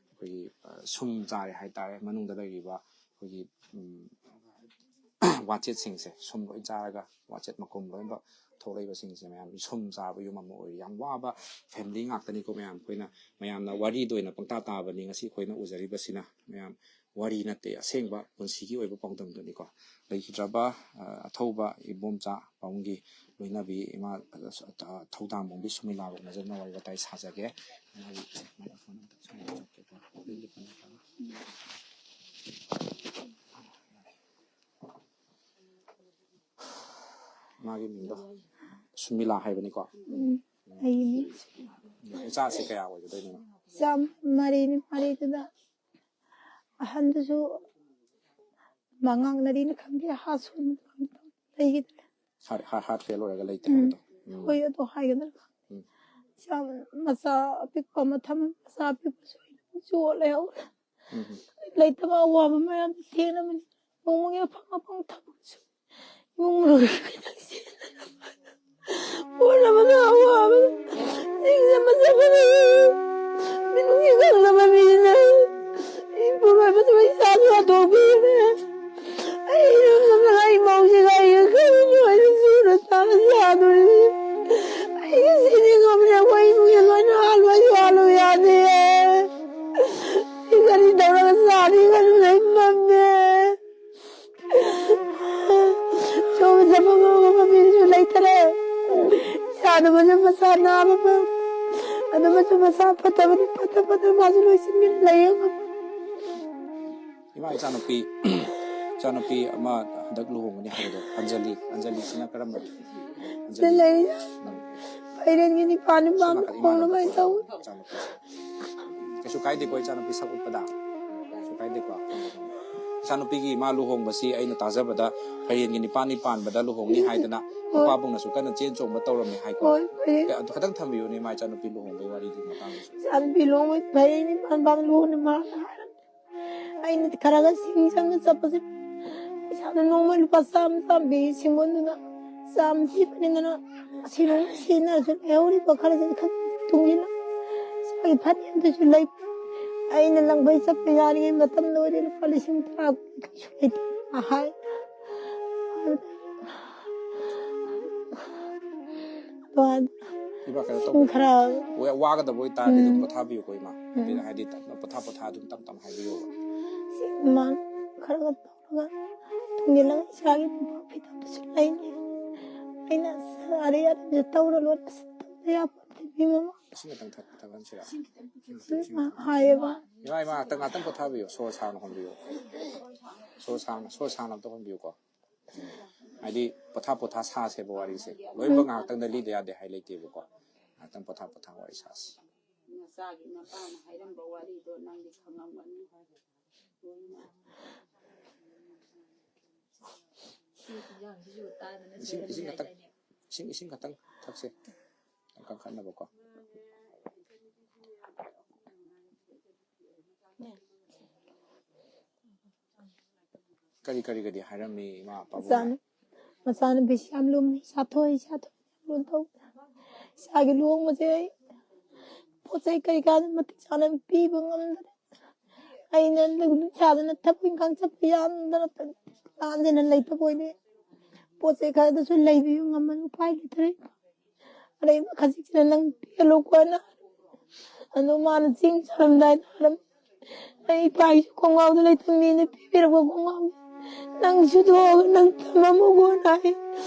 ꯑꯩꯈꯣꯏꯒꯤ, ꯑ, ꯁꯨꯝ ꯆꯥꯔꯦ ꯍꯥꯏꯇꯥꯔꯦ꯫ ꯃꯅꯨꯡꯗ ꯂꯩꯔꯤꯕ ꯑꯩꯈꯣꯏꯒꯤ, ꯎꯝ, ꯋꯥꯆꯦꯠꯁꯤꯡꯁꯦ ꯁꯨꯝ ꯂꯣꯏ ꯆꯥꯔꯒ ꯋꯥꯆꯦꯠ ꯃꯈꯨꯝ ꯂꯣꯏꯅꯃꯛ ꯊꯣꯛꯂꯛꯏꯕꯁꯤꯡꯁꯦ ꯃꯌꯥꯝ ꯁꯨꯝ ꯆꯥꯕ ꯌꯨꯝ ꯑꯃ ꯑꯣꯏꯔꯤ꯫ ꯌꯥꯝ ꯋꯥꯕ ꯐꯦꯃꯤꯂꯤ ꯉꯥꯛꯇꯅꯤꯀꯣ ꯃꯌꯥꯝ꯫ ꯑꯩꯈꯣꯏꯅ ꯃꯌꯥꯝꯅ ꯋꯥꯔꯤꯗ ꯑꯣꯏꯅ ꯄꯪꯇꯥ ꯇꯥꯕꯅꯤ ꯉꯁꯤ ꯑꯩꯈꯣꯏꯅ ꯎꯖꯔꯤꯕꯁꯤꯅ꯫ ꯃꯌꯥꯝ ꯋꯥꯔꯤ ꯅꯠꯇꯦ, ꯑꯁꯦꯡꯕ ꯄꯨꯟꯁꯤꯒꯤ ꯑꯣꯏꯕ ꯄꯥꯎꯗꯝꯗꯨꯅꯤꯀꯣ꯫ ꯂꯩꯈꯤꯗ꯭ꯔꯕ, ꯑ, ꯑꯊꯧꯕ ꯏꯕꯣꯝꯆꯥ ꯄꯥꯕꯨꯡꯒꯤ ꯂꯣꯏꯅꯕꯤ ꯏꯃꯥ, ꯑ, ꯊꯧꯗꯥꯝ ꯑꯣꯡꯕꯤ ꯁꯨꯃꯤꯂꯥꯒ ꯎꯅꯖꯗꯨꯅ ꯋꯥꯔꯤ ꯋꯥꯇꯥꯏ ꯁꯥꯖꯒꯦ꯫ ꯃꯥꯒꯤ ꯃꯥꯏꯀ꯭ꯔꯣꯐꯣꯟ ꯑꯝꯇ ꯁ꯭ꯋꯥꯏꯗ ꯆꯠꯀꯦꯀꯣ꯫ ꯃꯥꯒꯤ ꯃꯤꯡꯗꯣ ꯁꯨꯃꯤꯂꯥ ꯍꯥꯏꯕꯅꯤꯀꯣ꯫ ꯎꯝ, ꯑꯩꯒꯤ ꯃꯤꯡ ꯏꯆꯥꯁꯦ ꯀꯌꯥ ꯑꯣꯏꯒꯗꯣꯏꯅꯣ? ꯏꯆꯥ ꯃꯔꯤꯅꯤ꯫ ꯃꯔꯤꯗꯨꯗ ꯑꯍꯟꯗꯨꯁꯨ ꯃꯉꯥꯡꯅꯔꯤꯅ ꯈꯪꯗꯦ, ꯍꯥ ꯁꯣꯟꯕ ꯈꯪꯗꯦ, ꯂꯩꯈꯤꯗ꯭ꯔꯦ꯫ ꯍꯥꯔꯠ ꯍꯥꯔꯠ ꯐꯦꯜ ꯑꯣꯏꯔꯒ ꯂꯩꯇꯦ ꯍꯥꯏꯕꯗꯣ꯫ ꯎꯝ. ꯍꯣꯏ, ꯑꯗꯨ ꯍꯥꯏꯒꯗ꯭ꯔꯥ ꯈꯪꯗꯦ꯫ ꯎꯝ. ꯏꯆꯥ ꯃꯆꯥ ꯑꯄꯤꯛꯄ ꯑꯃ ꯊꯝꯃꯦ, ꯃꯆꯥ ꯑꯄꯤꯛꯄꯁꯨ ꯑꯩꯅ ꯌꯣꯛꯑ ꯂꯩꯍꯧꯔꯦ꯫ ꯎꯝ. ꯂꯩꯇꯕ ꯑꯋꯥꯕ ꯃꯌꯥꯝ ꯊꯦꯡꯅꯕꯅꯤ꯫ ꯅꯣꯡꯃꯒꯤ ꯑꯐꯪ ꯑꯐꯪ ꯊꯕꯛꯁꯨ ꯏꯃꯨꯡ ꯃꯅꯨꯡꯒꯤ ꯈꯤꯇꯪ ꯁꯦꯟꯅꯅꯕ ꯍꯣꯠꯅꯕꯗ ꯑꯋꯥꯕ ꯆꯤꯡꯁꯦ ꯃꯁꯛ ꯐꯖꯕ ꯃꯤꯅꯨꯡꯁꯤ ꯈꯪꯗꯕ ꯃꯤꯅ ꯏꯄꯨꯔꯣꯏꯕꯁꯨ ꯏꯆꯥꯁꯨ ꯍꯥꯠꯇꯣꯛꯄꯤꯔꯦ꯫ ꯑꯩ ꯏꯔꯨꯝꯅꯕ ꯏꯃꯧꯁꯤꯒ ꯑꯩꯒ ꯈꯔ ꯅꯨꯡꯉꯥꯏꯅ ꯁꯨꯔ ꯆꯥꯕ ꯌꯥꯗꯣꯔꯤ꯫ ꯑꯗꯨꯃꯁꯨ ꯃꯁꯥ ꯅꯥꯕ ꯐ-, ꯑꯗꯨꯃꯁꯨ ꯃꯁꯥ ꯐꯠꯇꯕꯅꯤ, ꯐꯠꯇ ꯐꯠꯇ ꯃꯥꯁꯨ ꯂꯣꯏꯁꯤꯟꯒꯅꯤ, ꯂꯩꯌꯦ꯫ ꯏꯃꯥ, ꯏꯆꯥꯅꯨꯄꯤ, ꯏꯆꯥꯅꯨꯄꯤ ꯑꯃ ꯍꯟꯗꯛ ꯂꯨꯍꯣꯡꯒꯅꯤ ꯍꯥꯏꯕꯗꯣ, ꯑꯟꯖꯂꯤ, ꯑꯟꯖꯂꯤꯁꯤꯅ ꯀꯔꯝꯕ? ꯁꯤꯗ ꯑꯟꯖꯂꯤ꯫ ꯂꯩꯔꯤ꯫ ꯎꯝ꯫ ꯐꯩꯔꯦꯟꯒꯤ ꯅꯤꯄꯥꯟ ꯅꯤꯄꯥꯟ ꯁꯣꯝ ꯅꯥꯀꯟ ꯂꯨꯍꯣꯡꯅꯕ ꯏꯃꯥꯟꯅꯕ ꯍꯥꯏ ꯇꯧ꯫ ꯏꯆꯥꯅꯨꯄꯤ꯫ ꯀꯩꯁꯨ ꯀꯥꯏꯗꯦꯀꯣ, ꯏꯆꯥꯅꯨꯄꯤ ꯁꯛ ꯎꯠꯄꯗ? ꯀꯩꯁꯨ ꯀꯥꯏꯗꯦꯀꯣ? ꯏꯆꯥꯅꯨꯄꯤꯒꯤ ꯏꯃꯥ ꯂꯨꯍꯣꯡꯕꯁꯤ ꯑꯩꯅ ꯇꯥꯖꯕꯗ ꯐꯩꯔꯦꯟꯒꯤ ꯅꯤꯄꯥꯟꯅꯤ ꯄꯥꯟꯕꯗ ꯂꯨꯍꯣꯡꯅꯤ ꯍꯥꯏꯗꯅ ꯍꯣꯏ꯫ ꯃꯄꯥꯕꯨꯡꯅꯁꯨ ꯀꯟꯅ ꯆꯦꯟ ꯆꯣꯡꯕ ꯇꯧꯔꯝꯃꯦ ꯍꯥꯏꯀꯣ? ꯍꯣꯏ, ꯐꯩꯔꯦꯟ꯫ ꯑꯦ, ꯑꯗꯨ ꯈꯇꯪ ꯊꯝꯕꯤꯌꯨꯅꯦ, ꯏꯃꯥ, ꯏꯆꯥꯅꯨꯄꯤ ꯂꯨꯍꯣꯡꯕꯒꯤ ꯋꯥꯔꯤꯗꯨꯒꯤ ꯃꯇꯥꯡꯗꯁꯨ꯫ ꯏꯆꯥꯅꯨꯄꯤ ꯂꯨꯍꯣꯡꯕ ꯐꯩꯔꯦꯟ ꯅꯤꯄꯥꯟ ꯄꯥꯟꯕ ꯂꯨꯍꯣꯡꯅꯤ ꯃꯥ ꯍꯥꯏꯔꯝꯃꯦ꯫ ꯑꯩꯅ ꯈꯔ ꯈꯔ ꯁꯤꯡ ꯆꯪꯅ ꯆꯠꯄꯁꯦ ꯄꯩꯁꯥꯗꯣ ꯅꯣꯡꯃ ꯂꯨꯄꯥ ꯆꯥꯝꯃ ꯆꯥꯝꯃ ꯄꯤ ꯁꯤꯡꯒꯣꯟꯗꯨꯅ ꯆꯥꯝꯃ ꯄꯤꯕꯅꯤꯗꯅ ꯁꯤꯅ ꯁꯤꯖꯤꯟꯅꯔꯁꯨ ꯂꯩꯍꯧꯔꯤꯕ ꯈꯔꯁꯤꯅ ꯈꯔ ꯇꯨꯡꯁꯤꯜꯂ ꯏꯁꯥꯒꯤ ꯐꯅꯦꯛꯇꯁꯨ ꯂꯩ꯫ ꯑꯩꯅ ꯂꯪꯐꯩ ꯆꯠꯄ ꯌꯥꯔꯤꯉꯩ ꯃꯇꯝꯗ ꯑꯣꯏꯔꯦ ꯂꯨꯄꯥ ꯂꯤꯁꯤꯡ ꯇꯔꯥ ꯀꯨꯟ ꯀꯩꯁꯨ ꯂꯩꯇꯦ ꯍꯥꯏ꯫ ꯑꯗꯨ ꯏꯃꯥ, ꯀꯩꯅꯣ ꯁꯨꯝ ꯇꯧꯕ꯫ ꯈꯔ ꯋꯥ-, ꯋꯥꯒꯗꯕ ꯑꯣꯏꯇꯥꯔꯗꯤ ꯑꯗꯨꯝ ꯎꯝ꯫ ꯄꯣꯊꯥꯕꯤꯌꯨꯀꯣ, ꯏꯃꯥ꯫ ꯍꯥꯏꯗꯤ, ꯎꯝ꯫ ꯍꯥꯏꯗꯤ ꯇꯞꯅ ꯄꯣꯊꯥ, ꯄꯣꯊꯥ ꯑꯗꯨꯝ ꯇꯞ ꯇꯞꯅ ꯍꯥꯏꯕꯤꯌꯣꯕ꯫ ꯁꯤ ꯏꯃꯥ ꯈꯔ ꯈꯔ ꯇꯧꯔꯒ ꯇꯨꯡꯁꯤꯜꯂꯒ ꯏꯆꯥꯒꯤ ꯃꯣꯝꯄꯥꯛ ꯐꯤꯗꯛꯇꯨꯁꯨ ꯂꯩꯅꯤ꯫ ꯑꯩꯅ ꯑꯔꯩ ꯑꯔꯩꯕ ꯇꯧꯔ ꯂꯣꯏꯔꯦ꯫ ꯑꯁ, ꯇꯧꯗ ꯌꯥꯄꯣꯠꯇꯦ, ꯏꯕꯦꯝꯃ꯫ ꯏꯁꯤꯡ ꯈꯤꯇꯪ ꯊꯛ-, ꯊꯛꯍꯟꯁꯤꯔꯥ? ꯏꯁꯤꯡ ꯈꯤꯇꯪ ꯄꯤꯊꯛꯁꯤꯔꯥ? ꯏꯁꯤꯡ ꯈꯤꯇꯪ ꯊꯛ-, ꯍꯥꯏꯌꯦꯕ꯫ ꯏꯃꯥ, ꯏꯃꯥ, ꯉꯥꯛꯇꯪ, ꯉꯥꯛꯇꯪ ꯄꯣꯊꯥꯕꯤꯌꯨ꯫ ꯁꯣꯔ ꯁꯥꯡꯅ ꯍꯣꯟꯕꯤꯌꯨ꯫ ꯁꯣꯔ ꯁꯥꯡꯅ, ꯁꯣꯔ ꯁꯥꯡꯅ ꯑꯝꯇ ꯍꯣꯟꯕꯤꯌꯨꯀꯣ꯫ ꯍꯥꯏꯗꯤ ꯄꯣꯊꯥ ꯄꯣꯊꯥ ꯁꯥꯁꯦꯕ ꯋꯥꯔꯤꯁꯦ꯫ ꯂꯣꯏꯅꯃꯛ ꯎꯝ꯫ ꯉꯥꯏꯍꯥꯛꯇꯪꯗ ꯂꯤꯗ ꯌꯥꯗꯦ ꯍꯥꯏ ꯂꯩꯇꯦꯕꯀꯣ꯫ ꯉꯥꯏꯍꯥꯛꯇꯪ ꯄꯣꯊꯥ ꯄꯣꯊꯥ ꯋꯥꯔꯤ ꯁꯥꯁꯤ꯫ ꯅꯆꯥꯒꯤ ꯅꯄꯥꯅ ꯍꯥꯏꯔꯝꯕ ꯋꯥꯔꯤꯗꯣ ꯅꯪꯗꯤ ꯈꯪꯉꯝꯒꯅꯤ꯫ ꯏꯁꯤꯡ, ꯏꯁꯤꯡ ꯈꯛꯇꯪ, ꯏꯁꯤꯡ, ꯏꯁꯤꯡ ꯈꯛꯇꯪ ꯊꯛꯁꯦ꯫ ꯀꯟꯈꯠꯅꯕꯀꯣ꯫ ꯀꯔꯤ ꯀꯔꯤꯒꯗꯤ ꯍꯥꯏꯔꯝꯃꯤ ꯏꯃꯥ ꯄꯥꯕꯨꯡꯅ? ꯃꯆꯥꯅ-, ꯃꯆꯥꯅꯨꯄꯤꯁꯤ ꯌꯥꯝ ꯂꯨꯝꯅ ꯏꯁꯥ ꯊꯣꯛꯏ, ꯏꯁꯥ ꯊꯣꯛꯏ ꯌꯥꯝ ꯂꯨꯅ ꯇꯧꯕ꯫ ꯏꯁꯥꯒꯤ ꯂꯨꯍꯣꯡꯕꯁꯦ ꯑꯩ ꯄꯣꯠ ꯆꯩ ꯀꯔꯤ ꯀꯔꯥ ꯃꯇꯤꯛ ꯆꯥꯅ ꯄꯤꯕ ꯉꯝꯗ꯭ꯔꯦ꯫ ꯑꯩꯅ ꯂꯨꯝꯅ ꯏꯁꯥꯗꯅ ꯊꯕꯛ ꯏꯪꯈꯥꯡ ꯆꯠꯄ ꯌꯥꯝꯗꯅ ꯇꯥꯟꯗꯅ ꯂꯩꯇꯕ ꯑꯣꯏꯔꯦ꯫ ꯄꯣꯠ ꯆꯩ ꯈꯔꯗꯁꯨ ꯂꯩꯕꯤꯌꯨ ꯉꯝꯃꯅꯤ, ꯎꯄꯥꯏ ꯂꯩꯇ꯭ꯔꯦ꯫ ꯑꯔꯩꯕ ꯈꯖꯤꯛꯁꯤꯅ ꯅꯪ ꯄꯤꯍꯜꯂꯣꯀꯣꯅ꯫ ꯑꯗꯣ ꯃꯥꯅ ꯆꯤꯡ ꯆꯠꯂꯝꯗꯥꯏꯗ ꯍꯥꯏꯔꯝꯃꯤ, "ꯑꯩ ꯏꯄꯥꯒꯤꯁꯨ ꯈꯣꯡꯒ꯭ꯔꯥꯎꯗ ꯂꯩꯇꯕ ꯃꯤꯅ ꯄꯤꯕꯤꯔꯛꯄ ꯈꯣꯡꯒ꯭ꯔꯥꯎꯅꯤ, ꯅꯪ ꯁꯨꯗꯣꯛꯑꯒ ꯅꯪ ꯊꯝꯃꯝꯃꯨꯀꯣꯅ" ꯍꯥꯏ꯫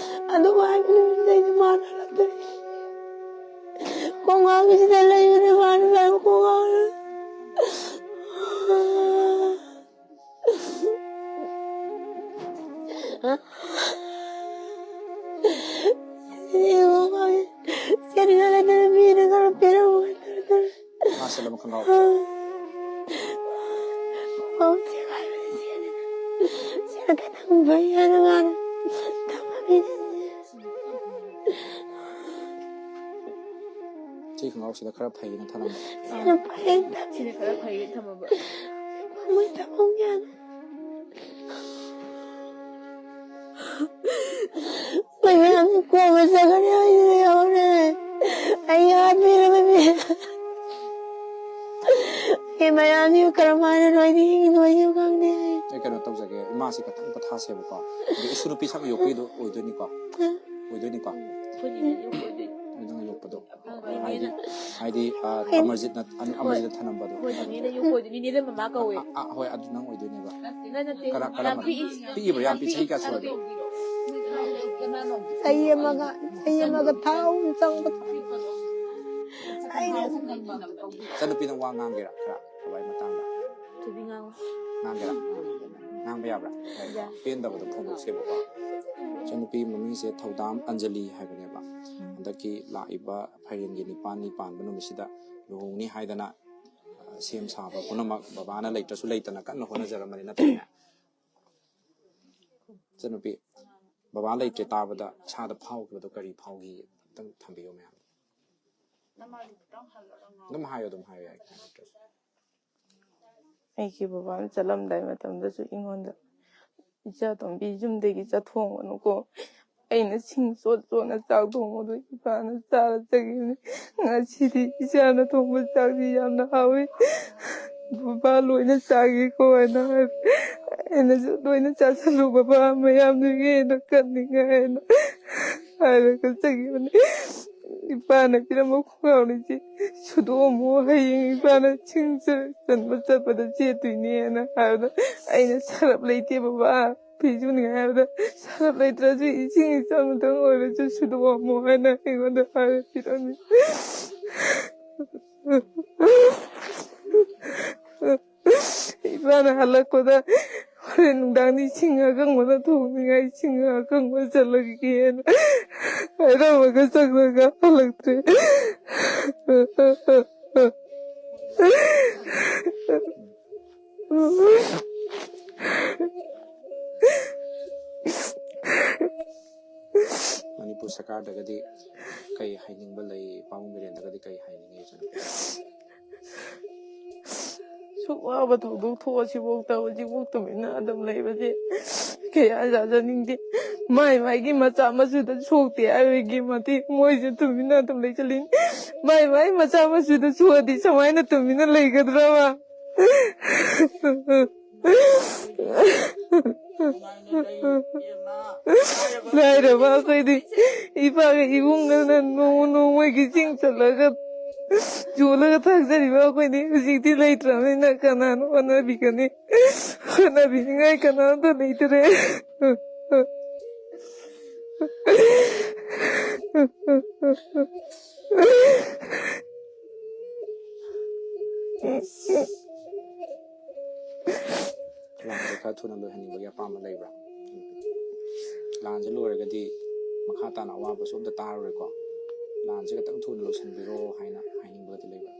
ꯑꯗꯨ ꯍꯥꯏꯕ ꯅꯨꯃꯤꯠꯇꯩꯗꯤ ꯃꯥꯅ ꯍꯜꯂꯛꯇ꯭ꯔꯦ꯫ ꯈꯣꯡꯒꯥꯎꯁꯤꯗ ꯂꯩꯕꯅꯦ ꯃꯥꯅ ꯃꯔꯝ ꯈꯣꯡꯒꯥꯎ꯫ ꯁꯦꯠꯅꯤꯡꯉꯥꯏ ꯂꯩꯇꯅ ꯃꯤꯅ ꯈꯔ ꯄꯤꯔꯝꯃꯣ ꯍꯥꯏꯇꯥꯔꯦ꯫ ꯃꯥ ꯁꯦꯠꯂꯝꯕ ꯈꯣꯡꯒ꯭ꯔꯥꯎ꯫ ꯈꯣꯡꯒ꯭ꯔꯥꯎ ꯁꯦꯒꯥꯏꯕꯗ ꯁꯦꯠꯂꯦ꯫ ꯁꯦꯠꯂꯒ ꯅꯪ ꯐꯩ ꯍꯥꯏꯅ ꯃꯥꯅ ꯊꯝꯃꯝꯃꯤꯅꯦ꯫ ꯁꯤ ꯈꯣꯡꯒ꯭ꯔꯥꯎꯁꯤꯗ ꯈꯔ ꯐꯩꯅ ꯊꯝꯃꯝꯕ꯫ ꯁꯤꯅ ꯐꯩ ꯊꯝꯃꯤ꯫ ꯁꯤꯅ ꯈꯔ ꯐꯩ ꯊꯝꯃꯕ꯫ ꯃꯣꯏ ꯊꯝꯐꯝ ꯌꯥꯗꯦ꯫ ꯑꯩꯈꯣꯏ ꯃꯌꯥꯝꯁꯦ ꯀꯣꯏꯕ ꯆꯠꯀꯅꯤ ꯍꯥꯏꯗꯅ ꯌꯥꯎꯔꯦ꯫ ꯑꯩ ꯍꯥꯠꯄꯤꯔꯕꯅꯦ꯫ ꯑꯩ ꯃꯌꯥꯝꯁꯤꯕꯨ ꯀꯔꯝꯍꯥꯏꯅ ꯅꯣꯏꯗꯤ ꯍꯤꯡꯉꯤ ꯅꯣꯏꯗꯤ ꯈꯪꯗꯦ꯫ ꯑꯩ ꯀꯩꯅꯣ ꯇꯧꯖꯒꯦ, ꯏꯃꯥꯁꯦ ꯈꯇꯪ ꯄꯣꯊꯥꯁꯦꯕꯀꯣ꯫ ꯑꯗꯣ ꯏꯁꯨ ꯅꯨꯄꯤ ꯁꯛ ꯌꯣꯛꯄꯤꯗꯣ ꯑꯣꯏꯗꯣꯏꯅꯤꯀꯣ? ꯑꯣꯏꯗꯣꯏꯅꯤꯀꯣ? ꯑꯩꯈꯣꯏꯅ ꯌꯣꯛꯄꯗꯣ꯫ ꯅꯪꯅ ꯌꯣꯛꯄꯗꯣ꯫ ꯍꯥꯏꯗꯤ, ꯍꯥꯏꯗꯤ, ꯑ, ꯑꯃꯔꯖꯤꯠꯅ, ꯑꯃꯔꯖꯤꯠꯅ ꯊꯅꯝꯕꯗꯣ꯫ ꯍꯣꯏ, ꯅꯤꯅꯦꯅ ꯌꯣꯛꯄ ꯑꯣꯏꯗꯣꯏ-, ꯅꯤꯅꯦꯗ ꯃꯃꯥ ꯀꯧꯋꯦ꯫ ꯑ, ꯑ, ꯍꯣꯏ, ꯑꯗꯨ ꯅꯪ ꯑꯣꯏꯗꯣꯏꯅꯦꯕ꯫ ꯅꯠꯇꯦ, ꯅꯠꯇꯦ꯫ ꯀꯔꯝ-, ꯌꯥꯝ ꯀꯔꯝꯕ? ꯄꯤꯛꯏ꯫ ꯄꯤꯛꯏꯕ꯭ꯔꯥ? ꯌꯥꯝ ꯄꯤꯛꯏ꯫ ꯆꯍꯤ ꯀꯌꯥ ꯁꯨꯔꯒꯦ? ꯆꯍꯤ ꯑꯃꯒ, ꯆꯍꯤ ꯑꯃꯒ ꯊꯥ ꯑꯍꯨꯝ ꯆꯪꯕꯗꯣ꯫ ꯑꯩꯅ ꯏꯆꯟꯅꯨꯄꯤꯅ ꯋꯥ ꯉꯥꯡꯒꯦꯔꯥ ꯈꯔ ꯕꯕꯥꯒꯤ ꯃꯇꯥꯡꯗ? ꯊꯣꯏꯕꯤ ꯉꯥꯡꯉꯣ꯫ ꯉꯥꯡꯒꯦꯔꯥ? ꯉꯥꯡꯕ ꯌꯥꯕ꯭ꯔꯥ? ꯌꯥꯏ꯫ ꯄꯦꯟꯗꯕꯗꯣ ꯐꯣꯡꯗꯣꯛꯁꯦꯕꯀꯣ꯫ ꯏꯆꯟꯅꯨꯄꯤ ꯃꯃꯤꯡꯁꯦ ꯊꯧꯗꯥꯝ ꯑꯟꯖꯂꯤ ꯍꯥꯏꯕꯅꯦꯕ꯫ ꯍꯟꯗꯛꯀꯤ ꯂꯥꯛꯏꯕ ꯐꯩꯔꯦꯟꯒꯤ ꯅꯤꯄꯥꯜꯅꯤ ꯄꯥꯟꯕ ꯅꯨꯃꯤꯠꯁꯤꯗ ꯂꯨꯍꯣꯡꯅꯤ ꯍꯥꯏꯗꯅ, ꯑ, ꯁꯦꯝ ꯁꯥꯕ ꯄꯨꯝꯅꯃꯛ ꯕꯕꯥꯅ ꯂꯩꯇ꯭ꯔꯁꯨ ꯂꯩꯇꯅ ꯀꯟꯅ ꯍꯣꯠꯅꯖꯔꯝꯕꯅꯤ ꯅꯠꯇ꯭ꯔꯅꯦ? ꯏꯆꯟꯅꯨꯄꯤ, ꯕꯕꯥ ꯂꯩꯇ꯭ꯔꯦ ꯇꯥꯕꯗ ꯏꯁꯥꯗ ꯐꯥꯎꯈꯤꯕꯗꯣ ꯀꯔꯤ ꯐꯥꯎꯈꯤ? ꯑꯝꯇꯪ ꯊꯝꯕꯤꯌꯨ ꯃꯌꯥꯝ꯫ ꯑꯗꯨꯝ ꯍꯥꯏꯌꯣ, ꯑꯗꯨꯝ ꯍꯥꯏꯌꯣ, ꯌꯥꯏ, ꯀꯩꯝ ꯅꯠꯇ꯭ꯔꯁꯨ꯫ ꯑꯩꯒꯤ ꯕꯕꯥꯅ ꯆꯠꯂꯝꯗꯥꯏ ꯃꯇꯝꯗꯁꯨ ꯑꯩꯉꯣꯟꯗ, "ꯏꯆꯥ ꯇꯣꯝꯕꯤ, ꯌꯨꯝꯗꯒꯤ ꯆꯠꯊꯣꯛꯑꯅꯨꯀꯣ, ꯑꯩꯅ ꯁꯤꯡ ꯆꯣꯠ ꯆꯣꯠꯅ ꯆꯥꯛ ꯊꯣꯡꯕꯗꯣ ꯏꯄꯥꯅ ꯆꯥꯔ ꯆꯠꯈꯤꯕꯅꯤ꯫ ꯉꯁꯤꯗꯤ ꯏꯆꯥꯅ ꯊꯣꯡꯕ ꯆꯥꯛꯁꯤ ꯌꯥꯝꯅ ꯍꯥꯎꯏ꯫ ꯕꯕꯥ ꯂꯣꯏꯅ ꯆꯥꯒꯦꯀꯣ" ꯍꯥꯏꯅ ꯍꯥꯏ꯫ ꯑꯩꯅꯁꯨ, "ꯂꯣꯏꯅ ꯆꯥꯁꯜꯂꯨ ꯕꯕꯥ, ꯃꯌꯥꯝꯗꯨꯒꯤ ꯍꯦꯟꯅ ꯀꯟꯅꯤꯡꯉꯥꯏ" ꯍꯥꯏꯅ ꯍꯥꯏꯔꯒ ꯆꯠꯈꯤꯕꯅꯤ꯫ ꯏꯄꯥꯅ ꯄꯤꯔꯝꯕ ꯈꯣꯡꯒ꯭ꯔꯥꯎꯅꯤꯁꯤ ꯁꯨꯗꯣꯛꯑꯝꯃꯣ, ꯍꯌꯦꯡ ꯏꯄꯥꯅ ꯁꯤꯡ ꯆ-, ꯆꯟꯕ ꯆꯠꯄꯗ ꯁꯦꯠꯇꯣꯏꯅꯦꯅ ꯍꯥꯏꯕꯗ, ꯑꯩꯅ, "ꯁꯔꯞ ꯂꯩꯇꯦ ꯕꯕꯥ, ꯐꯤ ꯁꯨꯅꯤꯡꯉꯥꯏ" ꯍꯥꯏꯕꯗ, "ꯁꯔꯞ ꯂꯩꯇ꯭ꯔꯁꯨ ꯏꯁꯤꯡ ꯏꯆꯝ ꯑꯃꯇꯪ ꯑꯣꯏꯔꯁꯨ ꯁꯨꯗꯣꯛꯑꯝꯃꯣ" ꯍꯥꯏꯅ ꯑꯩꯉꯣꯟꯗ ꯍꯥꯏꯔ ꯄꯤꯔꯝꯃꯤ꯫ ꯏꯄꯥꯅ ꯍꯜꯂꯛꯄꯗ ꯍꯣꯔꯦꯟ ꯅꯨꯡꯗꯥꯡꯗꯤ ꯏꯁꯤꯡ ꯑꯀꯪꯕꯅ ꯊꯣꯡꯅꯤꯡꯉꯥꯏ, ꯏꯁꯤꯡ ꯑꯀꯪꯕ ꯆꯠꯂꯒꯦꯅ ꯍꯥꯏꯔꯝꯃꯒ ꯆꯪꯉꯒ ꯍꯜꯂꯛꯇ꯭ꯔꯦ꯫ ꯃꯅꯤꯄꯨꯔ ꯁꯔꯀꯥꯔꯗꯒꯗꯤ ꯀꯩ ꯍꯥꯏꯅꯤꯡꯕ ꯂꯩ? ꯄꯥꯕꯨꯡ ꯕꯤꯔꯦꯟꯗꯒꯗꯤ ꯀꯩ ꯍꯥꯏꯅꯤꯡꯉꯤ ꯏꯆꯟꯅꯨꯄꯤ? ꯁꯨꯛ ꯋꯥꯕ ꯊꯧꯗꯣꯛ ꯊꯣꯛꯑꯁꯤꯐꯥꯎꯗ ꯍꯧꯖꯤꯛꯐꯥꯎ ꯇꯨꯃꯤꯟꯅ ꯑꯗꯨꯝ ꯂꯩꯕꯁꯦ ꯀꯌꯥ ꯌꯥꯖꯅꯤꯡꯗꯦ꯫ ꯃꯥꯏ ꯃꯥꯏꯒꯤ ꯃꯆꯥ ꯃꯁꯨꯗ ꯁꯣꯛꯇꯦ ꯍꯥꯏꯕꯒꯤ ꯃꯇꯤꯛ ꯃꯣꯏꯁꯨ ꯇꯨꯃꯤꯟꯅ ꯑꯗꯨꯝ ꯂꯩꯁꯤꯜꯂꯤ꯫ ꯃꯥꯏ ꯃꯥꯏ ꯃꯆꯥ ꯃꯁꯨꯗ ꯁꯣꯛꯑꯗꯤ ꯀꯃꯥꯏꯅ ꯇꯨꯃꯤꯟꯅ ꯂꯩꯒꯗ꯭ꯔꯕ? ꯂꯥꯏꯔꯕ ꯑꯩꯈꯣꯏꯗꯤ ꯏꯄꯥꯒ ꯏꯕꯨꯡꯒꯅ ꯅꯣꯡꯃ ꯅꯣꯡꯃꯒꯤ ꯆꯤꯡ ꯆꯠꯂꯒ ꯌꯣꯜꯂꯒ ꯊꯥꯛꯆꯔꯤꯕ ꯑꯩꯈꯣꯏꯗꯤ ꯍꯧꯖꯤꯛꯇꯤ ꯂꯩꯇ꯭ꯔꯕꯅꯤꯅ ꯀꯅꯥꯅ ꯍꯣꯠꯅꯕꯤꯒꯅꯤ? ꯍꯣꯠꯅꯕꯤꯅꯤꯡꯉꯥꯏ ꯀꯅꯥꯝꯇ ꯂꯩꯇ꯭ꯔꯦ꯫ ꯂꯥꯟꯁꯦ ꯈꯔ ꯊꯨꯅ ꯂꯣꯏꯍꯟꯅꯤꯡꯕꯒꯤ ꯑꯄꯥꯝꯕ ꯂꯩꯕ꯭ꯔꯥ? ꯂꯥꯟꯁꯦ ꯂꯣꯏꯔꯒꯗꯤ ꯃꯈꯥ ꯇꯥꯅ ꯑꯋꯥꯕꯁꯨ ꯑꯝꯇ ꯇꯥꯔꯔꯣꯏꯀꯣ꯫ ꯂꯥꯟꯁꯦ ꯈꯤꯇꯪ ꯊꯨꯅ ꯂꯣꯏꯁꯤꯟꯕꯤꯔꯣ ꯍꯥꯏꯅ ꯍꯥꯏꯅꯤꯡꯕꯒꯗꯤ ꯂꯩꯕ꯭ꯔꯥ?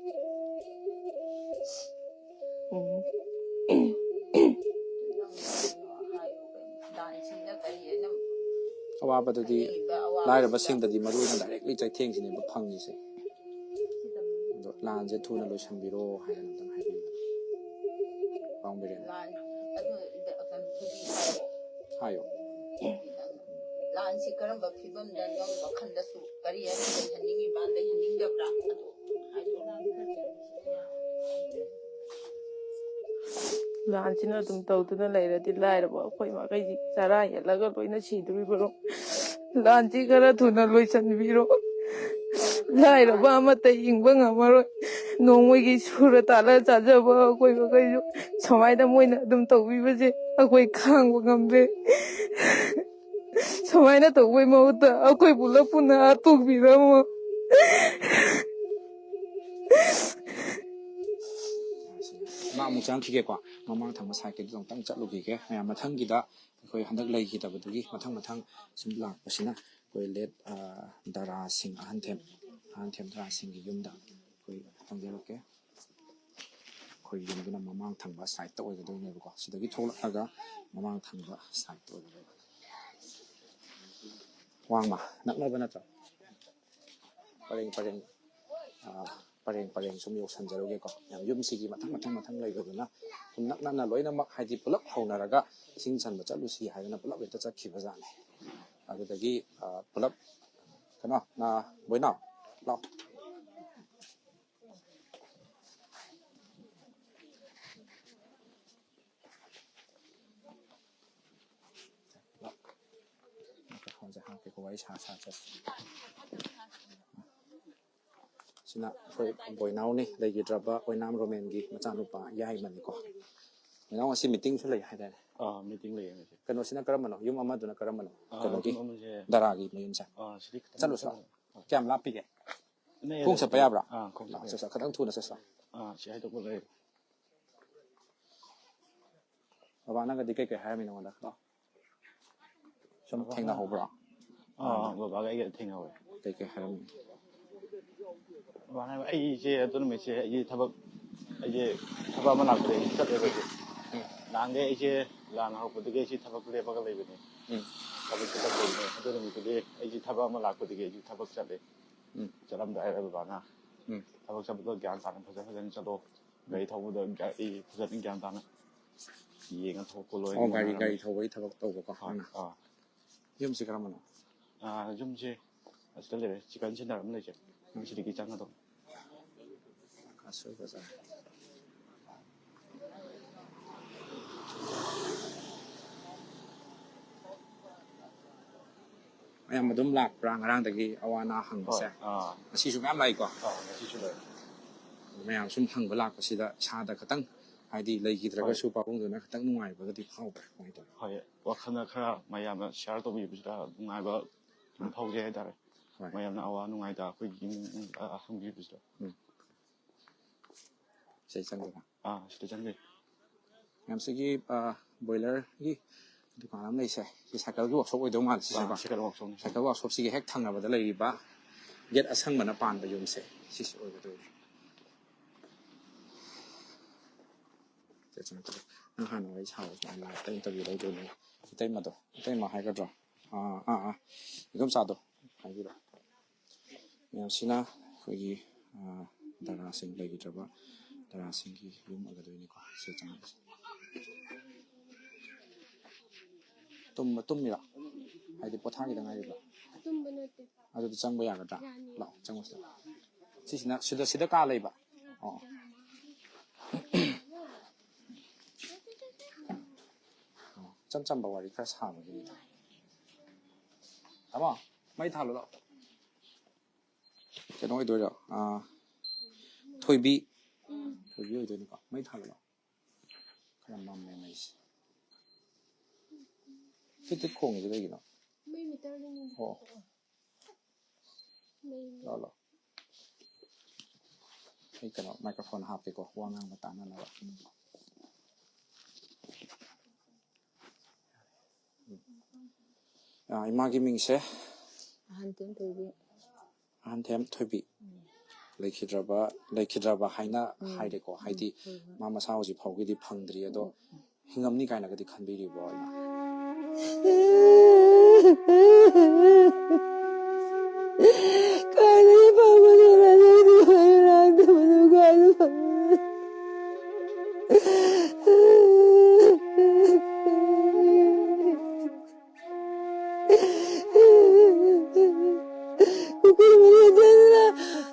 ꯎꯝ꯫ ꯑꯋꯥꯕꯗꯗꯤ, ꯂꯥꯏꯔꯕꯁꯤꯡꯗꯗꯤ ꯃꯔꯨ ꯑꯣꯏꯅ directly ꯆꯩꯊꯦꯡꯁꯤꯅꯦꯕ ꯐꯪꯉꯤꯁꯦ꯫ ꯑꯗꯣ ꯂꯥꯟꯁꯦ ꯊꯨꯅ ꯂꯣꯏꯁꯤꯟꯕꯤꯔꯣ ꯍꯥꯏꯅ ꯑꯝꯇꯪ ꯍꯥꯏꯕꯤꯌꯨ꯫ ꯄꯥꯎꯃꯤꯔꯦꯟ꯫ ꯂꯥꯟ, ꯑꯗꯨ, ꯀꯩꯅꯣ, ꯍꯥꯏꯌꯣ꯫ ꯂꯥꯟꯁꯤ ꯀꯔꯝꯕ ꯐꯤꯕꯝꯗ ꯅꯪ ꯋꯥꯈꯜꯗꯁꯨ ꯀꯔꯤ ꯍꯥꯏꯅ ꯂꯩꯍꯟꯅꯤꯡꯉꯤꯕ, ꯂꯩꯍꯟꯅꯤꯡꯗꯕ꯭ꯔꯥ? ꯑꯗꯨ ꯍꯥꯏꯗꯣꯛꯑꯣ꯫ ꯂꯥꯟꯁꯤꯅ ꯑꯗꯨꯝ ꯇꯧꯗꯨꯅ ꯂꯩꯔꯗꯤ ꯂꯥꯏꯔꯕ ꯑꯩꯈꯣꯏ ꯃꯈꯩꯁꯤ ꯆꯔꯥ ꯍꯦꯜꯂꯒ ꯂꯣꯏꯅ ꯁꯤꯗꯣꯔꯤꯕꯅꯣ? ꯂꯥꯟꯁꯤ ꯈꯔ ꯊꯨꯅ ꯂꯣꯏꯁꯤꯟꯕꯤꯔꯣ꯫ ꯂꯥꯏꯔꯕ ꯑꯃꯠꯇ ꯍꯤꯡꯕ ꯉꯝꯃꯔꯣꯏ꯫ ꯅꯣꯡꯃꯒꯤ ꯁꯨꯔ ꯇꯥꯜꯂ ꯆꯥꯖꯕ ꯑꯩꯈꯣꯏ ꯃꯈꯩꯁꯨ ꯁꯨꯃꯥꯏꯅ ꯃꯣꯏꯅ ꯑꯗꯨꯝ ꯇꯧꯕꯤꯕꯁꯦ ꯑꯩꯈꯣꯏ ꯈꯥꯡꯕ ꯉꯝꯗ꯭ꯔꯦ꯫ ꯁꯨꯃꯥꯏꯅ ꯇꯧꯕꯩ ꯃꯍꯨꯠꯇ ꯑꯩꯈꯣꯏ ꯄꯨꯂꯞ ꯄꯨꯟꯅ ꯍꯥꯠꯇꯣꯛꯄꯤꯔꯝꯃꯣ꯫ ꯑꯃꯨꯛ ꯆꯪꯉꯛꯈꯤꯒꯦꯀꯣ꯫ ꯃꯃꯥꯡ ꯊꯪꯕ ꯁꯥꯏꯠꯀꯤꯗꯨꯗ ꯑꯃꯨꯛꯇꯪ ꯆꯠꯂꯨꯈꯤꯒꯦ꯫ ꯃꯌꯥꯝ, ꯃꯊꯪꯒꯤꯗ ꯑꯩꯈꯣꯏ ꯍꯟꯗꯛ ꯂꯩꯈꯤꯗꯕꯗꯨꯒꯤ ꯃꯊꯪ ꯃꯊꯪ ꯁꯨꯝ ꯂꯥꯛꯄꯁꯤꯅ ꯑꯩꯈꯣꯏ ꯂꯦꯠ ꯗꯔꯥ ꯁꯤꯡ ꯑꯍꯟꯊꯦꯝ, ꯑꯍꯟꯊꯦꯝ ꯗꯔꯥ ꯁꯤꯡꯒꯤ ꯌꯨꯝꯗ ꯑꯩꯈꯣꯏ ꯆꯪꯖꯔꯛꯀꯦ꯫ ꯑꯩꯈꯣꯏ ꯌꯨꯝꯗꯨꯅ ꯃꯃꯥꯡ ꯊꯪꯕ ꯁꯥꯏꯠꯇ ꯑꯣꯏꯒꯗꯣꯏꯅꯦꯕꯀꯣ꯫ ꯁꯤꯗꯒꯤ ꯊꯣꯛꯂꯛꯑꯒ ꯃꯃꯥꯡ ꯊꯪꯕ ꯁꯥꯏꯠꯇ ꯑꯣꯏꯒꯗꯣꯏꯅꯦ꯫ ꯋꯥꯡꯃ ꯅꯛꯅꯕ ꯅꯠꯇ꯭ꯔꯣ? ꯄꯔꯦꯡ ꯄꯔꯦꯡ, ꯑꯥ, ꯄꯔꯦꯡ ꯄꯔꯦꯡ ꯁꯨꯝ ꯌꯧꯁꯟꯖꯔꯨꯒꯦꯀꯣ꯫ ꯌꯥꯝ ꯌꯨꯝꯁꯤꯒꯤ ꯃꯊꯪ ꯃꯊꯪ ꯃꯊꯪ ꯂꯩꯕꯗꯨꯅ ꯁꯨꯝ ꯅꯛꯅꯅ ꯂꯣꯏꯅꯃꯛ, ꯍꯥꯏꯗꯤ, ꯄꯨꯂꯞ ꯍꯧꯅꯔꯒ ꯏꯁꯤꯡ ꯆꯟꯕ ꯆꯠꯂꯨꯁꯤ ꯍꯥꯏꯗꯅ ꯄꯨꯂꯞ ꯍꯦꯛꯇ ꯆꯠꯈꯤꯕ ꯖꯥꯠꯅꯤ꯫ ꯑꯗꯨꯗꯒꯤ, ꯑꯥ, ꯄꯨꯂꯞ, ꯀꯩꯅꯣ, ꯑꯥ, ꯕꯣꯏꯅꯥꯎ, ꯂꯥꯎ꯫ ꯃꯥꯏꯀ꯭ꯔꯣꯐꯣꯟꯁꯦ ꯍꯥꯞꯀꯦꯀꯣ, ꯋꯥꯔꯤ ꯁꯥ ꯁꯥ ꯆꯠꯁꯤ꯫ ꯁꯤꯅ ꯑꯩꯈꯣꯏ ꯕꯣꯏꯅꯥꯎꯅꯤ, ꯂꯩꯈꯤꯗ꯭ꯔꯕ ꯑꯣꯏꯅꯥꯝ ꯔꯣꯃꯦꯟꯒꯤ ꯃꯆꯥꯅꯨꯄꯥ ꯌꯥꯏꯃꯅꯤꯀꯣ꯫ ꯕꯣꯏꯅꯥꯎ, ꯉꯁꯤ ꯃꯤꯇꯤꯡꯁꯨ ꯂꯩ ꯍꯥꯏꯗꯥꯏꯅꯦ? ꯑꯥ, ꯃꯤꯇꯤꯡ ꯂꯩꯌꯦ ꯉꯁꯤ꯫ ꯀꯩꯅꯣꯁꯤꯅ ꯀꯔꯝꯕꯅꯣ? ꯌꯨꯝ ꯑꯃꯗꯨꯅ ꯀꯔꯝꯕꯅꯣ? ꯑꯥ, ꯀꯩꯅꯣꯒꯤ ꯌꯨꯝ ꯑꯃꯁꯦ, ꯗꯔꯥꯒꯤ ꯃꯌꯨꯝꯁꯦ? ꯑꯥ, ꯁꯤꯗꯤ ꯈꯤꯇꯪ ꯆꯠꯂꯨꯁꯤꯔꯣ? ꯆꯠꯂꯨ꯫ ꯀꯌꯥꯝ ꯂꯥꯞꯄꯤꯒꯦ? ꯅꯛꯑꯦ, ꯈꯣꯡ ꯆꯠꯄ ꯌꯥꯕ꯭ꯔꯥ? ꯑꯥ, ꯈꯣꯡ ꯆꯠꯄ ꯂꯥꯛꯑꯣ, ꯌꯥꯏ꯫ ꯆꯠꯁꯤ, ꯈꯤꯇꯪ ꯊꯨꯅ ꯆꯠꯁꯤ꯫ ꯑꯥ, ꯁꯤ ꯍꯥꯏꯗꯣꯛꯄ ꯂꯩꯔꯦ꯫ ꯕꯕꯥ, ꯅꯪꯒꯗꯤ ꯀꯩꯀꯩ ꯍꯥꯏꯔꯝꯃꯤ ꯅꯉꯣꯟꯗ? ꯁꯨꯝ ꯕꯕꯥꯅ ꯊꯦꯡꯅꯍꯧꯕ꯭ꯔꯣ? ꯑꯥ, ꯕꯕꯥꯒ ꯑꯩꯒ ꯊꯦꯡꯅꯍꯧꯋꯦ꯫ ꯀꯩꯀꯩ ꯍꯥꯏꯔꯝꯃꯤ? ꯕꯕꯥꯅ ꯍꯥꯏꯕ, "ꯑꯩꯁꯦ ꯑꯗꯨ ꯅꯨꯃꯤꯠꯁꯦ ꯑꯩꯁꯦ ꯊꯕꯛ, ꯑꯩꯁꯦ ꯊꯕꯛ ꯑꯃ ꯂꯥꯛꯄꯗꯒꯤ ꯑꯩꯁꯦ ꯆꯠꯂꯦꯕ ꯑꯩꯁꯦ꯫ ꯎꯝ꯫ ꯅꯍꯥꯟꯈꯩ ꯑꯩꯁꯦ ꯂꯥꯟ ꯍꯧꯔꯛꯄꯗꯒꯤ ꯑꯩꯁꯦ ꯊꯕꯛ ꯂꯦꯞꯄꯒ ꯂꯩꯕꯅꯦ꯫ ꯎꯝ꯫ ꯊꯕꯛ ꯆꯠꯇꯕꯅꯦ꯫ ꯑꯗꯨ ꯅꯨꯃꯤꯠꯇꯨꯗꯤ ꯑꯩꯁꯦ ꯊꯕꯛ ꯑꯃ ꯂꯥꯛꯄꯗꯒꯤ ꯑꯩꯁꯦ ꯊꯕꯛ ꯆꯠꯂꯦ꯫ ꯎꯝ꯫ ꯆꯠꯂꯝꯗꯥꯏꯗ ꯕꯕꯥꯅ, ꯎꯝ꯫ "ꯊꯕꯛ ꯆꯠꯄꯗꯣ ꯒ꯭ꯌꯥꯟ ꯇꯥꯅ ꯐꯖ ꯐꯖꯅ ꯆꯠꯂꯣ꯫ ꯒꯥꯔꯤ ꯊꯧꯕꯗꯣ ꯒꯥꯔꯤ ꯐꯖꯅ ꯒ꯭ꯌꯥꯟ ꯇꯥꯅ ꯌꯦꯡꯉ ꯊꯧꯀꯣ ꯂꯣꯏꯅ ꯑꯣ, ꯒꯥꯔꯤ, ꯃꯥꯟꯅꯔꯝꯃꯦ꯫" ꯒꯥꯔꯤ ꯊꯧꯕꯒꯤ ꯊꯕꯛ ꯇꯧꯕꯀꯣ, ꯍꯣꯏ, ꯅꯪꯅ? ꯑꯥ꯫ ꯌꯨꯝꯁꯤ ꯀꯔꯝꯕꯅꯣ? ꯑꯥ, ꯌꯨꯝꯁꯦ ꯑꯁꯤꯗ ꯂꯩꯔꯦ, ꯆꯤꯀꯟ ꯁꯦꯟꯇꯔ ꯑꯃ ꯂꯩꯁꯦ꯫ ꯎꯝ꯫ ꯁꯤꯗꯒꯤ ꯆꯪꯉꯗꯧꯅꯤ꯫ ꯑꯁꯣꯏ ꯕꯖꯥꯔ꯫ ꯃꯌꯥꯝ ꯑꯗꯨꯝ ꯂꯥꯛꯄ꯭ꯔꯥ ꯉꯔꯥꯡꯗꯒꯤ ꯑꯋꯥ ꯑꯅꯥ ꯍꯪꯕꯁꯦ? ꯍꯣꯏ, ꯑꯥ꯫ ꯉꯁꯤꯁꯨ ꯃꯌꯥꯝ ꯂꯥꯛꯏꯀꯣ? ꯑꯥ, ꯉꯁꯤꯁꯨ ꯂꯩ꯫ ꯑꯗꯨ ꯃꯌꯥꯝ ꯁꯨꯝ ꯍꯪꯕ ꯂꯥꯛꯄꯁꯤꯗ ꯏꯁꯥꯗ ꯈꯤꯇꯪ, ꯍꯥꯏꯗꯤ, ꯂꯩꯈꯤꯗ꯭ꯔꯒꯁꯨ ꯍꯣꯏ꯫ ꯄꯥꯕꯨꯡꯗꯨꯅ ꯈꯤꯇꯪ ꯅꯨꯡꯉꯥꯏꯕꯒꯗꯤ ꯐꯥꯎꯕ꯭ꯔꯥ? ꯀꯃꯥꯏꯅ ꯇꯧꯋꯤ? ꯍꯣꯏ, ꯋꯥꯈꯜꯗ ꯈꯔ ꯃꯌꯥꯝꯅ ꯁꯤꯌꯥꯔ ꯇꯧꯕꯤꯕꯁꯤꯗ ꯅꯨꯡꯉꯥꯏꯕ ꯑꯗꯨꯝ ꯎꯝ꯫ ꯐꯥꯎꯖꯩ ꯍꯥꯏꯇꯥꯔꯦ꯫ ꯍꯣꯏ꯫ ꯃꯌꯥꯝꯅ ꯑꯋꯥ ꯅꯨꯡꯉꯥꯏꯗ ꯑꯩꯈꯣꯏꯒꯤ ꯏꯃꯨꯡ, ꯑ, ꯍꯪꯕꯤꯕꯁꯤꯗ꯫ ꯎꯝ꯫ ꯁꯤ ꯆꯪꯗꯕ꯫ ꯑꯥ, ꯁꯤꯗ ꯆꯪꯗꯣꯏꯅꯦ꯫ ꯃꯌꯥꯝꯁꯤꯒꯤ, ꯑ, ꯕꯣꯏꯂꯔꯒꯤ ꯗꯨꯀꯥꯟ ꯑꯃ ꯂꯩꯁꯦ꯫ ꯁꯤ ꯁꯥꯏꯀꯜꯒꯤ ꯋꯥꯛꯁꯣꯞ ꯑꯣꯏꯗꯧ ꯃꯥꯜꯂꯦ ꯁꯤꯁꯦꯀꯣ꯫ ꯑꯥ, ꯁꯥꯏꯀꯜ ꯋꯥꯛꯁꯣꯞꯅꯤ꯫ ꯁꯥꯏꯀꯜ ꯋꯥꯛꯁꯣꯞꯁꯤꯒꯤ ꯍꯦꯛ ꯊꯪꯅꯕꯗ ꯂꯩꯔꯤꯕ ꯒꯦꯠ ꯑꯁꯪꯕꯅ ꯄꯥꯟꯕ ꯌꯨꯝꯁꯦ, ꯁꯤꯁꯦ ꯑꯣꯏꯒꯗꯣꯏꯅꯦ꯫ ꯁꯦ, ꯆꯪꯉꯛꯑꯣ꯫ ꯅꯪ ꯍꯥꯟꯅ ꯋꯥꯔꯤ ꯁꯥꯕ ꯁꯨꯃꯥꯏꯅ ꯂꯥꯏꯐꯇ ꯏꯟꯇꯔꯚ꯭ꯌꯨ ꯂꯧꯗꯣꯏꯅꯦ꯫ ꯏꯇꯩꯃꯗꯣ, ꯏꯇꯩꯃ ꯍꯥꯏꯒꯗ꯭ꯔꯣ? ꯑꯥ, ꯑꯥ, ꯑꯥ꯫ ꯏꯗꯣꯝꯆꯥꯗꯣ ꯍꯥꯏꯕꯤꯔꯣ꯫ ꯃꯌꯥꯝꯁꯤꯅ ꯑꯩꯈꯣꯏꯒꯤ, ꯑꯥ, ꯗꯔꯥꯁꯤꯡ ꯂꯩꯈꯤꯗ꯭ꯔꯕ ꯗꯔꯥꯁꯤꯡꯒꯤ ꯌꯨꯝ ꯑꯣꯏꯒꯗꯣꯏꯅꯤꯀꯣ꯫ ꯁꯤ ꯆꯪꯉꯛꯑꯁꯤ꯫ ꯇꯨꯝꯕ, ꯇꯨꯝꯃꯤꯔꯣ? ꯍꯥꯏꯗꯤ ꯄꯣꯊꯥꯈꯤꯗ ꯉꯥꯏꯔꯤꯕ꯭ꯔꯣ? ꯇꯨꯝꯕ ꯅꯠꯇꯦ꯫ ꯑꯗꯨꯗꯤ ꯆꯪꯕ ꯌꯥꯒꯗ꯭ꯔꯥ? ꯌꯥꯅꯤ꯫ ꯂꯥꯛꯑꯣ, ꯆꯪꯉꯨꯁꯤ꯫ ꯁꯤꯁꯤꯅ ꯁꯤꯗ, ꯁꯤꯗ ꯀꯥ ꯂꯩꯕ? ꯑꯣ꯫ ꯑꯣ, ꯏꯆꯝ ꯆꯝꯕ ꯋꯥꯔꯤ ꯈꯔ ꯁꯥꯕꯒꯤꯅꯤꯗ꯫ ꯇꯥꯃꯣ, ꯃꯩ ꯊꯥꯜꯂꯨ ꯂꯥꯛꯑꯣ꯫ ꯀꯩꯅꯣ ꯑꯣꯏꯗꯣꯏꯔꯣ? ꯑꯥ, ꯊꯣꯏꯕꯤ꯫ ꯊꯣꯏꯕꯤ ꯑꯣꯏꯗꯣꯏꯅꯤꯀꯣ꯫ ꯃꯩ ꯊꯥꯜꯂꯨ ꯂꯥꯛꯑꯣ꯫ ꯈꯔ ꯃꯝꯃꯦ ꯃꯩꯁꯦ꯫ ꯇꯤꯠ ꯇꯤꯠ ꯈꯣꯡꯉꯤꯁꯦ ꯀꯩꯒꯤꯅꯣ? ꯃꯩ ꯃꯤꯇꯔꯗꯅꯤ꯫ ꯑꯣ꯫ ꯃꯩ꯫ ꯂꯥꯛꯑꯣ, ꯂꯥꯛꯑꯣ꯫ ꯑꯩ ꯀꯩꯅꯣ ꯃꯥꯏꯀ꯭ꯔꯣꯐꯣꯟ ꯍꯥꯞꯀꯦꯀꯣ, ꯋꯥ ꯉꯥꯡꯕ ꯇꯥꯅꯅꯕ꯫ ꯑꯥ, ꯏꯃꯥꯒꯤ ꯃꯤꯡꯁꯦ? ꯑꯍꯟꯊꯦꯝ ꯊꯣꯏꯕꯤ꯫ ꯑꯍꯟꯊꯦꯝ ꯊꯣꯏꯕꯤ꯫ ꯎꯝ꯫ ꯂꯩꯈꯤꯗ꯭ꯔꯕ, ꯂꯩꯈꯤꯗ꯭ꯔꯕ ꯍꯥꯏꯅ ꯎꯝ꯫ ꯍꯥꯏꯔꯦꯀꯣ꯫ ꯎꯝ꯫ ꯍꯥꯏꯗꯤ ꯍꯣꯏ, ꯍꯣꯏ꯫ ꯃꯥ ꯃꯁꯥ ꯍꯧꯖꯤꯛ ꯐꯥꯎꯒꯤꯗꯤ ꯐꯪꯗ꯭ꯔꯤ꯫ ꯑꯗꯣ ꯎꯝ꯫ ꯍꯤꯡꯉꯝꯅꯤ ꯀꯥꯏꯅꯒꯗꯤ ꯈꯟꯕꯤꯔꯤꯕꯣ ꯏꯃꯥ? ꯀꯥꯏꯗꯒꯤ ꯐꯪꯒꯗꯣꯏꯅꯣ? ꯑꯗꯨꯗꯤ ꯍꯣꯏ ꯂꯥꯛꯇꯕꯗꯨ ꯀꯥꯏꯗ ꯐꯪꯒꯗꯣꯏꯅꯣ? ꯀꯨꯀꯤ ꯃꯔꯤ ꯑꯗꯨꯅ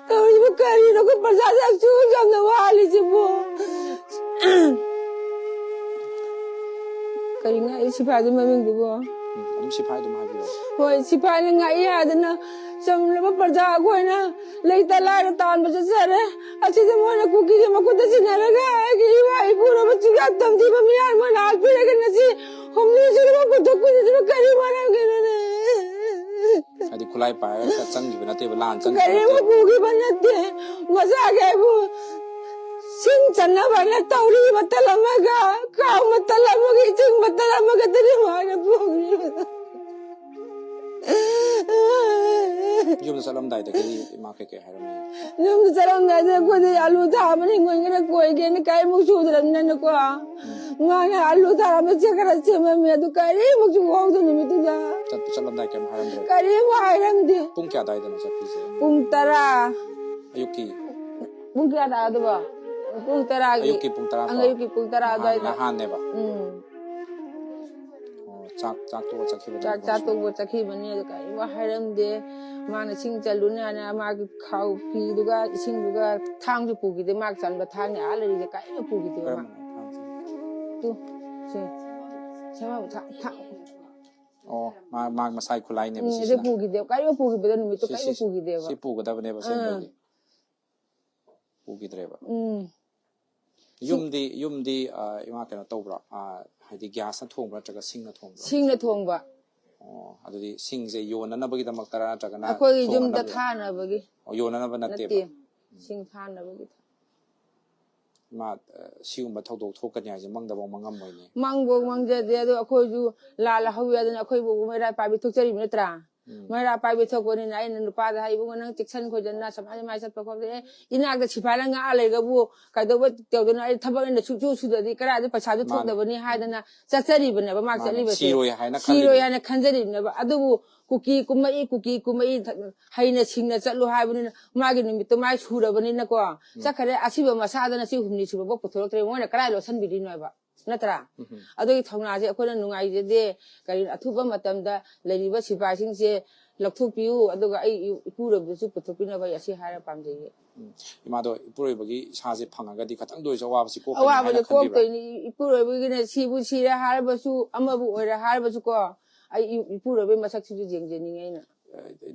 ꯇꯧꯔꯤꯕ ꯀꯔꯤꯅꯣ? ꯑꯩꯈꯣꯏ ꯄ꯭ꯔꯖꯥꯁꯦ ꯑꯁꯨꯛ ꯌꯥꯝꯅ ꯋꯥꯍꯜꯂꯤꯁꯤꯕꯨ? ꯀꯔꯤ ꯉꯥꯛꯏ ꯁꯤꯐꯥꯏꯗꯨ ꯃꯃꯤꯡꯗꯨꯕꯨ? ꯎꯝ, ꯑꯗꯨꯝ ꯁꯤꯐꯥꯏ ꯑꯗꯨꯝ ꯍꯥꯏꯕꯤꯔꯣ꯫ ꯍꯣꯏ, ꯁꯤꯐꯥꯏꯅ ꯉꯥꯛꯏ ꯍꯥꯏꯗꯅ ꯆꯝꯂꯕ ꯄ꯭ꯔꯖꯥ ꯑꯩꯈꯣꯏꯅ ꯂꯩꯇ ꯂꯥꯏꯔ ꯇꯥꯟꯕ ꯆꯠꯆꯔꯦ꯫ ꯑꯁꯤꯗ ꯃꯣꯏꯅ ꯀꯨꯀꯤꯒꯤ ꯃꯈꯨꯠꯇ ꯁꯤꯟꯅꯔꯒ ꯑꯩꯒꯤ ꯏꯋꯥ ꯏꯄꯨꯔꯕ ꯆꯤꯟꯖꯥꯛ ꯇꯝꯊꯤꯕ ꯃꯤꯌꯥꯝ ꯃꯣꯏꯅ ꯍꯥꯠꯄꯤꯔꯒ ꯉꯁꯤ ꯍꯨꯝꯅꯤ ꯁꯨꯔꯕ ꯄꯨꯊꯣꯛꯄꯤꯔꯤꯁꯤꯕꯨ ꯀꯔꯤ ꯃꯔꯝꯒꯤꯅꯣꯅꯦ? ꯍꯥꯏꯗꯤ ꯈꯨꯠꯂꯥꯏ ꯄꯥꯏꯔꯒ ꯆꯪꯈꯤꯕ ꯅꯠꯇꯦꯕ, ꯂꯥꯟ ꯆꯪꯈꯤꯕ ꯀꯔꯤꯝ ꯅꯠꯇꯦꯕ꯫ ꯄꯨꯈꯤꯕ ꯅꯠꯇꯦ꯫ ꯃꯆꯥꯒꯤ ꯑꯩꯕꯨ ꯁꯤꯡ ꯆꯟꯅꯕꯅ ꯇꯧꯔꯤ ꯃꯇꯜ ꯑꯃꯒ, ꯀꯥꯎ ꯃꯇꯜ ꯑꯃꯒ, ꯏꯁꯤꯡ ꯃꯇꯜ ꯑꯃꯒ ꯇꯅꯤ ꯃꯥꯅ ꯄꯨꯔꯤꯕꯗꯣ꯫ ꯌꯨꯝꯗ ꯆꯠꯂꯝꯗꯥꯏꯗꯒꯤ ꯏꯃꯥ ꯀꯩꯀꯩ ꯍꯥꯏꯔꯝꯃꯤ? ꯌꯨꯝꯗ ꯆꯠꯂꯝꯗꯥꯏꯗ ꯑꯩꯈꯣꯏꯗꯤ ꯑꯥꯂꯨ ꯊꯥꯕꯅ ꯍꯤꯡꯒꯣꯜ ꯈꯔ ꯀꯣꯏꯒꯦꯅ ꯀꯔꯤꯃꯨꯛ ꯁꯨꯗ꯭ꯔꯕꯅꯤꯅꯀꯣ, ꯃꯥꯅ ꯑꯥꯂꯨ ꯊꯥꯔꯝꯕꯁꯦ ꯈꯔ ꯁꯦꯝꯃꯝꯃꯦ, ꯑꯗꯨ ꯀꯔꯤꯃꯨꯛꯁꯨ ꯍꯧꯗꯦ ꯅꯨꯃꯤꯠꯇꯨꯗ꯫ ꯆꯠꯄ ꯆꯠꯂꯝꯗꯥꯏ ꯀꯩꯝ ꯍꯥꯏꯔꯝꯗ꯭ꯔꯦ? ꯀꯔꯤꯃꯨꯛ ꯍꯥꯏꯔꯝꯗꯦ꯫ ꯄꯨꯡ ꯀꯌꯥ ꯑꯗꯥꯏꯗꯅꯣ ꯆꯠꯈ꯭ꯔꯤꯁꯦ? ꯄꯨꯡ ꯇꯔꯥ꯫ ꯑꯌꯨꯛꯀꯤ? ꯄꯨꯡ ꯀꯌꯥ ꯇꯥꯗꯕ? ꯄꯨꯡ ꯇꯔꯥꯒꯤ꯫ ꯑꯌꯨꯛꯀꯤ ꯄꯨꯡ ꯇꯔꯥ ꯀꯣ? ꯑꯌꯨꯛꯀꯤ ꯄꯨꯡ ꯇꯔꯥ ꯑꯗꯨꯋꯥꯏꯗ꯫ ꯅꯍꯥꯟꯅꯦꯕ? ꯎꯝ꯫ ꯑꯣ, ꯆꯥꯛ ꯆꯥꯛ ꯇꯣꯛꯑ ꯆꯠꯈꯤꯕꯅꯦ? ꯆꯥꯛ ꯆꯥ ꯇꯣꯛꯄ ꯆꯠꯈꯤꯕꯅꯤ, ꯑꯗꯨ ꯀꯔꯤꯝ ꯍꯥꯏꯔꯝꯗꯦ꯫ ꯃꯥꯅ ꯁꯤꯡ ꯆꯜꯂꯨꯅꯤ ꯍꯥꯏꯅ ꯃꯥꯒꯤ ꯈꯥꯎ ꯐꯤꯗꯨꯒ ꯏꯁꯤꯡꯗꯨꯒ ꯊꯥꯡꯁꯨ ꯄꯨꯈꯤꯗꯦ꯫ ꯃꯥ ꯆꯟꯕ ꯊꯥꯡꯅꯤ ꯑꯥ ꯂꯩꯔꯤꯁꯦ ꯀꯔꯤꯝ ꯄꯨꯈꯤꯗꯦꯕ ꯃꯥ꯫ ꯀꯔꯝꯕꯅꯣ ꯊꯥꯡꯁꯦ? ꯇꯨ, ꯁꯦ꯫ ꯁꯦꯝꯃ ꯊꯥ-, ꯊꯥ-, ꯑꯣ, ꯃꯥ ꯃꯥ ꯃꯁꯥꯒꯤ ꯈꯨꯠꯂꯥꯏꯅꯦꯕ ꯎꯝ, ꯁꯤꯁꯤꯅ? ꯑꯗꯨ ꯄꯨꯈꯤꯗꯦꯕ꯫ ꯀꯔꯤꯝ ꯄꯨꯈꯤꯕꯗ ꯅꯨꯃꯤꯠꯇꯨ ꯁꯤ- ꯀꯔꯤꯝ ꯁꯤ- ꯄꯨꯈꯤꯗꯦꯕ꯫ ꯁꯤ ꯄꯨꯒꯗꯕꯅꯦꯕ ꯑꯥ꯫ ꯑꯁꯦꯡꯕꯩꯗꯤ꯫ ꯄꯨꯈꯤꯗ꯭ꯔꯦꯕ? ꯎꯝ꯫ ꯌꯨꯝꯗꯤ ꯌꯨꯝꯗꯤ ꯑ, ꯏꯃꯥ ꯀꯩꯅꯣ ꯇꯧꯕ꯭ꯔꯣ? ꯑ, ꯍꯥꯏꯗꯤ ꯒ꯭ꯌꯥꯁꯅ ꯊꯣꯡꯕ꯭ꯔꯥ ꯅꯠꯇ꯭ꯔꯒ ꯁꯤꯡꯅ ꯊꯣꯡꯕ꯭ꯔꯥ? ꯁꯤꯡꯅ ꯊꯣꯡꯕ꯫ ꯑꯣ, ꯑꯗꯨꯗꯤ ꯁꯤꯡꯁꯦ ꯌꯣꯟꯅꯅꯕꯒꯤꯗꯃꯛꯇꯔꯥ ꯅꯠꯇ꯭ꯔꯒꯅ ꯑꯩꯈꯣꯏꯒꯤ ꯌꯨꯝꯗ ꯊꯣꯡꯅꯅꯕ? ꯊꯥꯅꯕꯒꯤ꯫ ꯑꯣ, ꯌꯣꯟꯅꯅꯕ ꯅꯠꯇꯦꯕ? ꯅꯠꯇꯦ꯫ ꯁꯤꯡ ꯊꯥꯅꯕꯒꯤ꯫ ꯏꯃꯥ, ꯑ, ꯁꯤꯒꯨꯝꯕ ꯊꯧꯗꯣꯛ ꯊꯣꯛꯀꯅꯤ ꯍꯥꯏꯁꯦ ꯃꯪꯗꯐꯥꯎ ꯃꯪꯉꯝꯃꯣꯏꯅꯦ꯫ ꯃꯪꯕꯧ ꯃꯪꯖꯗꯦ꯫ ꯑꯗꯣ ꯑꯩꯈꯣꯏꯁꯨ ꯂꯥꯜ ꯍꯧꯏ ꯍꯥꯏꯗꯅ ꯑꯩꯈꯣꯏꯕꯨ ꯃꯩꯔꯥ ꯄꯥꯏꯕꯤ ꯊꯣꯛꯆꯔꯤꯕ ꯅꯠꯇ꯭ꯔꯥ? ꯎꯝ꯫ ꯃꯩꯔꯥ ꯄꯥꯏꯕꯤ ꯊꯣꯛꯄꯅꯤꯅ ꯑꯩꯅ ꯅꯨꯄꯥꯗ ꯍꯥꯏ, "ꯏꯕꯨꯡꯉꯣ, ꯅꯪ ꯆꯦꯛꯁꯤꯟ ꯈꯣꯏꯗꯅ ꯁꯨꯃꯥꯏꯅ ꯁꯨꯃꯥꯏꯅ ꯆꯠꯄ ꯈꯣꯠꯄ, ꯑꯦ, ꯏꯅꯥꯛꯇ ꯁꯤꯐꯥꯏꯅ ꯉꯥꯛꯑ ꯂꯩꯔꯒꯕꯨ ꯀꯩꯗꯧꯕ ꯇꯧꯗꯣꯏꯅꯣ? ꯑꯩ ꯊꯕꯛ ꯑꯩꯅ ꯁꯨꯡꯁꯨ ꯁꯨꯗ꯭ꯔꯗꯤ ꯀꯗꯥꯏꯗ ꯄꯩꯁꯥꯁꯨ ꯃꯥꯅꯦ꯫ ꯊꯣꯛꯇꯕꯅꯤ" ꯍꯥꯏꯗꯅ ꯆꯠꯆꯔꯤꯕꯅꯦꯕ ꯃꯥ ꯃꯥꯅꯦ꯫ ꯆꯠꯂꯤꯕꯁꯦ꯫ ꯁꯤꯔꯣꯏ ꯍꯥꯏꯅ ꯁꯤꯔꯣꯏ ꯈꯜꯂꯤꯅꯦ꯫ ꯍꯥꯏꯅ ꯈꯟꯖꯔꯤꯕꯅꯦꯕ꯫ ꯑꯗꯨꯕꯨ ꯀꯨꯀꯤ ꯀꯨꯝꯃꯛꯏ, ꯀꯨꯀꯤ ꯀꯨꯝꯃꯛꯏ, ꯍꯩꯅ ꯁꯤꯡꯅ ꯆꯠꯂꯨ ꯍꯥꯏꯕꯅꯤꯅ ꯃꯥꯒꯤ ꯅꯨꯃꯤꯠꯇꯣ ꯃꯥꯏ ꯁꯨꯔꯕꯅꯤꯅꯀꯣ, ꯆꯠꯈꯔꯦ꯫ ꯑꯁꯤꯕ ꯃꯁꯥꯗꯅ ꯁꯤ ꯍꯨꯝꯅꯤ ꯁꯨꯕꯐꯥꯎ ꯄꯨꯊꯣꯔꯛꯇ꯭ꯔꯦ꯫ ꯃꯣꯏꯅ ꯀꯗꯥꯏ ꯂꯣꯠꯁꯟꯕꯤꯔꯤꯅꯣ ꯍꯥꯏꯕ? ꯅꯠꯇ꯭ꯔꯥ? ꯎꯝ꯫ ꯑꯗꯨꯒꯤ ꯊꯧꯅꯥꯁꯦ ꯑꯩꯈꯣꯏꯅ ꯅꯨꯡꯉꯥꯏꯖꯗꯦ꯫ ꯀꯔꯤꯅꯣ, ꯑꯊꯨꯕ ꯃꯇꯝꯗ ꯂꯩꯔꯤꯕ ꯁꯤꯐꯥꯏꯁꯤꯡꯁꯦ ꯂꯧꯊꯣꯛꯄꯤꯌꯨ, ꯑꯗꯨꯒ ꯑꯩ ꯏ-, ꯏꯄꯨꯔꯣꯏꯕꯗꯁꯨ ꯄꯨꯊꯣꯛꯄꯤꯅꯕ ꯑꯩ ꯑꯁꯤ ꯍꯥꯏꯔ ꯄꯥꯝꯖꯩꯌꯦ꯫ ꯎꯝ꯫ ꯏꯃꯥꯗꯣ ꯏꯄꯨꯔꯣꯏꯕꯒꯤ ꯏꯁꯥꯁꯦ ꯐꯪꯉꯒꯗꯤ ꯈꯇꯪꯗ ꯑꯣꯏꯔꯁꯨ ꯑꯋꯥꯕꯁꯤ ꯀꯣꯛꯀꯅꯤ ꯍꯥꯏꯅ ꯑꯋꯥꯕꯁꯦ ꯈꯟꯕꯤꯕ꯭ꯔꯥ? ꯀꯣꯛꯇꯣꯏꯅꯤ꯫ ꯏ-, ꯏꯄꯨꯔꯣꯏꯕꯒꯤꯅ ꯁꯤꯕꯨ ꯁꯤꯔꯦ ꯍꯥꯏꯔꯕꯁꯨ, ꯑꯃꯕꯨ ꯑꯣꯏꯔꯦ ꯍꯥꯏꯔꯕꯁꯨꯀꯣ, ꯑꯩ ꯏ-, ꯏꯄꯨꯔꯣꯏꯕꯒꯤ ꯃꯁꯛꯁꯤꯁꯨ ꯌꯦꯡꯖꯅꯤꯡꯉꯦ ꯑꯩꯅ꯫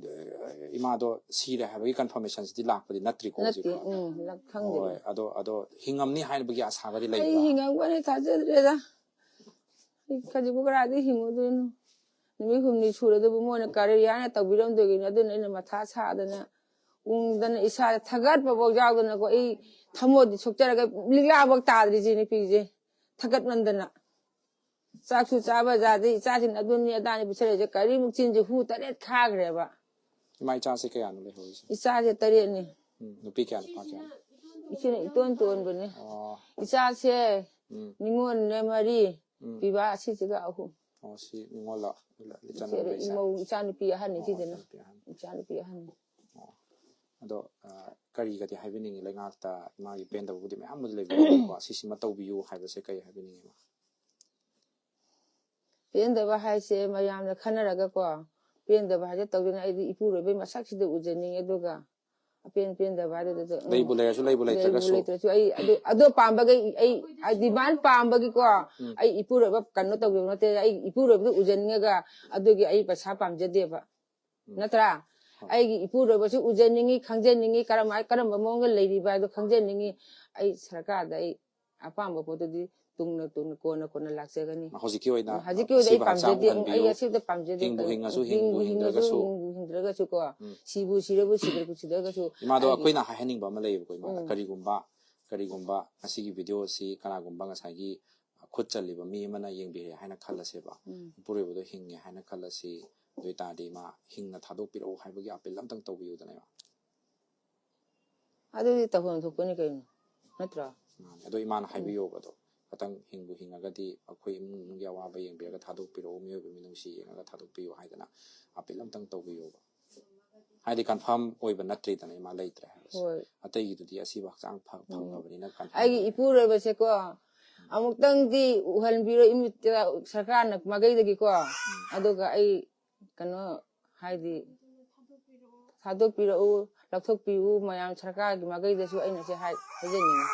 ꯏꯃꯥꯗꯣ ꯁꯤꯔꯦ ꯍꯥꯏꯕꯒꯤ ꯀꯟꯐꯔꯃꯦꯁꯟꯁꯤꯗꯤ ꯂꯥꯛꯄꯗꯤ ꯅꯠꯇ꯭ꯔꯤꯀꯣ ꯅꯠꯇꯦ, ꯍꯧꯖꯤꯛ? ꯎꯝ, ꯂꯥꯛ-, ꯈꯪꯗ꯭ꯔꯤ꯫ ꯍꯣꯏ, ꯑꯗꯣ ꯑꯗꯣ ꯍꯤꯡꯉꯝꯅꯤ ꯍꯥꯏꯕꯒꯤ ꯑꯁꯥꯒꯗꯤ ꯑꯩ ꯂꯩꯕ꯭ꯔꯥ? ꯍꯤꯡꯉꯝꯒꯅꯤ ꯊꯥꯖꯗ꯭ꯔꯦꯗ꯫ ꯑꯩ ꯈꯖꯤꯛꯄꯨ ꯀꯗꯥꯏꯗ ꯍꯤꯡꯉꯨꯗꯣꯏꯅꯣ? ꯅꯨꯃꯤꯠ ꯍꯨꯝꯅꯤ ꯁꯨꯔꯗꯨꯕꯨ ꯃꯣꯏꯅ ꯀꯔꯤ ꯍꯥꯏꯅ ꯇꯧꯕꯤꯔꯝꯗꯣꯏꯒꯤꯅꯣ? ꯑꯗꯨꯅ ꯑꯩꯅ ꯃꯊꯥ ꯁꯥꯗꯅ, ꯎꯪꯗꯅ, ꯏꯁꯥꯗ ꯊꯥꯒꯠꯄꯐꯥꯎ ꯌꯥꯎꯗꯅꯀꯣ, ꯑꯩ ꯊꯃꯣꯏꯗꯤ ꯁꯣꯛꯆꯔꯒ ꯂꯤꯛꯂꯥꯐꯥꯎ ꯇꯥꯗ꯭ꯔꯤꯁꯦ ꯅꯨꯄꯤꯁꯦ꯫ ꯊꯀꯠꯃꯟꯗꯅ꯫ ꯆꯥꯛꯁꯨ ꯆꯥꯕ ꯌꯥꯗꯦ, ꯏꯆꯥꯁꯤꯡ ꯑꯗꯨꯅꯤ ꯑꯗꯥꯅꯤ ꯄꯤꯁꯜꯂꯛꯏꯁꯦ꯫ ꯀꯔꯤꯃꯨꯛ ꯆꯤꯟꯁꯦ ꯍꯨ ꯇꯔꯦꯠ ꯈꯥꯈ꯭ꯔꯦꯕ꯫ ꯏꯃꯥ ꯏꯆꯥꯁꯦ ꯀꯌꯥꯅꯣ ꯂꯩꯍꯧꯔꯤꯁꯦ? ꯏꯆꯥꯁꯦ ꯇꯔꯦꯠꯅꯤ꯫ ꯎꯝ, ꯅꯨꯄꯤ ꯀꯌꯥ ꯅꯨꯄꯥ ꯀꯌꯥꯅꯣ? ꯏꯆꯦꯅ ꯏꯇꯣꯟ ꯇꯣꯟꯕꯅꯤ꯫ ꯑꯣ, ꯏꯆꯥꯁꯦ ꯎꯝ, ꯅꯤꯉꯣꯜꯅꯦ ꯃꯔꯤ, ꯎꯝ. ꯄꯤꯕꯥ ꯑꯁꯤꯁꯤꯒ ꯑꯍꯨꯝ꯫ ꯑꯣ, ꯁꯤ ꯅꯤꯉꯣꯜꯂ? ꯏꯆꯦ ꯏꯆꯟꯅꯨꯄꯤ? ꯏꯃꯧ ꯏꯆꯥꯅꯨꯄꯤ ꯑꯍꯟꯅꯤ ꯑꯣ, ꯁꯤꯁꯤꯅ꯫ ꯏꯆꯟꯅꯨꯄꯤ ꯑꯍꯟ. ꯏꯆꯥꯅꯨꯄꯤ ꯑꯍꯟꯅꯤ꯫ ꯑꯗꯣ, ꯑ, ꯀꯔꯤꯒꯗꯤ ꯍꯥꯏꯕꯤꯅꯤꯡꯉꯤ ꯂꯩꯉꯥꯛꯇ? ꯏꯃꯥꯒꯤ ꯄꯦꯟꯗꯕꯕꯨꯗꯤ ꯃꯌꯥꯝ ꯑꯃ ꯂꯩꯕꯤꯔꯝꯒꯅꯤꯀꯣ, ꯁꯤꯁꯤꯃ ꯇꯧꯕꯤꯌꯨ ꯍꯥꯏꯕꯁꯦ ꯀꯔꯤ ꯍꯥꯏꯕꯤꯅꯤꯡꯉꯤ ꯏꯃꯥ? ꯄꯦꯟꯗꯕ ꯍꯥꯏꯁꯦ ꯃꯌꯥꯝꯅ ꯈꯟꯅꯔꯒꯀꯣ, ꯄꯦꯟꯗꯕ ꯍꯥꯏꯁꯦ ꯇꯧꯗꯅ ꯑꯩꯗꯤ ꯏꯄꯨꯔꯣꯏꯕꯩ ꯃꯁꯛꯁꯤꯗ ꯎꯖꯅꯤꯡꯉꯦ꯫ ꯑꯗꯨꯒ ꯑꯄꯦꯟ ꯄꯦꯟꯗꯕ ꯍꯥꯏꯗꯨꯗ ꯂꯩꯕꯨ ꯂꯩꯔꯁꯨ ꯂꯩꯕꯨ ꯂꯩꯕꯨ ꯂꯩꯇ꯭ꯔꯒꯁꯨ. ꯂꯩꯇ꯭ꯔꯁꯨ ꯑꯩ ꯑꯗꯨ ꯑꯗꯣ ꯄꯥꯝꯕꯒꯤ ꯑꯩ ꯗꯤꯃꯥꯟ ꯄꯥꯝꯕꯒꯤꯀꯣ ꯎꯝ. ꯑꯩ ꯏꯄꯨꯔꯣꯏꯕ ꯀꯩꯅꯣ ꯇꯧꯕꯤꯕ ꯅꯠꯇꯦ꯫ ꯑꯩ ꯏꯄꯨꯔꯣꯏꯕꯗꯨ ꯎꯖꯅꯤꯡꯉꯒ ꯑꯗꯨꯒꯤ ꯑꯩ ꯄꯩꯁꯥ ꯄꯥꯝꯖꯗꯦꯕ꯫ ꯎꯝ. ꯅꯠꯇ꯭ꯔꯥ? ꯍꯣꯏ. ꯑꯩꯒꯤ ꯏꯄꯨꯔꯣꯏꯕꯁꯨ ꯎꯖꯅꯤꯡꯉꯤ, ꯈꯪꯖꯅꯤꯡꯉꯤ, ꯀꯔꯝ ꯀꯔꯝꯕ ꯃꯑꯣꯡꯗ ꯂꯩꯔꯤꯕ ꯍꯥꯏꯗꯣ ꯈꯪꯖꯅꯤꯡꯉꯤ꯫ ꯑꯩ ꯁꯔꯀꯥꯔꯗ ꯑꯩ ꯑꯄꯥꯝꯕ ꯄꯣꯠꯇꯨꯗꯤ ꯇꯨꯡꯅ ꯇꯨꯡꯅ ꯀꯣꯟꯅ ꯀꯣꯟꯅ ꯂꯥꯛꯆꯒꯅꯤ꯫ ꯍꯧꯖꯤꯛꯀꯤ ꯑꯣꯏꯅ ꯍꯧꯖꯤꯛꯀꯤ ꯑꯣꯏꯅ ꯑꯩ ꯑꯁꯤꯕ ꯍꯛꯆꯥꯡ ꯄꯥꯝꯖꯗꯦ꯫ ꯑꯩ ꯐꯍꯟꯕꯤꯌꯨ. ꯑꯁꯤꯗ ꯄꯥꯝꯖꯗꯦ꯫ ꯍꯤꯡꯕꯨ ꯍꯤꯡꯉꯁꯨ, ꯍꯤꯡꯕꯨ ꯍꯤꯡꯕꯨ ꯍꯤꯡꯉꯁꯨ, ꯍꯤꯡꯗ꯭ꯔꯒꯁꯨ. ꯍꯤꯡꯕꯨ ꯍꯤꯡꯗ꯭ꯔꯒꯁꯨ ꯀꯣ, ꯎꯝ. ꯁꯤꯕꯨ ꯁꯤꯔꯕꯨ ꯁꯤꯗ꯭ꯔꯕꯨ ꯁꯤꯗ꯭ꯔꯒꯁꯨ ꯏꯃꯥꯗꯣ ꯑꯩꯒꯤ ꯑꯩꯈꯣꯏꯅ ꯍꯥꯏꯍꯟꯅꯤꯡꯕ ꯑꯃ ꯂꯩꯌꯦꯕꯀꯣ, ꯏꯃꯥꯗ. ꯎꯝ. ꯀꯔꯤꯒꯨꯝꯕ, ꯀꯔꯤꯒꯨꯝꯕ ꯉꯁꯤꯒꯤ ꯚꯤꯗꯤꯑꯣ ꯑꯁꯤ ꯀꯅꯥꯒꯨꯝꯕ ꯉꯁꯥꯏꯒꯤ ꯈꯨꯠ ꯆꯜꯂꯤꯕ ꯃꯤ ꯑꯃꯅ ꯌꯦꯡꯕꯤꯔꯦ ꯍꯥꯏꯅ ꯈꯜꯂꯁꯦꯕ. ꯎꯝ. ꯏꯄꯨꯔꯣꯏꯕꯗꯣ ꯍꯤꯡꯉꯦ ꯍꯥꯏꯅ ꯈꯜꯂꯁꯤ. ꯑꯗꯨ ꯑꯣꯏꯇꯥꯔꯗꯤ ꯏꯃꯥ ꯍꯤꯡꯅ ꯊꯥꯗꯣꯛꯄꯤꯔꯛꯎ ꯍꯥꯏꯕꯒꯤ ꯑꯥꯄꯤꯜ ꯑꯝꯇꯪ ꯇꯧꯕꯤꯌꯨꯗꯅ, ꯏꯃꯥ. ꯑꯗꯨꯗꯤ ꯇꯧꯐꯝ ꯊꯣꯛꯄꯅꯤ ꯀꯩꯅꯣ, ꯅꯠꯇ꯭ꯔꯣ? ꯃꯥꯅꯦ. ꯑꯗꯣ ꯏꯃꯥꯅ ꯍꯥꯏꯕꯤꯌꯣꯕ, ꯑꯗꯣ ꯈꯇꯪ ꯍꯤꯡꯕꯨ ꯍꯤꯡꯉꯒꯗꯤ ꯑꯩꯈꯣꯏ ꯏꯃꯨꯡ ꯃꯅꯨꯡꯒꯤ ꯑꯋꯥꯕ ꯌꯦꯡꯕꯤꯔꯒ ꯊꯥꯗꯣꯛꯄꯤꯔꯛꯎ, ꯃꯤꯑꯣꯏꯕ ꯃꯤꯅꯨꯡꯁꯤ ꯌꯦꯡꯉꯒ ꯊꯥꯗꯣꯛꯄꯤꯌꯨ ꯍꯥꯏꯗꯅ ꯑꯥꯄꯤꯜ ꯑꯝꯇꯪ ꯇꯧꯕꯤꯌꯣꯕ. ꯍꯥꯏꯗꯤ ꯀꯟꯐꯥꯔꯝ ꯑꯣꯏꯕ ꯅꯠꯇ꯭ꯔꯤꯗꯅ ꯏꯃꯥ ꯂꯩꯇ꯭ꯔꯦ ꯍꯥꯏꯕꯁꯦ. ꯍꯣꯏ. ꯑꯇꯩꯒꯤꯗꯨꯗꯤ ꯑꯁꯤꯕ ꯍꯛꯆꯥꯡ ꯐ- ꯐꯪꯉꯕꯅꯤꯅ ꯀꯟꯐꯥꯔꯝ ꯑꯩꯒꯤ ꯑꯣꯏꯔꯦ. ꯏꯄꯨꯔꯣꯏꯕꯁꯦꯀꯣ, ꯑꯃꯨꯛꯇꯪꯗꯤ ꯎꯍꯟꯕꯤꯔꯣ ꯏꯃꯤꯠꯇ ꯁꯔꯀꯥꯔꯅ ꯃꯥꯏꯀꯩꯗꯒꯤꯀꯣ, ꯑꯗꯨꯒ ꯑꯩ ꯀꯩꯅꯣ ꯍꯥꯏꯗꯤ ꯊꯥꯗꯣꯛꯄꯤꯔꯛꯎ, ꯂꯧꯊꯣꯛꯄꯤꯌꯨ, ꯃꯌꯥꯝ ꯁꯔꯀꯥꯔꯒꯤ ꯃꯥꯏꯀꯩꯗꯁꯨ ꯑꯩꯅ ꯁꯤ ꯍꯥꯏ-, ꯍꯥꯏꯖꯅꯤꯡꯉꯤ꯫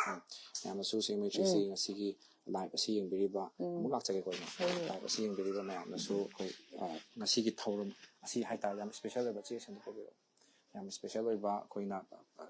ꯃꯌꯥꯝꯅꯁꯨ ꯁꯤ ꯃꯩꯇ꯭ꯔꯤꯁꯤ ꯉꯁꯤꯒꯤ ꯂꯥꯏꯚ ꯑꯁꯤ ꯌꯦꯡꯕꯤꯔꯤꯕ, ꯑꯃꯨꯛ ꯂꯥꯛꯆꯒꯦꯀꯣ ꯏꯃꯥ. ꯍꯣꯏ, ꯍꯣꯏ. ꯂꯥꯏꯚ ꯑꯁꯤ ꯌꯦꯡꯕꯤꯔꯤꯕ ꯃꯌꯥꯝꯅꯁꯨ ꯑꯩꯈꯣꯏ, ꯑ, ꯉꯁꯤꯒꯤ ꯊꯧꯔꯝ ꯑꯁꯤ ꯍꯥꯏꯇꯥꯔꯦ, ꯌꯥꯝ ꯏꯁꯄꯦꯁꯦꯜ ꯑꯣꯏꯕ ꯆꯦ ꯁꯟꯗꯣꯛꯄꯤꯔꯛꯑꯣ. ꯌꯥꯝ ꯏꯁꯄꯦꯁꯦꯜ ꯑꯣꯏꯕ ꯑꯩꯈꯣꯏꯅ, ꯑ,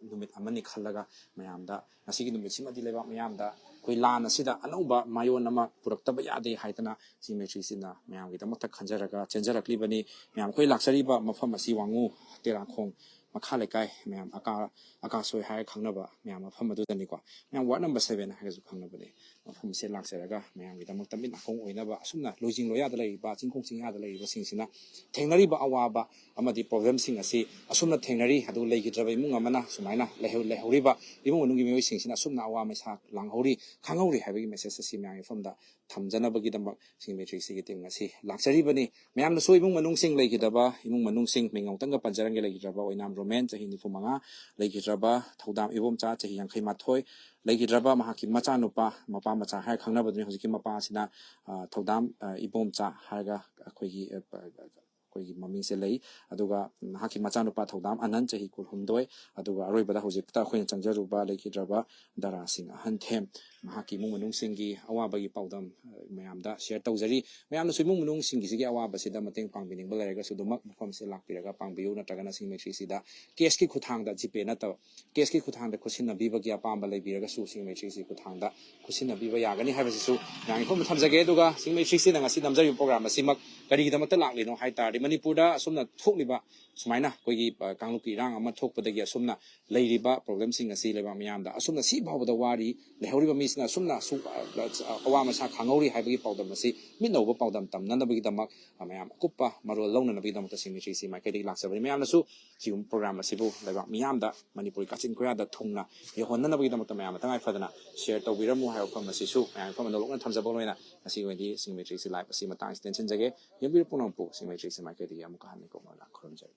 ꯅꯨꯃꯤꯠ ꯑꯃꯅꯤ ꯈꯜꯂꯒ ꯃꯌꯥꯝꯗ ꯉꯁꯤꯒꯤ ꯅꯨꯃꯤꯠꯁꯤꯃꯗꯤ ꯂꯩꯕꯥꯛ ꯃꯤꯌꯥꯝꯗ ꯑꯩꯈꯣꯏ ꯂꯥꯟ ꯑꯁꯤꯗ ꯑꯅꯧꯕ ꯃꯥꯏꯑꯣꯟ ꯑꯃ ꯄꯨꯔꯛꯇꯕ ꯌꯥꯗꯦ ꯍꯥꯏꯗꯅ ꯁꯤꯡꯃꯩ ꯊ꯭ꯔꯤꯁꯤꯅ ꯃꯌꯥꯝꯒꯤꯗꯃꯛꯇ ꯈꯟꯖꯔꯒ ꯆꯦꯟꯖꯔꯛꯂꯤꯕꯅꯤ꯫ ꯃꯌꯥꯝ ꯑꯩꯈꯣꯏ ꯂꯥꯛꯆꯔꯤꯕ ꯃꯐꯝ ꯑꯁꯤ ꯋꯥꯡꯉꯨ ꯇꯦꯔꯥꯈꯣꯡ ꯃꯈꯥ ꯂꯩꯀꯥꯏ, ꯃꯌꯥꯝ ꯑꯀꯥ ꯑꯀꯥꯁꯣꯏ ꯍꯥꯏꯔꯒ ꯈꯪꯅꯕ ꯃꯌꯥꯝ ꯃꯐꯝ ꯑꯗꯨꯗꯅꯤꯀꯣ꯫ ꯃꯌꯥꯝ ꯋꯥꯔꯗ ꯅꯝꯕꯔ ꯁꯚꯦꯟ ꯍꯥꯏꯔꯒꯁꯨ ꯈꯪꯅꯕꯅꯤ꯫ ꯃꯐꯝ ꯑꯁꯤꯗ ꯂꯥꯛꯆꯔꯒ ꯃꯌꯥꯝꯒꯤꯗꯃꯛꯇ ꯃꯤꯠ ꯅꯥꯀꯣꯡ ꯑꯣꯏꯅꯕ, ꯑꯁꯨꯝꯅ ꯂꯣꯏꯖꯤꯡ ꯂꯣꯌꯥꯗ ꯂꯩꯔꯤꯕ, ꯆꯤꯡꯈꯣꯡ ꯆꯤꯡꯌꯥꯗ ꯂꯩꯔꯤꯕꯁꯤꯡꯁꯤꯅ ꯊꯦꯡꯅꯔꯤꯕ ꯑꯋꯥꯕ ꯑꯃꯗꯤ ꯄ꯭ꯔꯣꯕ꯭ꯂꯦꯝꯁꯤꯡ ꯑꯁꯤ ꯑꯁꯨꯝꯅ ꯊꯦꯡꯅꯔꯤ꯫ ꯑꯗꯨ ꯂꯩꯈꯤꯗ꯭ꯔꯕ ꯏꯃꯨꯡ ꯑꯃꯅ ꯁꯨꯃꯥꯏꯅ ꯂꯩꯍꯧ- ꯂꯩꯍꯧꯔꯤꯕ ꯏꯃꯨꯡ ꯃꯅꯨꯡꯒꯤ ꯃꯤꯑꯣꯏꯁꯤꯡꯁꯤꯅ ꯑꯁꯨꯝꯅ ꯑꯋꯥ ꯃꯩꯁꯥ ꯂꯥꯡꯍꯧꯔꯤ, ꯈꯪꯍꯧꯔꯤ ꯍꯥꯏꯕꯒꯤ ꯃꯦꯁꯦꯖ ꯑꯁꯤ ꯃꯌꯥꯝꯒꯤ ꯃꯐꯝꯗ ꯊꯝꯖꯅꯕꯒꯤꯗꯃꯛ ꯁꯤꯡꯃꯩ ꯊ꯭ꯔꯤꯁꯤꯒꯤ ꯇꯤꯝ ꯉꯁꯤ ꯂꯥꯛꯆꯔꯤꯕꯅꯤ꯫ ꯃꯌꯥꯝꯅꯁꯨ ꯏꯃꯨꯡ ꯃꯅꯨꯡꯁꯤꯡ ꯂꯩꯈꯤꯗꯕ, ꯏꯃꯨꯡ ꯃꯅꯨꯡꯁꯤꯡ ꯃꯤꯡ ꯑꯃꯨꯛꯇꯪꯒ ꯄꯟꯖꯔꯝꯒꯦ, ꯂꯩꯈꯤꯗ꯭ꯔꯕ ꯑꯣꯏꯅꯥꯝ ꯔꯣꯃꯦꯟ, ꯆꯍꯤ ꯅꯤꯐꯨ ꯃꯉꯥ, ꯂꯩꯈꯤꯗ꯭ꯔꯕ ꯊꯧꯗꯥꯝ ꯏꯕꯣꯝꯆꯥ, ꯆꯍꯤ ꯌꯥꯡꯈꯩ ꯃꯥꯊꯣꯏ, ꯂꯩꯈꯤꯗ꯭ꯔꯕ ꯃꯍꯥꯛꯀꯤ ꯃꯆꯥꯅꯨꯄꯥ, ꯃꯄꯥ ꯃꯆꯥ ꯍꯥꯏꯔ ꯈꯪꯅꯕꯗꯨꯅꯤ꯫ ꯍꯧꯖꯤꯛꯀꯤ ꯃꯄꯥ ꯑꯁꯤꯅ, ꯑ, ꯊꯧꯗꯥꯝ, ꯑ, ꯏꯕꯣꯝꯆꯥ ꯍꯥꯏꯔꯒ ꯑꯩꯈꯣꯏꯒꯤ, ꯑ, ꯑꯩꯈꯣꯏꯒꯤ ꯃꯃꯤꯡꯁꯦ ꯂꯩ꯫ ꯑꯗꯨꯒ ꯃꯍꯥꯛꯀꯤ ꯃꯆꯥꯅꯨꯄꯥ ꯊꯧꯗꯥꯝ ꯑꯅꯟ, ꯆꯍꯤ ꯀꯨꯟꯍꯨꯝꯗꯣꯏ꯫ ꯑꯗꯨꯒ ꯑꯔꯣꯏꯕꯗ ꯍꯧꯖꯤꯛꯇ ꯑꯩꯈꯣꯏꯅ ꯆꯪꯖꯔꯨꯕ ꯂꯩꯈꯤꯗ꯭ꯔꯕ ꯗꯔꯥ ꯁꯤꯡ ꯑꯍꯟꯊꯦꯝ, ꯃꯍꯥꯛꯀꯤ ꯏꯃꯨꯡ ꯃꯅꯨꯡꯁꯤꯡꯒꯤ ꯑꯋꯥꯕꯒꯤ ꯄꯥꯎꯗꯝ, ꯑ, ꯃꯌꯥꯝꯗ ꯁꯤꯌꯔ ꯇꯧꯖꯔꯤ꯫ ꯃꯌꯥꯝꯅꯁꯨ ꯏꯃꯨꯡ ꯃꯅꯨꯡꯁꯤꯡꯒꯤꯁꯤꯒꯤ ꯑꯋꯥꯕꯁꯤꯗ ꯃꯇꯦꯡ ꯄꯥꯡꯕꯤꯅꯤꯡꯕ ꯂꯩꯔꯒꯁꯨ ꯑꯗꯨꯃꯛ ꯃꯐꯝꯁꯤꯗ ꯂꯥꯛꯄꯤꯔꯒ ꯄꯥꯡꯕꯤꯌꯨ, ꯅꯠꯇ꯭ꯔꯒꯅ ꯁꯤꯡꯃꯩ ꯊ꯭ꯔꯤꯁꯤꯗ ꯀꯦꯁꯀꯤ ꯈꯨꯠꯊꯥꯡꯗ, ꯖꯤꯄꯦ ꯅꯠꯇꯕ, ꯀꯦꯁꯀꯤ ꯈꯨꯠꯊꯥꯡꯗ ꯈꯨꯠꯁꯤꯟꯅꯕꯤꯕꯒꯤ ꯑꯄꯥꯝꯕ ꯂꯩꯕꯤꯔꯒꯁꯨ ꯁꯤꯡꯃꯩ ꯊ꯭ꯔꯤꯁꯤ ꯈꯨꯠꯊꯥꯡꯗ ꯈꯨꯠꯁꯤꯟꯅꯕꯤꯕ ꯌꯥꯒꯅꯤ ꯍꯥꯏꯕꯁꯤꯁꯨ ꯃꯌꯥꯝꯒꯤ ꯃꯐꯝꯗ ꯊꯝꯖꯒꯦ꯫ ꯑꯗꯨꯒ ꯁꯤꯡꯃꯩ ꯊ꯭ꯔꯤꯁꯤꯅ ꯉꯁꯤ ꯅꯝꯖꯔꯤꯕ ꯄ꯭ꯔꯣꯒ꯭ꯔꯥꯝ ꯑꯁꯤꯃꯛ ꯀꯔꯤꯒꯤꯗꯃꯛꯇ ꯂꯥꯛꯂꯤꯅꯣ ꯍꯥꯏ ꯇꯥꯔꯗꯤ, ꯃꯅꯤꯄꯨꯔꯗ ꯑꯁꯨꯝꯅ ꯊꯣꯛꯂꯤꯕ ꯁꯨꯃꯥꯏꯅ ꯑꯩꯈꯣꯏꯒꯤ, ꯑ, ꯀꯥꯡꯂꯨꯞꯀꯤ ꯏꯔꯥꯡ ꯑꯃ ꯊꯣꯛꯄꯗꯒꯤ ꯑꯁꯨꯝꯅ ꯂꯩꯔꯤꯕ ꯄ꯭ꯔꯣꯕ꯭ꯂꯦꯝꯁꯤꯡ ꯑꯁꯤ ꯂꯩꯕꯥꯛ ꯃꯤꯌꯥꯝꯗ ꯑꯁꯨꯝꯅ ꯁꯤ ꯐꯥꯎꯕꯗ ꯋꯥꯔꯤ, ꯂꯩꯍꯧꯔꯤꯕ ꯃꯤꯁꯤꯅ ꯑꯁꯨꯝꯅ ꯑꯁꯨꯛ, ꯑ, ꯑꯋꯥ ꯃꯁꯥ ꯈꯥꯡꯍꯧꯔꯤ ꯍꯥꯏꯕꯒꯤ ꯄꯥꯎꯗꯝ ꯑꯁꯤ ꯃꯤꯠꯅ ꯎꯕ ꯄꯥꯎꯗꯝ ꯇꯝꯅꯅꯕꯒꯤꯗꯃꯛ, ꯑ, ꯃꯌꯥꯝ ꯑꯀꯨꯞꯄ ꯃꯔꯣꯜ ꯂꯧꯅꯅꯕꯒꯤꯗꯃꯛꯇ ꯁꯤꯡꯃꯩ ꯊ꯭ꯔꯤꯁꯤ ꯃꯥꯏꯀꯩꯗꯒꯤ ꯂꯥꯛꯆꯕꯅꯤ꯫ ꯃꯌꯥꯝꯅꯁꯨ ꯁꯤꯒꯨꯝꯕ ꯄ꯭ꯔꯣꯒ꯭ꯔꯥꯝ ꯑꯁꯤꯕꯨ ꯂꯩꯕꯥꯛ ꯃꯤꯌꯥꯝꯗ, ꯃꯅꯤꯄꯨꯔꯒꯤ ꯀꯥꯆꯤꯟ ꯀꯣꯌꯥꯗ ꯊꯨꯡꯅ ꯌꯧꯍꯟꯅꯅꯕꯒꯤꯗꯃꯛꯇ ꯃꯌꯥꯝꯅ ꯇꯉꯥꯏ ꯐꯗꯅ ꯁꯤꯌꯔ ꯇꯧꯕꯤꯔꯝꯃꯨ ꯍꯥꯏꯕ ꯋꯥꯐꯝ ꯑꯁꯤꯁꯨ ꯃꯌꯥꯝꯒꯤ ꯃꯐꯝꯗ ꯅꯣꯂꯣꯛꯅ ꯊꯝꯖꯕ ꯑꯣꯏꯅ ꯉꯁꯤꯒꯤ ꯑꯣꯏꯅꯗꯤ ꯁꯤꯡꯃꯩ ꯊ꯭ꯔꯤꯁꯤ ꯂꯥꯏꯚ ꯑꯁꯤ ꯃꯇꯥꯡ ꯑꯁꯤꯗ ꯇꯦꯟꯁꯤꯟꯖꯒꯦ꯫ ꯌꯦꯡꯕꯤꯔꯤꯕ ꯄꯨꯝꯅꯃꯛꯄꯨ ꯁꯤꯡꯃꯩ ꯊ꯭ꯔꯤꯁꯤ ꯃꯥꯏꯀꯩꯗꯒꯤ ꯑꯃꯨꯛꯀ ꯍꯟꯅ ꯏꯀꯣꯛ ꯃꯣꯏꯅ ꯈꯨꯔꯨꯝꯖꯔꯤ꯫